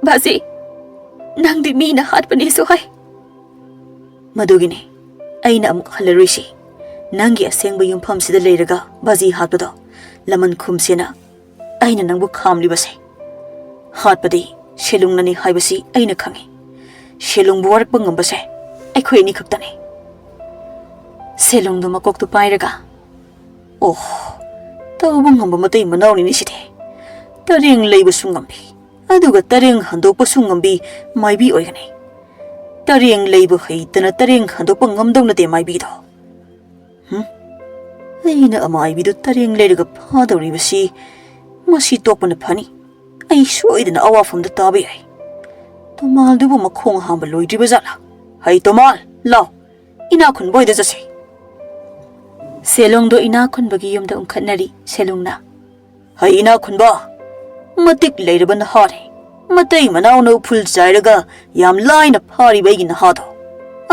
ꯕꯥꯖꯤ, ꯅꯪꯗꯤ ꯃꯤꯅ ꯍꯥꯠꯄꯅꯦꯁꯨ ꯍꯥꯏ꯫" "ꯃꯗꯨꯒꯤꯅꯤ ꯑꯩꯅ ꯑꯃꯨꯛ ꯍꯜꯂꯔꯣꯏꯁꯤ꯫ ꯅꯪꯒꯤ ꯑꯁꯦꯡꯕ ꯌꯨꯝꯐꯝꯁꯤꯗ ꯂꯩꯔꯒ ꯕꯥꯖꯤ ꯍꯥꯠꯄꯗꯣ ꯂꯃꯟ ꯈꯨꯝꯁꯦꯅ ꯑꯩꯅ ꯅꯪꯕꯨ ꯈꯥꯝꯂꯤꯕꯁꯦ꯫ ꯍꯥꯠꯄꯗꯤ ꯁꯦꯂꯨꯡꯅꯅꯤ ꯍꯥꯏꯕꯁꯤ ꯑꯩꯅ ꯈꯪꯏ꯫ ꯁꯦꯂꯨꯡꯕꯨ ꯋꯥꯔꯛꯄ ꯉꯝꯕꯁꯦ ꯑꯩꯈꯣꯏ ꯑꯅꯤ ꯈꯛꯇꯅꯤ꯫" ꯁꯦꯂꯨꯡꯗꯨ ꯃꯀꯣꯛꯇꯨ ꯄꯥꯏꯔꯒ, "ꯑꯣꯍ, ꯇꯧꯕ ꯉꯝꯕ ꯃꯇꯩ ꯃꯅꯥꯎꯅꯤꯅꯦ ꯁꯤꯗꯤ꯫ ꯇꯔꯦꯡ ꯂꯩꯕꯁꯨ ꯉꯝꯕꯤ, ꯑꯗꯨꯒ ꯇꯔꯦꯡ ꯍꯟꯗꯣꯛꯄꯁꯨ ꯉꯝꯕꯤ ꯃꯥꯏꯕꯤ ꯑꯣꯏꯒꯅꯤ꯫ ꯇꯔꯦꯡ ꯂꯩꯕ ꯍꯩꯇꯅ ꯇꯔꯦꯡ ꯍꯟꯗꯣꯛꯄ ꯉꯝꯗꯧ ꯅꯠꯇꯦ ꯃꯥꯏꯕꯤꯗꯣ꯫ ꯍꯨꯝ? ꯑꯩꯅ ꯑꯃꯥꯏꯕꯤꯗꯨ ꯇꯔꯦꯡ ꯂꯩꯔꯒ ꯐꯥꯗꯧꯔꯤꯕꯁꯤ ꯃꯁꯤ ꯇꯣꯛꯄꯅ ꯐꯅꯤ꯫ ꯑꯩ ꯁꯣꯏꯗꯅ ꯑꯋꯥꯐꯝꯗ ꯇꯥꯕ ꯌꯥꯏ꯫ ꯇꯣꯃꯥꯜꯗꯨꯕꯨ ꯃꯈꯣꯡ ꯍꯥꯝꯕ ꯂꯣꯏꯗ꯭ꯔꯤꯕ ꯖꯥꯠꯂꯥ? ꯍꯩ ꯇꯣꯃꯥꯜ, ꯂꯥꯎ꯫ ꯏꯅꯥꯛ ꯈꯨꯟꯕ ꯍꯣꯏꯗ ꯆꯠꯁꯤ꯫ ꯁꯦꯂꯨꯡꯗꯣ ꯏꯅꯥꯛ ꯈꯨꯟꯕꯒꯤ ꯌꯨꯝꯗ ꯎꯪꯈꯠꯅꯔꯤ ꯁꯦꯂꯨꯡꯅ꯫ "ꯍꯩ ꯏꯅꯥꯛ ꯈꯨꯟꯕ, ꯃꯇꯤꯛ ꯂꯩꯔꯕ ꯅꯍꯥꯅꯤ꯫ ꯃꯇꯩ ꯃꯅꯥꯎꯅ ꯎꯐꯨꯜ ꯆꯥꯏꯔꯒ ꯌꯥꯝ ꯂꯥꯏꯅ ꯐꯥꯔꯤꯕ ꯑꯩꯒꯤ ꯅꯍꯥꯗꯣ꯫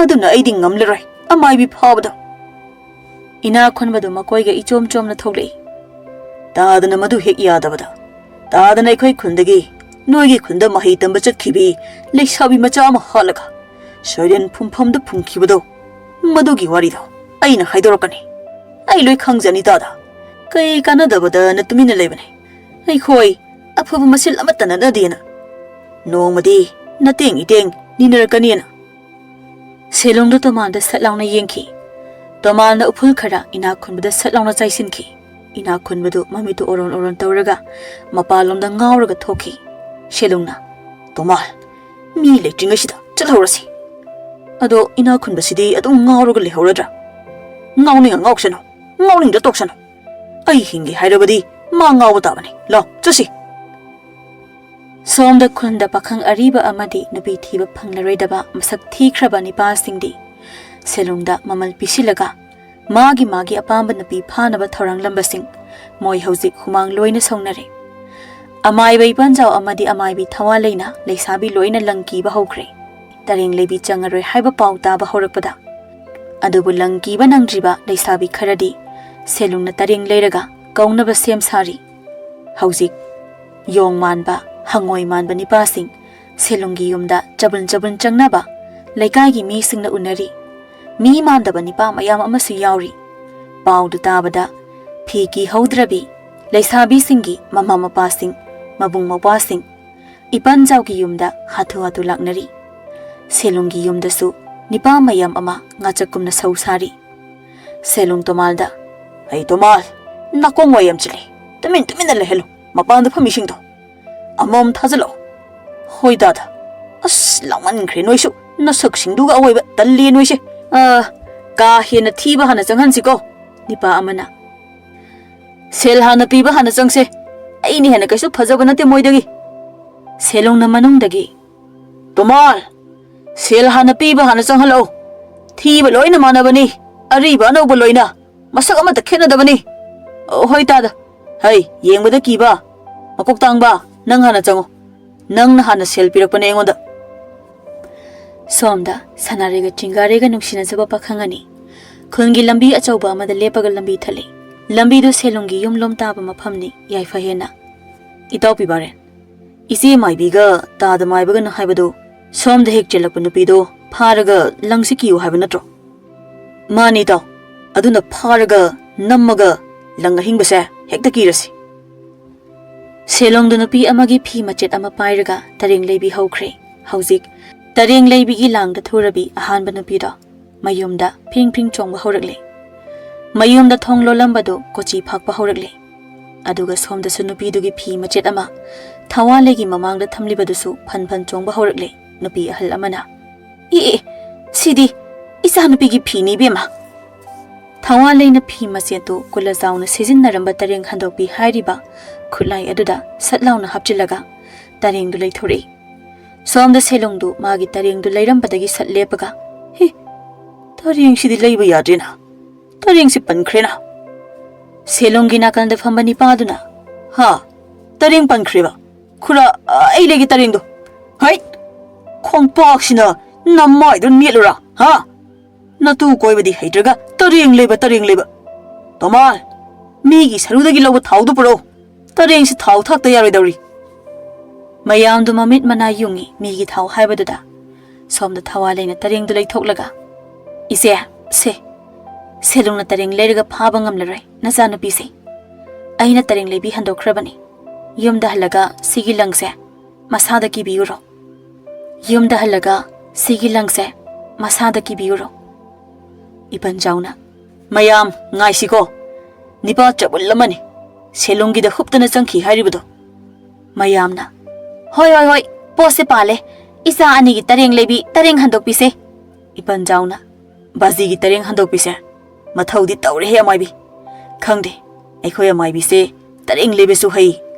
ꯑꯗꯨꯅ ꯑꯩꯗꯤ ꯉꯝꯂꯔꯣꯏ ꯑꯃꯥꯏꯕꯤ ꯐꯥꯕꯗꯣ꯫" ꯏꯅꯥꯛ ꯈꯨꯟꯕꯗꯨ ꯃꯈꯣꯏꯒ ꯏꯆꯣꯝ ꯆꯣꯝꯅ ꯊꯣꯛꯂꯛꯏ꯫ "ꯇꯥꯗꯅ ꯃꯗꯨ ꯍꯦꯛ ꯌꯥꯗꯕꯗ, ꯇꯥꯗꯅ ꯑꯩꯈꯣꯏ ꯈꯨꯟꯗꯒꯤ ꯅꯣꯏꯒꯤ ꯈꯨꯟꯗ ꯃꯍꯩ ꯇꯝꯕ ꯆꯠꯈꯤꯕꯤ ꯂꯩꯁꯥꯕꯤ ꯃꯆꯥ ꯑꯃ ꯍꯥꯠꯂꯒ ꯁꯣꯏꯔꯦꯟ ꯐꯨꯝꯐꯝꯗ ꯐꯨꯝꯈꯤꯕꯗꯣ, ꯃꯗꯨꯒꯤ ꯋꯥꯔꯤꯗꯣ ꯑꯩꯅ ꯍꯥꯏꯗꯣꯔꯛꯀꯅꯤ꯫ ꯑꯩ ꯂꯣꯏ ꯈꯪꯖꯅꯤ ꯇꯥꯗ꯫ ꯀꯩ ꯀꯥꯟꯅꯗꯕꯗ ꯅ ꯇꯨꯃꯤꯟꯅ ꯂꯩꯕꯅꯤ꯫ ꯑꯩꯈꯣꯏ ꯑꯐꯕ ꯃꯁꯦꯜ ꯑꯃꯠꯇ ꯅꯠꯅꯗꯦꯅ꯫ ꯅꯣꯡꯃꯗꯤ ꯅꯇꯦꯡ ꯏꯇꯦꯡ ꯅꯤꯅꯔꯛꯀꯅꯤꯅ꯫" ꯁꯦꯂꯨꯡꯗꯣ ꯇꯣꯃꯥꯟꯗ ꯁꯠ ꯂꯥꯎꯅ ꯌꯦꯡꯈꯤ꯫ ꯇꯣꯃꯥꯟꯅ ꯎꯐꯨꯜ ꯈꯔ ꯏꯅꯥꯛ ꯈꯨꯟꯕꯗ ꯁꯠ ꯂꯥꯎꯅ ꯆꯥꯏꯁꯤꯟꯈꯤ꯫ ꯏꯅꯥꯛ ꯈꯨꯟꯕꯗꯨ ꯃꯃꯤꯠꯇꯨ ꯑꯣꯔꯣꯟ ꯑꯣꯔꯣꯟ ꯇꯧꯔꯒ ꯃꯄꯥꯟꯂꯣꯝꯗ ꯉꯥꯎꯔꯒ ꯊꯣꯛꯈꯤ꯫ ꯁꯦꯂꯨꯡꯅ, "ꯇꯣꯃꯥꯟ, ꯃꯤ ꯂꯩꯇ꯭ꯔꯤꯉꯩꯁꯤꯗ ꯆꯠꯍꯧꯔꯁꯤ꯫ ꯑꯗꯣ ꯏꯅꯥꯛ ꯈꯨꯟꯕꯁꯤꯗꯤ ꯑꯗꯨꯝ ꯉꯥꯎꯔꯒ ꯂꯩꯍꯧꯔꯗ꯭ꯔꯥ? ꯉꯥꯎꯅꯤꯡꯉ ꯉꯥꯎꯁꯅꯨ, ꯉꯥꯎꯅꯤꯡꯗ ꯇꯣꯛꯁꯅꯨ꯫ ꯑꯩ ꯍꯤꯡꯒꯦ ꯍꯥꯏꯔꯕꯗꯤ ꯃꯥ ꯉꯥꯎꯕ ꯇꯥꯕꯅꯤ꯫ ꯂꯥꯎ, ꯆꯠꯁꯤ꯫" ꯁꯣꯝꯗ ꯈꯨꯟꯗ ꯄꯥꯈꯪ ꯑꯔꯤꯕ ꯑꯃꯗꯤ ꯅꯨꯄꯤ ꯊꯤꯕ ꯐꯪꯂꯔꯣꯏꯗꯕ ꯃꯁꯛ ꯊꯤꯈ꯭ꯔꯕ ꯅꯤꯄꯥꯁꯤꯡꯗꯤ ꯁꯦꯂꯨꯡꯗ ꯃꯃꯜ ꯄꯤꯁꯤꯜꯂꯒ ꯃꯥꯒꯤ ꯃꯥꯒꯤ ꯑꯄꯥꯝꯕ ꯅꯨꯄꯤ ꯐꯥꯅꯕ ꯊꯧꯔꯥꯡꯂꯝꯕꯁꯤꯡ ꯃꯣꯏ ꯍꯧꯖꯤꯛ ꯍꯨꯃꯥꯡ ꯂꯣꯏꯅ ꯁꯧꯅꯔꯦ꯫ ꯑꯃꯥꯏꯕ ꯏꯄꯥꯟꯖꯥꯎ ꯑꯃꯗꯤ ꯑꯃꯥꯏꯕꯤ ꯊꯋꯥ ꯂꯩꯅ ꯂꯩꯁꯥꯕꯤ ꯂꯣꯏꯅ ꯂꯪ ꯀꯤꯕ ꯍꯧꯈ꯭ꯔꯦ꯫ ꯇꯔꯦꯡ ꯂꯩꯕꯤ ꯆꯪꯉꯔꯣꯏ ꯍꯥꯏꯕ ꯄꯥꯎ ꯇꯥꯕ ꯍꯧꯔꯛꯄꯗ꯫ ꯑꯗꯨꯕꯨ ꯂꯪ ꯀꯤꯕ ꯅꯪꯗ꯭ꯔꯤꯕ ꯂꯩꯁꯥꯕꯤ ꯈꯔꯗꯤ ꯁꯦꯂꯨꯡꯅ ꯇꯔꯦꯡ ꯂꯩꯔꯒ ꯀꯧꯅꯕ ꯁꯦꯝ ꯁꯥꯔꯤ꯫ ꯍꯧꯖꯤꯛ ꯌꯣꯡ ꯃꯥꯟꯕ, ꯍꯪꯉꯣꯏ ꯃꯥꯟꯕ ꯅꯤꯄꯥꯁꯤꯡ ꯁꯦꯂꯨꯡꯒꯤ ꯌꯨꯝꯗ ꯆꯕꯨꯟ ꯆꯕꯨꯟ ꯆꯪꯅꯕ ꯂꯩꯀꯥꯏꯒꯤ ꯃꯤꯁꯤꯡꯅ ꯎꯅꯔꯤ꯫ ꯃꯤ ꯃꯥꯟꯗꯕ ꯅꯤꯄꯥ ꯃꯌꯥꯝ ꯑꯃꯁꯨ ꯌꯥꯎꯔꯤ꯫ ꯄꯥꯎꯗꯨ ꯇꯥꯕꯗ ꯐꯤ ꯀꯤꯍꯧꯗ꯭ꯔꯕꯤ ꯂꯩꯁꯥꯕꯤꯁꯤꯡꯒꯤ ꯃꯃꯥ ꯃꯄꯥꯁꯤꯡ, ꯃꯕꯨꯡ ꯃꯧꯄ꯭ꯋꯥꯁꯤꯡ ꯏꯄꯥꯟꯖꯥꯎꯒꯤ ꯌꯨꯝꯗ ꯍꯥꯊꯨ ꯍꯥꯊꯨ ꯂꯥꯛꯅꯔꯤ꯫ ꯁꯦꯂꯨꯡꯒꯤ ꯌꯨꯝꯗꯁꯨ ꯅꯤꯄꯥ ꯃꯌꯥꯝ ꯑꯃ ꯉꯥꯆꯛꯀꯨꯝꯅ ꯁꯧ ꯁꯥꯔꯤ꯫ ꯁꯦꯂꯨꯡ ꯇꯣꯃꯥꯜꯗ, "ꯑꯩ ꯇꯣꯃꯥꯜ, ꯅꯥꯀꯣꯡ ꯋꯥꯏ ꯌꯥꯝ ꯆꯤꯜꯂꯤ꯫ ꯇꯨꯃꯤꯟ ꯇꯨꯃꯤꯟꯅ ꯂꯩꯍꯜꯂꯨ꯫ ꯃꯄꯥꯟꯗ ꯐꯝꯃꯤꯁꯤꯡꯗꯣ ꯑꯃꯃꯝ ꯊꯥꯖꯤꯜꯂꯛꯑꯣ꯫" "ꯍꯣꯏ ꯗꯥꯗꯥ꯫ ꯑꯁ, ꯂꯥꯎꯃꯟꯈ꯭ꯔꯦ ꯅꯣꯏꯁꯨ꯫ ꯅꯁꯛꯁꯤꯡꯗꯨꯒ ꯑꯋꯣꯏꯕ ꯇꯜꯂꯦ ꯅꯣꯏꯁꯦ꯫ ꯑ, ꯀꯥ ꯍꯦꯟꯅ ꯊꯤꯕ ꯍꯥꯟꯅ ꯆꯪꯍꯟꯁꯤꯀꯣ꯫" ꯅꯤꯄꯥ ꯑꯃꯅ, "ꯁꯦꯜ ꯍꯥꯟꯅ ꯄꯤꯕ ꯍꯥꯟꯅ ꯆꯪꯁꯦ꯫ ꯑꯩꯅ ꯍꯦꯟꯅ ꯀꯩꯁꯨ ꯐꯖꯕ ꯅꯠꯇꯦ ꯃꯣꯏꯗꯒꯤ꯫" ꯁꯦꯂꯨꯡꯅ ꯃꯅꯨꯡꯗꯒꯤ, "ꯇꯣꯃꯥꯜ, ꯁꯦꯜ ꯍꯥꯟꯅ ꯄꯤꯕ ꯍꯥꯟꯅ ꯆꯪꯍꯜꯂꯛꯎ꯫ ꯊꯤꯕ ꯂꯣꯏꯅ ꯃꯥꯟꯅꯕꯅꯤ, ꯑꯔꯤꯕ ꯑꯅꯧꯕ ꯂꯣꯏꯅ, ꯃꯁꯛ ꯑꯃꯠꯇ ꯈꯦꯠꯅꯗꯕꯅꯤ꯫ ꯑꯣ, ꯍꯣꯏ ꯇꯥꯗ, ꯍꯩ, ꯌꯦꯡꯕꯗ ꯀꯤꯕ, ꯃꯀꯣꯛ ꯇꯥꯡꯕ, ꯅꯪ ꯍꯥꯟꯅ ꯆꯪꯉꯣ, ꯅꯪꯅ ꯍꯥꯟꯅ ꯁꯦꯜ ꯄꯤꯔꯛꯄꯅꯦ ꯑꯩꯉꯣꯟꯗ꯫ ꯁꯣꯝꯗ ꯁꯅꯥꯔꯩꯒ ꯆꯤꯡꯒꯥꯔꯩꯒ ꯅꯨꯡꯁꯤꯅꯖꯕ ꯄꯥꯈꯪ ꯑꯅꯤ ꯈꯨꯜꯒꯤ ꯂꯝꯕꯤ ꯑꯆꯧꯕ ꯑꯃꯗ ꯂꯦꯞꯄꯒ ꯂꯝꯕꯤ ꯊꯠꯂꯤ꯫ ꯂꯝꯕꯤꯗꯨ ꯁꯦꯂꯨꯡꯒꯤ ꯌꯨꯝꯂꯣꯝ ꯇꯥꯕ ꯃꯐꯝꯅꯤ꯫ ꯌꯥꯏꯐ ꯍꯦꯟꯅ, "ꯏꯇꯥꯎ ꯄꯤꯕꯥꯔꯦꯟ, ꯏꯆꯦ ꯃꯥꯏꯕꯤꯒ ꯇꯥꯗ ꯃꯥꯏꯕꯒꯅ ꯍꯥꯏꯕꯗꯨ ꯁꯣꯝꯗ ꯍꯦꯛ ꯆꯦꯜꯂꯛꯄ ꯅꯨꯄꯤꯗꯣ ꯐꯥꯔꯒ ꯂꯪꯁꯤ ꯀꯤꯌꯨ ꯍꯥꯏꯕ ꯅꯠꯇ꯭ꯔꯣ?" "ꯃꯥꯅꯤ ꯏꯇꯥꯎ, ꯑꯗꯨꯅ ꯐꯥꯔꯒ ꯅꯝꯃꯒ ꯂꯪ ꯑꯍꯤꯡꯕꯁꯦ ꯍꯦꯛꯇ ꯀꯤꯔꯁꯤ꯫" ꯁꯦꯂꯣꯡꯗ ꯅꯨꯄꯤ ꯑꯃꯒꯤ ꯐꯤ ꯃꯆꯦꯠ ꯑꯃ ꯄꯥꯏꯔꯒ ꯇꯔꯦꯡ ꯂꯩꯕꯤ ꯍꯧꯈ꯭ꯔꯦ꯫ ꯍꯧꯖꯤꯛ ꯇꯔꯦꯡ ꯂꯩꯕꯤꯒꯤ ꯂꯥꯡꯗ ꯊꯨꯔꯕꯤ ꯑꯍꯥꯟꯕ ꯅꯨꯄꯤꯗꯣ ꯃꯌꯨꯝꯗ ꯐ꯭ꯔꯤꯡ ꯐ꯭ꯔꯤꯡ ꯆꯣꯡꯕ ꯍꯧꯔꯛꯂꯦ꯫ ꯃꯌꯨꯝꯗ ꯊꯣꯡ ꯂꯣꯜꯂꯝꯕꯗꯨ ꯀꯣꯆꯤ ꯐꯥꯛꯄ ꯍꯧꯔꯛꯂꯦ꯫ ꯑꯗꯨꯒ ꯁꯣꯝꯗꯁꯨ ꯅꯨꯄꯤꯗꯨꯒꯤ ꯐꯤ ꯃꯆꯦꯠ ꯑꯃ ꯊꯋꯥꯂꯩꯒꯤ ꯃꯃꯥꯡꯗ ꯊꯝꯂꯤꯕꯗꯨꯁꯨ ꯐꯟ ꯐꯟ ꯆꯣꯡꯕ ꯍꯧꯔꯛꯂꯦ꯫ ꯅꯨꯄꯤ ꯑꯍꯜ ꯑꯃꯅ, "ꯑꯦ, ꯑꯦ, ꯁꯤꯗꯤ ꯏꯆꯥꯅꯨꯄꯤꯒꯤ ꯐꯤꯅꯤ ꯏꯕꯦꯝꯃ!" ꯊꯋꯥꯂꯩꯅ ꯐꯤ ꯃꯆꯦꯠꯇꯨ ꯀꯨꯂꯖꯥꯎꯅ ꯁꯤꯖꯤꯟꯅꯔꯝꯕ ꯇꯔꯦꯡ ꯍꯟꯗꯣꯛꯄꯤ ꯍꯥꯏꯔꯤꯕ ꯈꯨꯠꯂꯥꯏ ꯑꯗꯨꯗ ꯁꯠ ꯂꯥꯎꯅ ꯍꯥꯞꯆꯤꯜꯂꯒ ꯇꯔꯦꯡꯗꯨ ꯂꯩꯊꯣꯔꯛꯏ꯫ ꯁꯣꯝꯗ ꯁꯦꯂꯨꯡꯗꯨ ꯃꯥꯒꯤ ꯇꯔꯦꯡꯗꯨ ꯂꯩꯔꯝꯕꯗꯒꯤ ꯁꯠ ꯂꯦꯞꯄꯒ, "ꯍꯤ, ꯇꯔꯦꯡꯁꯤꯗꯤ ꯂꯩꯕ ꯌꯥꯗ꯭ꯔꯦꯅ, ꯇꯔꯦꯡꯁꯤ ꯄꯟꯈ꯭ꯔꯦꯅ꯫" ꯁꯦꯂꯨꯡꯒꯤ ꯅꯥꯀꯟꯗ ꯐꯝꯕ ꯅꯤꯄꯥꯗꯨꯅ, "ꯍꯥ, ꯇꯔꯦꯡ ꯄꯟꯈ꯭ꯔꯦꯕ? ꯈꯨꯔꯥ, ꯑꯩ ꯂꯩꯒꯦ ꯇꯔꯦꯡꯗꯣ꯫ ꯍꯩꯠ! ꯈꯣꯡꯄꯥꯛꯁꯤꯅ ꯅꯃꯥꯏꯗꯣ ꯅꯦꯠꯂꯨꯔꯥ, ꯍꯥ? ꯅꯇꯨ ꯀꯣꯏꯕꯗꯤ ꯍꯩꯇ꯭ꯔꯒ ꯇꯔꯦꯡ ꯂꯩꯕ, ꯇꯔꯦꯡ ꯂꯩꯕ꯫ ꯇꯣꯃꯥꯜ, ꯃꯤꯒꯤ ꯁꯔꯨꯗꯒꯤ ꯂꯧꯕ ꯊꯥꯎꯗꯨ ꯄꯨꯔꯛꯎ꯫ ꯇꯔꯦꯡꯁꯤ ꯊꯥꯎ ꯊꯥꯛꯇ ꯌꯥꯔꯣꯏꯗꯧꯔꯤ꯫" ꯃꯌꯥꯝꯗꯨ ꯃꯃꯤꯠ ꯃꯅꯥ ꯌꯨꯡꯉꯤ ꯃꯤꯒꯤ ꯊꯥꯎ ꯍꯥꯏꯕꯗꯨꯗ꯫ ꯁꯣꯝꯗ ꯊꯋꯥꯂꯩꯅ ꯇꯔꯦꯡꯗꯨ ꯂꯩꯊꯣꯛꯂꯒ, "ꯏꯆꯦ, ꯁꯦ, ꯁꯦꯂꯨꯡꯅ ꯇꯔꯦꯡ ꯂꯩꯔꯒ ꯐꯥꯕ ꯉꯝꯂꯔꯣꯏ ꯅꯆꯥꯅꯨꯄꯤꯁꯦ꯫ ꯑꯩꯅ ꯇꯔꯦꯡ ꯂꯩꯕꯤ ꯍꯟꯗꯣꯛꯈ꯭ꯔꯕꯅꯤ꯫ ꯌꯨꯝꯗ ꯍꯜꯂꯒ ꯁꯤꯒꯤ ꯂꯪꯁꯦ ꯃꯁꯥꯗ ꯀꯤꯕꯤꯌꯨꯔꯣ꯫ ꯌꯨꯝꯗ ꯍꯜꯂꯒ ꯁꯤꯒꯤ ꯂꯪꯁꯦ ꯃꯁꯥꯗ ꯀꯤꯕꯤꯌꯨꯔꯣ꯫" ꯏꯄꯟꯖꯥꯎꯅ, "ꯃꯌꯥꯝ ꯉꯥꯏꯁꯤꯀꯣ, ꯅꯤꯄꯥ ꯆꯕꯨꯜ ꯑꯃꯅꯤ ꯁꯦꯂꯨꯡꯒꯤꯗ ꯍꯨꯞꯇꯅ ꯆꯪꯈꯤ ꯍꯥꯏꯔꯤꯕꯗꯣ꯫" ꯃꯌꯥꯝꯅ, "ꯍꯣꯏ, ꯍꯣꯏ, ꯍꯣꯏ, ꯄꯣꯠꯁꯦ ꯄꯥꯜꯂꯦ꯫ ꯏꯆꯥ ꯑꯅꯤꯒꯤ ꯇꯔꯦꯡ ꯂꯩꯕꯤ ꯇꯔꯦꯡ ꯍꯟꯗꯣꯛꯄꯤꯁꯦ꯫" ꯏꯄꯟꯖꯥꯎꯅ, "ꯕꯥꯖꯤꯒꯤ ꯇꯔꯦꯡ ꯍꯟꯗꯣꯛꯄꯤꯁꯦ ꯃꯊꯧꯗꯤ ꯇꯧꯔꯦꯍꯦ ꯑꯃꯥꯏꯕꯤ꯫ ꯈꯪꯗꯦ, ꯑꯩꯈꯣꯏ ꯑꯃꯥꯏꯕꯤꯁꯦ ꯇꯔꯦꯡ ꯂꯩꯕꯁꯨ ꯍꯩ,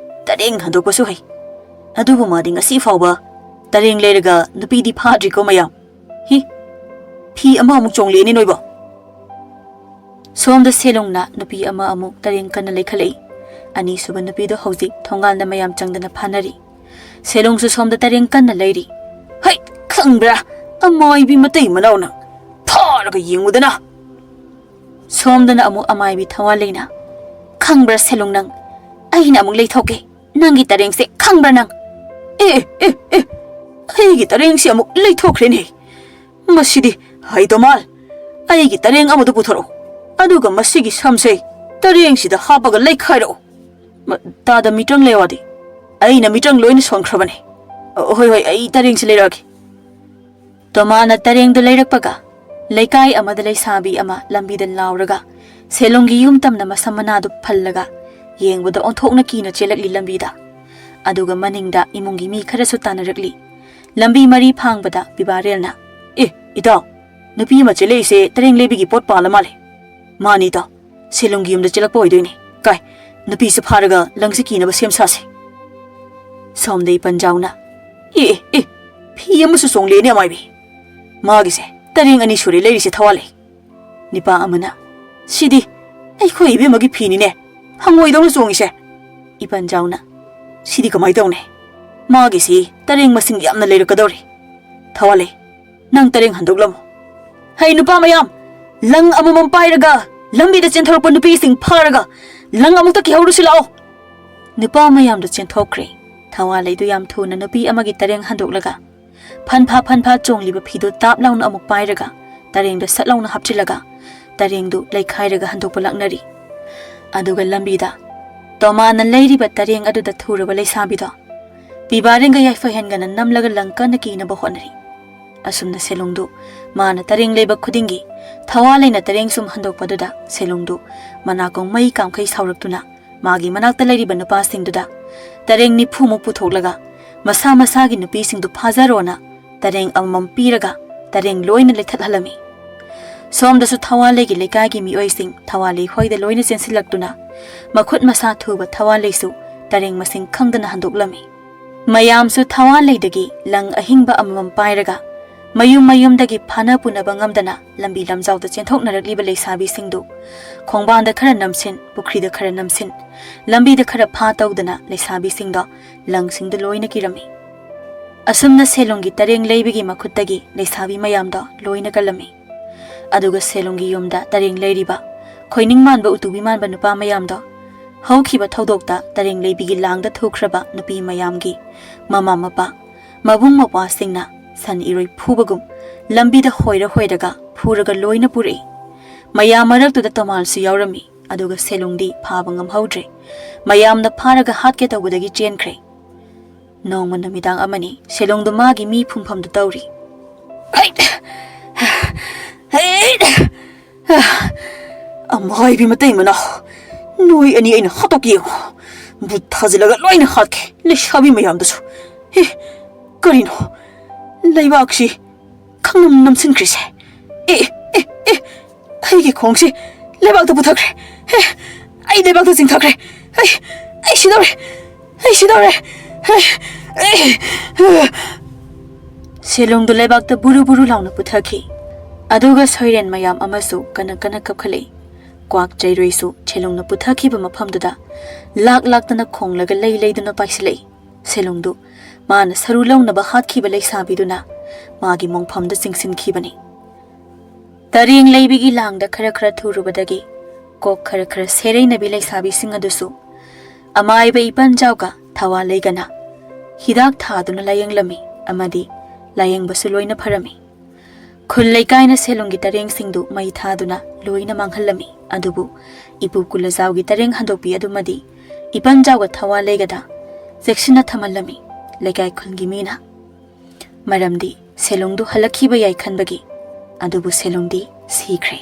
ꯇꯔꯦꯡ ꯍꯟꯗꯣꯛꯄꯁꯨ ꯍꯩ꯫ ꯑꯗꯨꯕꯨ ꯃꯥꯗꯤ ꯉꯁꯤ ꯐꯥꯎꯕ ꯇꯔꯦꯡ ꯂꯩꯔꯒ ꯅꯨꯄꯤꯗꯤ ꯐꯥꯗ꯭ꯔꯤꯀꯣ ꯃꯌꯥꯝ꯫ ꯍꯤ!" ꯐꯤ ꯑꯃ ꯑꯃꯨꯛ ꯆꯣꯡꯂꯛꯑꯦꯅꯦ ꯅꯣꯏꯕꯣ꯫ ꯁꯣꯝꯗ ꯁꯦꯂꯨꯡꯅ ꯅꯨꯄꯤ ꯑꯃ ꯑꯃꯨꯛ ꯇꯔꯦꯡ ꯀꯟꯅ ꯂꯩꯈꯠꯂꯛꯏ꯫ ꯑꯅꯤꯁꯨꯕ ꯅꯨꯄꯤꯗꯣ ꯍꯧꯖꯤꯛ ꯊꯣꯡꯒꯥꯟꯗ ꯃꯌꯥꯝ ꯆꯪꯗꯅ ꯐꯥꯅꯔꯤ꯫ ꯁꯦꯂꯨꯡꯁꯨ ꯁꯣꯝꯗ ꯇꯔꯦꯡ ꯀꯟꯅ ꯂꯩꯔꯤ꯫ "ꯍꯩ, ꯈꯪꯕ꯭ꯔꯥ? ꯑꯃꯥꯏꯕꯤ ꯃꯇꯩ ꯃꯅꯥꯎꯅ ꯐꯥꯔꯒ ꯌꯦꯡꯉꯨꯗꯅ!" ꯁꯣꯝꯗꯅ ꯑꯃꯨꯛ ꯑꯃꯥꯏꯕꯤ ꯊꯋꯥꯂꯩꯅ, "ꯈꯪꯕ꯭ꯔꯥ ꯁꯦꯂꯨꯡ ꯅꯪ? ꯑꯩꯅ ꯑꯃꯨꯛ ꯂꯩꯊꯣꯛꯀꯦ ꯅꯪꯒꯤ ꯇꯔꯦꯡꯁꯦ, ꯈꯪꯕ꯭ꯔꯥ ꯅꯪ?" "ꯑꯦ, ꯑꯦ, ꯑꯦ, ꯑꯦ! ꯑꯩꯒꯤ ꯇꯔꯦꯡꯁꯦ ꯑꯃꯨꯛ ꯂꯩꯊꯣꯛꯈ꯭ꯔꯦꯅꯦ! ꯃꯁꯤꯗꯤ, ꯍꯩ ꯇꯣꯃꯥꯜ, ꯑꯩꯒꯤ ꯇꯔꯦꯡ ꯑꯃꯗꯨ ꯄꯨꯊꯣꯔꯛꯎ, ꯑꯗꯨꯒ ꯃꯁꯤꯒꯤ ꯁꯝꯁꯦ ꯇꯔꯦꯡꯁꯤꯗ ꯍꯥꯞꯄꯒ ꯂꯩꯈꯥꯏꯔꯛꯎ꯫ ꯃ-, ꯇꯥꯗ ꯃꯤꯇ꯭ꯔꯪ ꯂꯩꯌꯣꯗꯤ, ꯑꯩꯅ ꯃꯤꯇ꯭ꯔꯪ ꯂꯣꯏꯅ ꯁꯣꯟꯈ꯭ꯔꯕꯅꯦ꯫ ꯑ, ꯍꯣꯏ, ꯍꯣꯏ, ꯑꯩ ꯇꯔꯦꯡꯁꯤ ꯂꯩꯔꯛꯑꯒꯦ꯫" ꯇꯣꯃꯥꯅ ꯇꯔꯦꯡꯗꯨ ꯂꯩꯔꯛꯄꯒ, ꯂꯩꯀꯥꯏ ꯑꯃꯗ ꯂꯩꯁꯥꯕꯤ ꯑꯃ ꯂꯝꯕꯤꯗ ꯂꯥꯎꯔꯒ ꯁꯦꯂꯨꯡꯒꯤ ꯌꯨꯝ ꯇꯝꯅ ꯃꯁꯝ ꯃꯅꯥꯗꯨ ꯐꯜꯂꯒ ꯌꯦꯡꯕꯗ ꯑꯣꯟꯊꯣꯛꯅ ꯀꯤꯅ ꯆꯦꯜꯂꯛꯂꯤ ꯂꯝꯕꯤꯗ꯫ ꯑꯗꯨꯒ ꯃꯅꯤꯡꯗ ꯏꯃꯨꯡꯒꯤ ꯃꯤ ꯈꯔꯁꯨ ꯇꯥꯟꯅꯔꯛꯂꯤ꯫ ꯂꯝꯕꯤ ꯃꯔꯤ ꯐꯥꯡꯕꯗ ꯄꯤꯕꯥꯔꯦꯜꯅ, "ꯑꯦ, ꯏꯇꯥꯎ, ꯅꯨꯄꯤ ꯑꯃ ꯆꯦꯜꯂꯛꯏꯁꯦ ꯇꯔꯦꯡ ꯂꯩꯕꯤꯒꯤ ꯄꯣꯠ ꯄꯥꯜꯂ ꯃꯥꯜꯂꯦ꯫" "ꯃꯥꯅꯤ ꯏꯇꯥꯎ, ꯁꯦꯂꯨꯡꯒꯤ ꯌꯨꯝꯗ ꯆꯦꯜꯂꯛꯄ ꯑꯣꯏꯗꯣꯏꯅꯦ꯫ ꯀꯥꯏ, ꯅꯨꯄꯤꯁꯦ ꯐꯥꯔꯒ ꯂꯪꯁꯤ ꯀꯤꯅꯕ ꯁꯦꯝ ꯁꯥꯁꯦ꯫" ꯁꯣꯝꯗ ꯏꯄꯟꯖꯥꯎꯅ, "ꯑꯦ, ꯑꯦ, ꯑꯦ, ꯐꯤ ꯑꯃꯁꯨ ꯆꯣꯡꯂꯦꯅꯦ ꯑꯃꯥꯏꯕꯤ꯫ ꯃꯥꯒꯤꯁꯦ ꯇꯔꯦꯡ ꯑꯅꯤ ꯁꯨꯔꯦ ꯂꯩꯔꯤꯁꯦ ꯊꯋꯥꯂꯩ꯫" ꯅꯤꯄꯥ ꯑꯃꯅ, "ꯁꯤꯗꯤ ꯑꯩꯈꯣꯏ ꯏꯕꯦꯝꯃꯒꯤ ꯐꯤꯅꯤꯅꯦ, ꯍꯪꯉꯣꯏꯗꯧꯅ ꯆꯣꯡꯉꯤꯁꯦ꯫" ꯏꯄꯟꯖꯥꯎꯅ, "ꯁꯤꯗꯤ ꯀꯃꯥꯏ ꯇꯧꯅꯤ? ꯃꯥꯒꯤꯁꯤ ꯇꯔꯦꯡ ꯃꯁꯤꯡ ꯌꯥꯝꯅ ꯂꯩꯔꯛꯀꯗꯧꯔꯤ꯫ ꯊꯋꯥꯂꯩ, ꯅꯪ ꯇꯔꯦꯡ ꯍꯟꯗꯣꯛꯂꯝꯃꯨ꯫" "ꯍꯩ ꯅꯨꯄꯥ ꯃꯌꯥꯝ, ꯂꯪ ꯑꯃꯃꯝ ꯄꯥꯏꯔꯒ ꯂꯝꯕꯤꯗ ꯆꯦꯟꯊꯣꯔꯛꯄ ꯅꯨꯄꯤꯁꯤꯡ ꯐꯥꯔꯒ ꯂꯪ ꯑꯃꯨꯛꯇ ꯀꯤꯍꯧꯔꯨꯁꯤ ꯂꯥꯛꯑꯣ꯫" ꯅꯨꯄꯥ ꯃꯌꯥꯝꯗꯨ ꯆꯦꯟꯊꯣꯛꯈ꯭ꯔꯦ꯫ ꯊꯋꯥꯂꯩꯗꯨ ꯌꯥꯝ ꯊꯨꯅ ꯅꯨꯄꯤ ꯑꯃꯒꯤ ꯇꯔꯦꯡ ꯍꯟꯗꯣꯛꯂꯒ, ꯐꯟꯐꯥ ꯐꯟꯐꯥ ꯆꯣꯡꯂꯤꯕ ꯐꯤꯗꯨ ꯇꯥꯞ ꯂꯥꯎꯅ ꯑꯃꯨꯛ ꯄꯥꯏꯔꯒ, ꯇꯔꯦꯡꯗꯨ ꯁꯠ ꯂꯥꯎꯅ ꯍꯥꯞꯆꯤꯜꯂꯒ, ꯇꯔꯦꯡꯗꯨ ꯂꯩꯈꯥꯏꯔꯒ ꯍꯟꯗꯣꯛꯄ ꯂꯥꯛꯅꯔꯤ꯫ ꯑꯗꯨꯒ ꯂꯝꯕꯤꯗ ꯇꯣꯃꯥꯅ ꯂꯩꯔꯤꯕ ꯇꯔꯦꯡ ꯑꯗꯨꯗ ꯊꯨꯔꯕ ꯂꯩꯁꯥꯕꯤꯗꯣ ꯄꯤꯕꯥꯔꯦꯟꯒ ꯌꯥꯏꯐꯩꯍꯟꯒꯅ ꯅꯝꯂꯒ ꯂꯪ ꯀꯟꯅ ꯀꯤꯅꯕ ꯍꯣꯠꯅꯔꯤ꯫ ꯑꯁꯨꯝꯅ ꯁꯦꯂꯨꯡꯗꯨ ꯃꯥꯅ ꯇꯔꯦꯡ ꯂꯩꯕ ꯈꯨꯗꯤꯡꯒꯤ ꯊꯋꯥꯂꯩꯅ ꯇꯔꯦꯡ ꯁꯨꯝ ꯍꯟꯗꯣꯛꯄꯗꯨꯗ ꯁꯦꯂꯨꯡꯗꯨ ꯃꯅꯥꯀꯣꯡ ꯃꯩ ꯀꯥꯝꯈꯩ ꯁꯥꯎꯔꯛꯇꯨꯅ ꯃꯥꯒꯤ ꯃꯅꯥꯛꯇ ꯂꯩꯔꯤꯕ ꯅꯨꯄꯥꯁꯤꯡꯗꯨꯗ ꯇꯔꯦꯡ ꯅꯤꯐꯨꯃꯨꯛ ꯄꯨꯊꯣꯛꯂꯒ ꯃꯁꯥ ꯃꯁꯥꯒꯤ ꯅꯨꯄꯤꯁꯤꯡꯗꯨ ꯐꯥꯖꯔꯣꯅ ꯇꯔꯦꯡ ꯑꯃꯃꯝ ꯄꯤꯔꯒ ꯇꯔꯦꯡ ꯂꯣꯏꯅ ꯂꯩꯊꯠꯍꯜꯂꯝꯃꯤ꯫ ꯁꯣꯝꯗꯁꯨ ꯊꯋꯥꯂꯩꯒꯤ ꯂꯩꯀꯥꯏꯒꯤ ꯃꯤꯑꯣꯏꯁꯤꯡ ꯊꯋꯥꯂꯩ ꯍꯣꯏꯗ ꯂꯣꯏꯅ ꯆꯦꯟꯁꯤꯜꯂꯛꯇꯨꯅ ꯃꯈꯨꯠ ꯃꯁꯥ ꯊꯨꯕ ꯊꯋꯥꯂꯩꯁꯨ ꯇꯔꯦꯡ ꯃꯁꯤꯡ ꯈꯪꯗꯅ ꯍꯟꯗꯣꯛꯂꯝꯃꯤ꯫ ꯃꯌꯥꯝꯁꯨ ꯊꯋꯥꯂꯩꯗꯒꯤ ꯂꯪ ꯑꯍꯤꯡꯕ ꯑꯃꯃꯝ ꯄꯥꯏꯔꯒ ꯃꯌꯨꯝ ꯃꯌꯨꯝꯗꯒꯤ ꯐꯥꯅ ꯄꯨꯅꯕ ꯉꯝꯗꯅ ꯂꯝꯕꯤ ꯂꯝꯖꯥꯎꯗ ꯆꯦꯟꯊꯣꯛꯅꯔꯛꯂꯤꯕ ꯂꯩꯁꯥꯕꯤꯁꯤꯡꯗꯨ ꯈꯣꯡꯕꯥꯟꯗ ꯈꯔ ꯅꯝꯁꯤꯟ, ꯄꯨꯈ꯭ꯔꯤꯗ ꯈꯔ ꯅꯝꯁꯤꯟ, ꯂꯝꯕꯤꯗ ꯈꯔ ꯐꯥ ꯇꯧꯗꯅ ꯂꯩꯁꯥꯕꯤꯁꯤꯡꯗꯣ ꯂꯪꯁꯤꯡꯗꯨ ꯂꯣꯏꯅ ꯀꯤꯔꯝꯃꯤ꯫ ꯑꯁꯨꯝꯅ ꯁꯦꯂꯨꯡꯒꯤ ꯇꯔꯦꯡ ꯂꯩꯕꯤꯒꯤ ꯃꯈꯨꯠꯇꯒꯤ ꯂꯩꯁꯥꯕꯤ ꯃꯌꯥꯝꯗꯣ ꯂꯣꯏꯅ ꯀꯜꯂꯝꯃꯤ꯫ ꯑꯗꯨꯒ ꯁꯦꯂꯨꯡꯒꯤ ꯌꯨꯝꯗ ꯇꯔꯦꯡ ꯂꯩꯔꯤꯕ ꯈꯣꯏꯅꯤꯡ ꯃꯥꯟꯕ ꯎꯇꯨꯕꯤ ꯃꯥꯟꯕ ꯅꯨꯄꯥ ꯃꯌꯥꯝꯗꯣ, ꯍꯧꯈꯤꯕ ꯊꯧꯗꯣꯛꯇ ꯇꯔꯦꯡ ꯂꯩꯕꯤꯒꯤ ꯂꯥꯡꯗ ꯊꯨꯈ꯭ꯔꯕ ꯅꯨꯄꯤ ꯃꯌꯥꯝꯒꯤ ꯃꯃꯥ ꯃꯄꯥ, ꯃꯕꯨꯡ ꯃꯧꯄ꯭ꯋꯥꯁꯤꯡꯅ ꯁꯟ ꯏꯔꯣꯏ ꯐꯨꯕꯒꯨꯝ ꯂꯝꯕꯤꯗ ꯍꯣꯏꯔ ꯍꯣꯏꯔꯒ ꯐꯨꯔꯒ ꯂꯣꯏꯅ ꯄꯨꯔꯛꯏ꯫ ꯃꯌꯥꯝ ꯃꯔꯛꯇꯨꯗ ꯇꯣꯃꯥꯜꯁꯨ ꯌꯥꯎꯔꯝꯃꯤ, ꯑꯗꯨꯒ ꯁꯦꯂꯨꯡꯗꯤ ꯐꯥꯕ ꯉꯝꯍꯧꯗ꯭ꯔꯦ꯫ ꯃꯌꯥꯝꯅ ꯐꯥꯔꯒ ꯍꯥꯠꯀꯦ ꯇꯧꯕꯗꯒꯤ ꯆꯦꯟꯈ꯭ꯔꯦ꯫ ꯅꯣꯡꯃ ꯅꯨꯃꯤꯗꯥꯡ ꯑꯃꯅꯤ ꯁꯦꯂꯨꯡꯗꯨ ꯃꯥꯒꯤ ꯃꯤ ꯐꯨꯝꯐꯝꯗꯨ ꯇꯧꯔꯤ꯫ "ꯍꯩꯠ! ꯍꯩꯠ! ꯑꯃꯥꯏꯕꯤ ꯃꯇꯩ ꯃꯅꯥꯎ, ꯅꯣꯏ ꯑꯅꯤ ꯑꯩꯅ ꯍꯥꯠꯇꯣꯛꯀꯦ ꯌꯦꯡꯉꯣ꯫ ꯕꯨꯠ ꯊꯥꯖꯤꯜꯂꯒ ꯂꯣꯏꯅ ꯍꯥꯠꯀꯦ, ꯂꯩꯁꯥꯕꯤ ꯃꯌꯥꯝꯗꯨꯁꯨ꯫ ꯑꯦ, ꯀꯔꯤꯅꯣ? ꯂꯩꯕꯥꯛꯁꯤ ꯈꯪꯅꯝ ꯅꯝꯁꯤꯟꯈ꯭ꯔꯤꯁꯦ꯫ ꯑꯦ, ꯑꯦ, ꯑꯦ, ꯑꯩꯒꯤ ꯈꯣꯡꯁꯤ ꯂꯩꯕꯥꯛꯇ ꯄꯨꯊꯈ꯭ꯔꯦ꯫ ꯑꯦ, ꯑꯩ ꯂꯩꯕꯥꯛꯇ ꯆꯤꯡꯊꯈ꯭ꯔꯦ꯫ ꯑꯩ, ꯑꯩ ꯁꯤꯗꯧꯔꯦ꯫ ꯑꯩ ꯁꯤꯗꯧꯔꯦ꯫ ꯑꯩ, ꯑꯩ, ꯑ." ꯁꯦꯂꯨꯡꯗꯨ ꯂꯩꯕꯥꯛꯇ ꯕꯨꯔꯨ ꯕꯨꯔꯨ ꯂꯥꯎꯅ ꯄꯨꯊꯈꯤ꯫ ꯑꯗꯨꯒ ꯁꯣꯏꯔꯦꯟ ꯃꯌꯥꯝ ꯑꯃꯁꯨ ꯀꯟꯅ ꯀꯟꯅ ꯀꯞꯈꯠꯂꯛꯏ꯫ ꯀ꯭ꯋꯥꯛ ꯆꯩꯔꯣꯏꯁꯨ ꯁꯦꯂꯨꯡꯅ ꯄꯨꯊꯈꯤꯕ ꯃꯐꯝꯗꯨꯗ ꯂꯥꯛ ꯂꯥꯛꯇꯅ ꯈꯣꯡꯂꯒ ꯂꯩ ꯂꯩꯗꯨꯅ ꯄꯥꯏꯁꯤꯜꯂꯛꯏ꯫ ꯁꯦꯂꯨꯡꯗꯨ ꯃꯥꯅ ꯁꯔꯨ ꯂꯧꯅꯕ ꯍꯥꯠꯈꯤꯕ ꯂꯩꯁꯥꯕꯤꯗꯨꯅ ꯃꯥꯒꯤ ꯃꯣꯡꯐꯝꯗ ꯆꯤꯡꯁꯤꯟꯈꯤꯕꯅꯤ꯫ ꯇꯔꯦꯡ ꯂꯩꯕꯤꯒꯤ ꯂꯥꯡꯗ ꯈꯔ ꯈꯔ ꯊꯨꯔꯨꯕꯗꯒꯤ ꯀꯣꯛ ꯈꯔ ꯈꯔ ꯁꯦꯔꯩꯅꯕꯤ ꯂꯩꯁꯥꯕꯤꯁꯤꯡ ꯑꯗꯨꯁꯨ ꯑꯃꯥꯏꯕ ꯏꯄꯟꯖꯥꯎꯒ ꯊꯋꯥ ꯂꯩꯒꯅ ꯍꯤꯗꯥꯛ ꯊꯥꯗꯨꯅ ꯂꯥꯌꯦꯡꯂꯝꯃꯤ ꯑꯃꯗꯤ ꯂꯥꯌꯦꯡꯕꯁꯨ ꯂꯣꯏꯅ ꯐꯔꯝꯃꯤ꯫ ꯈꯨꯜ ꯂꯩꯀꯥꯏꯅ ꯁꯦꯂꯨꯡꯒꯤ ꯇꯔꯦꯡꯁꯤꯡꯗꯨ ꯃꯩ ꯊꯥꯗꯨꯅ ꯂꯣꯏꯅ ꯃꯥꯡꯍꯜꯂꯝꯃꯤ꯫ ꯑꯗꯨꯕꯨ ꯏꯄꯨ ꯀꯨꯂꯖꯥꯎꯒꯤ ꯇꯔꯦꯡ ꯍꯟꯗꯣꯛꯄꯤ ꯑꯗꯨꯃꯗꯤ ꯏꯄꯟꯖꯥꯎꯒ ꯊꯋꯥ ꯂꯩꯒꯗ ꯆꯦꯛꯁꯤꯟꯅ ꯊꯝꯍꯜꯂꯝꯃꯤ ꯂꯩꯀꯥꯏ ꯈꯨꯜꯒꯤ ꯃꯤꯅ꯫ ꯃꯔꯝꯗꯤ ꯁꯦꯂꯨꯡꯗꯨ ꯍꯜꯂꯛꯈꯤꯕ ꯌꯥꯏ ꯈꯟꯕꯒꯤ꯫ ꯑꯗꯨꯕꯨ ꯁꯦꯂꯨꯡꯗꯤ ꯁꯤꯈ꯭ꯔꯦ꯫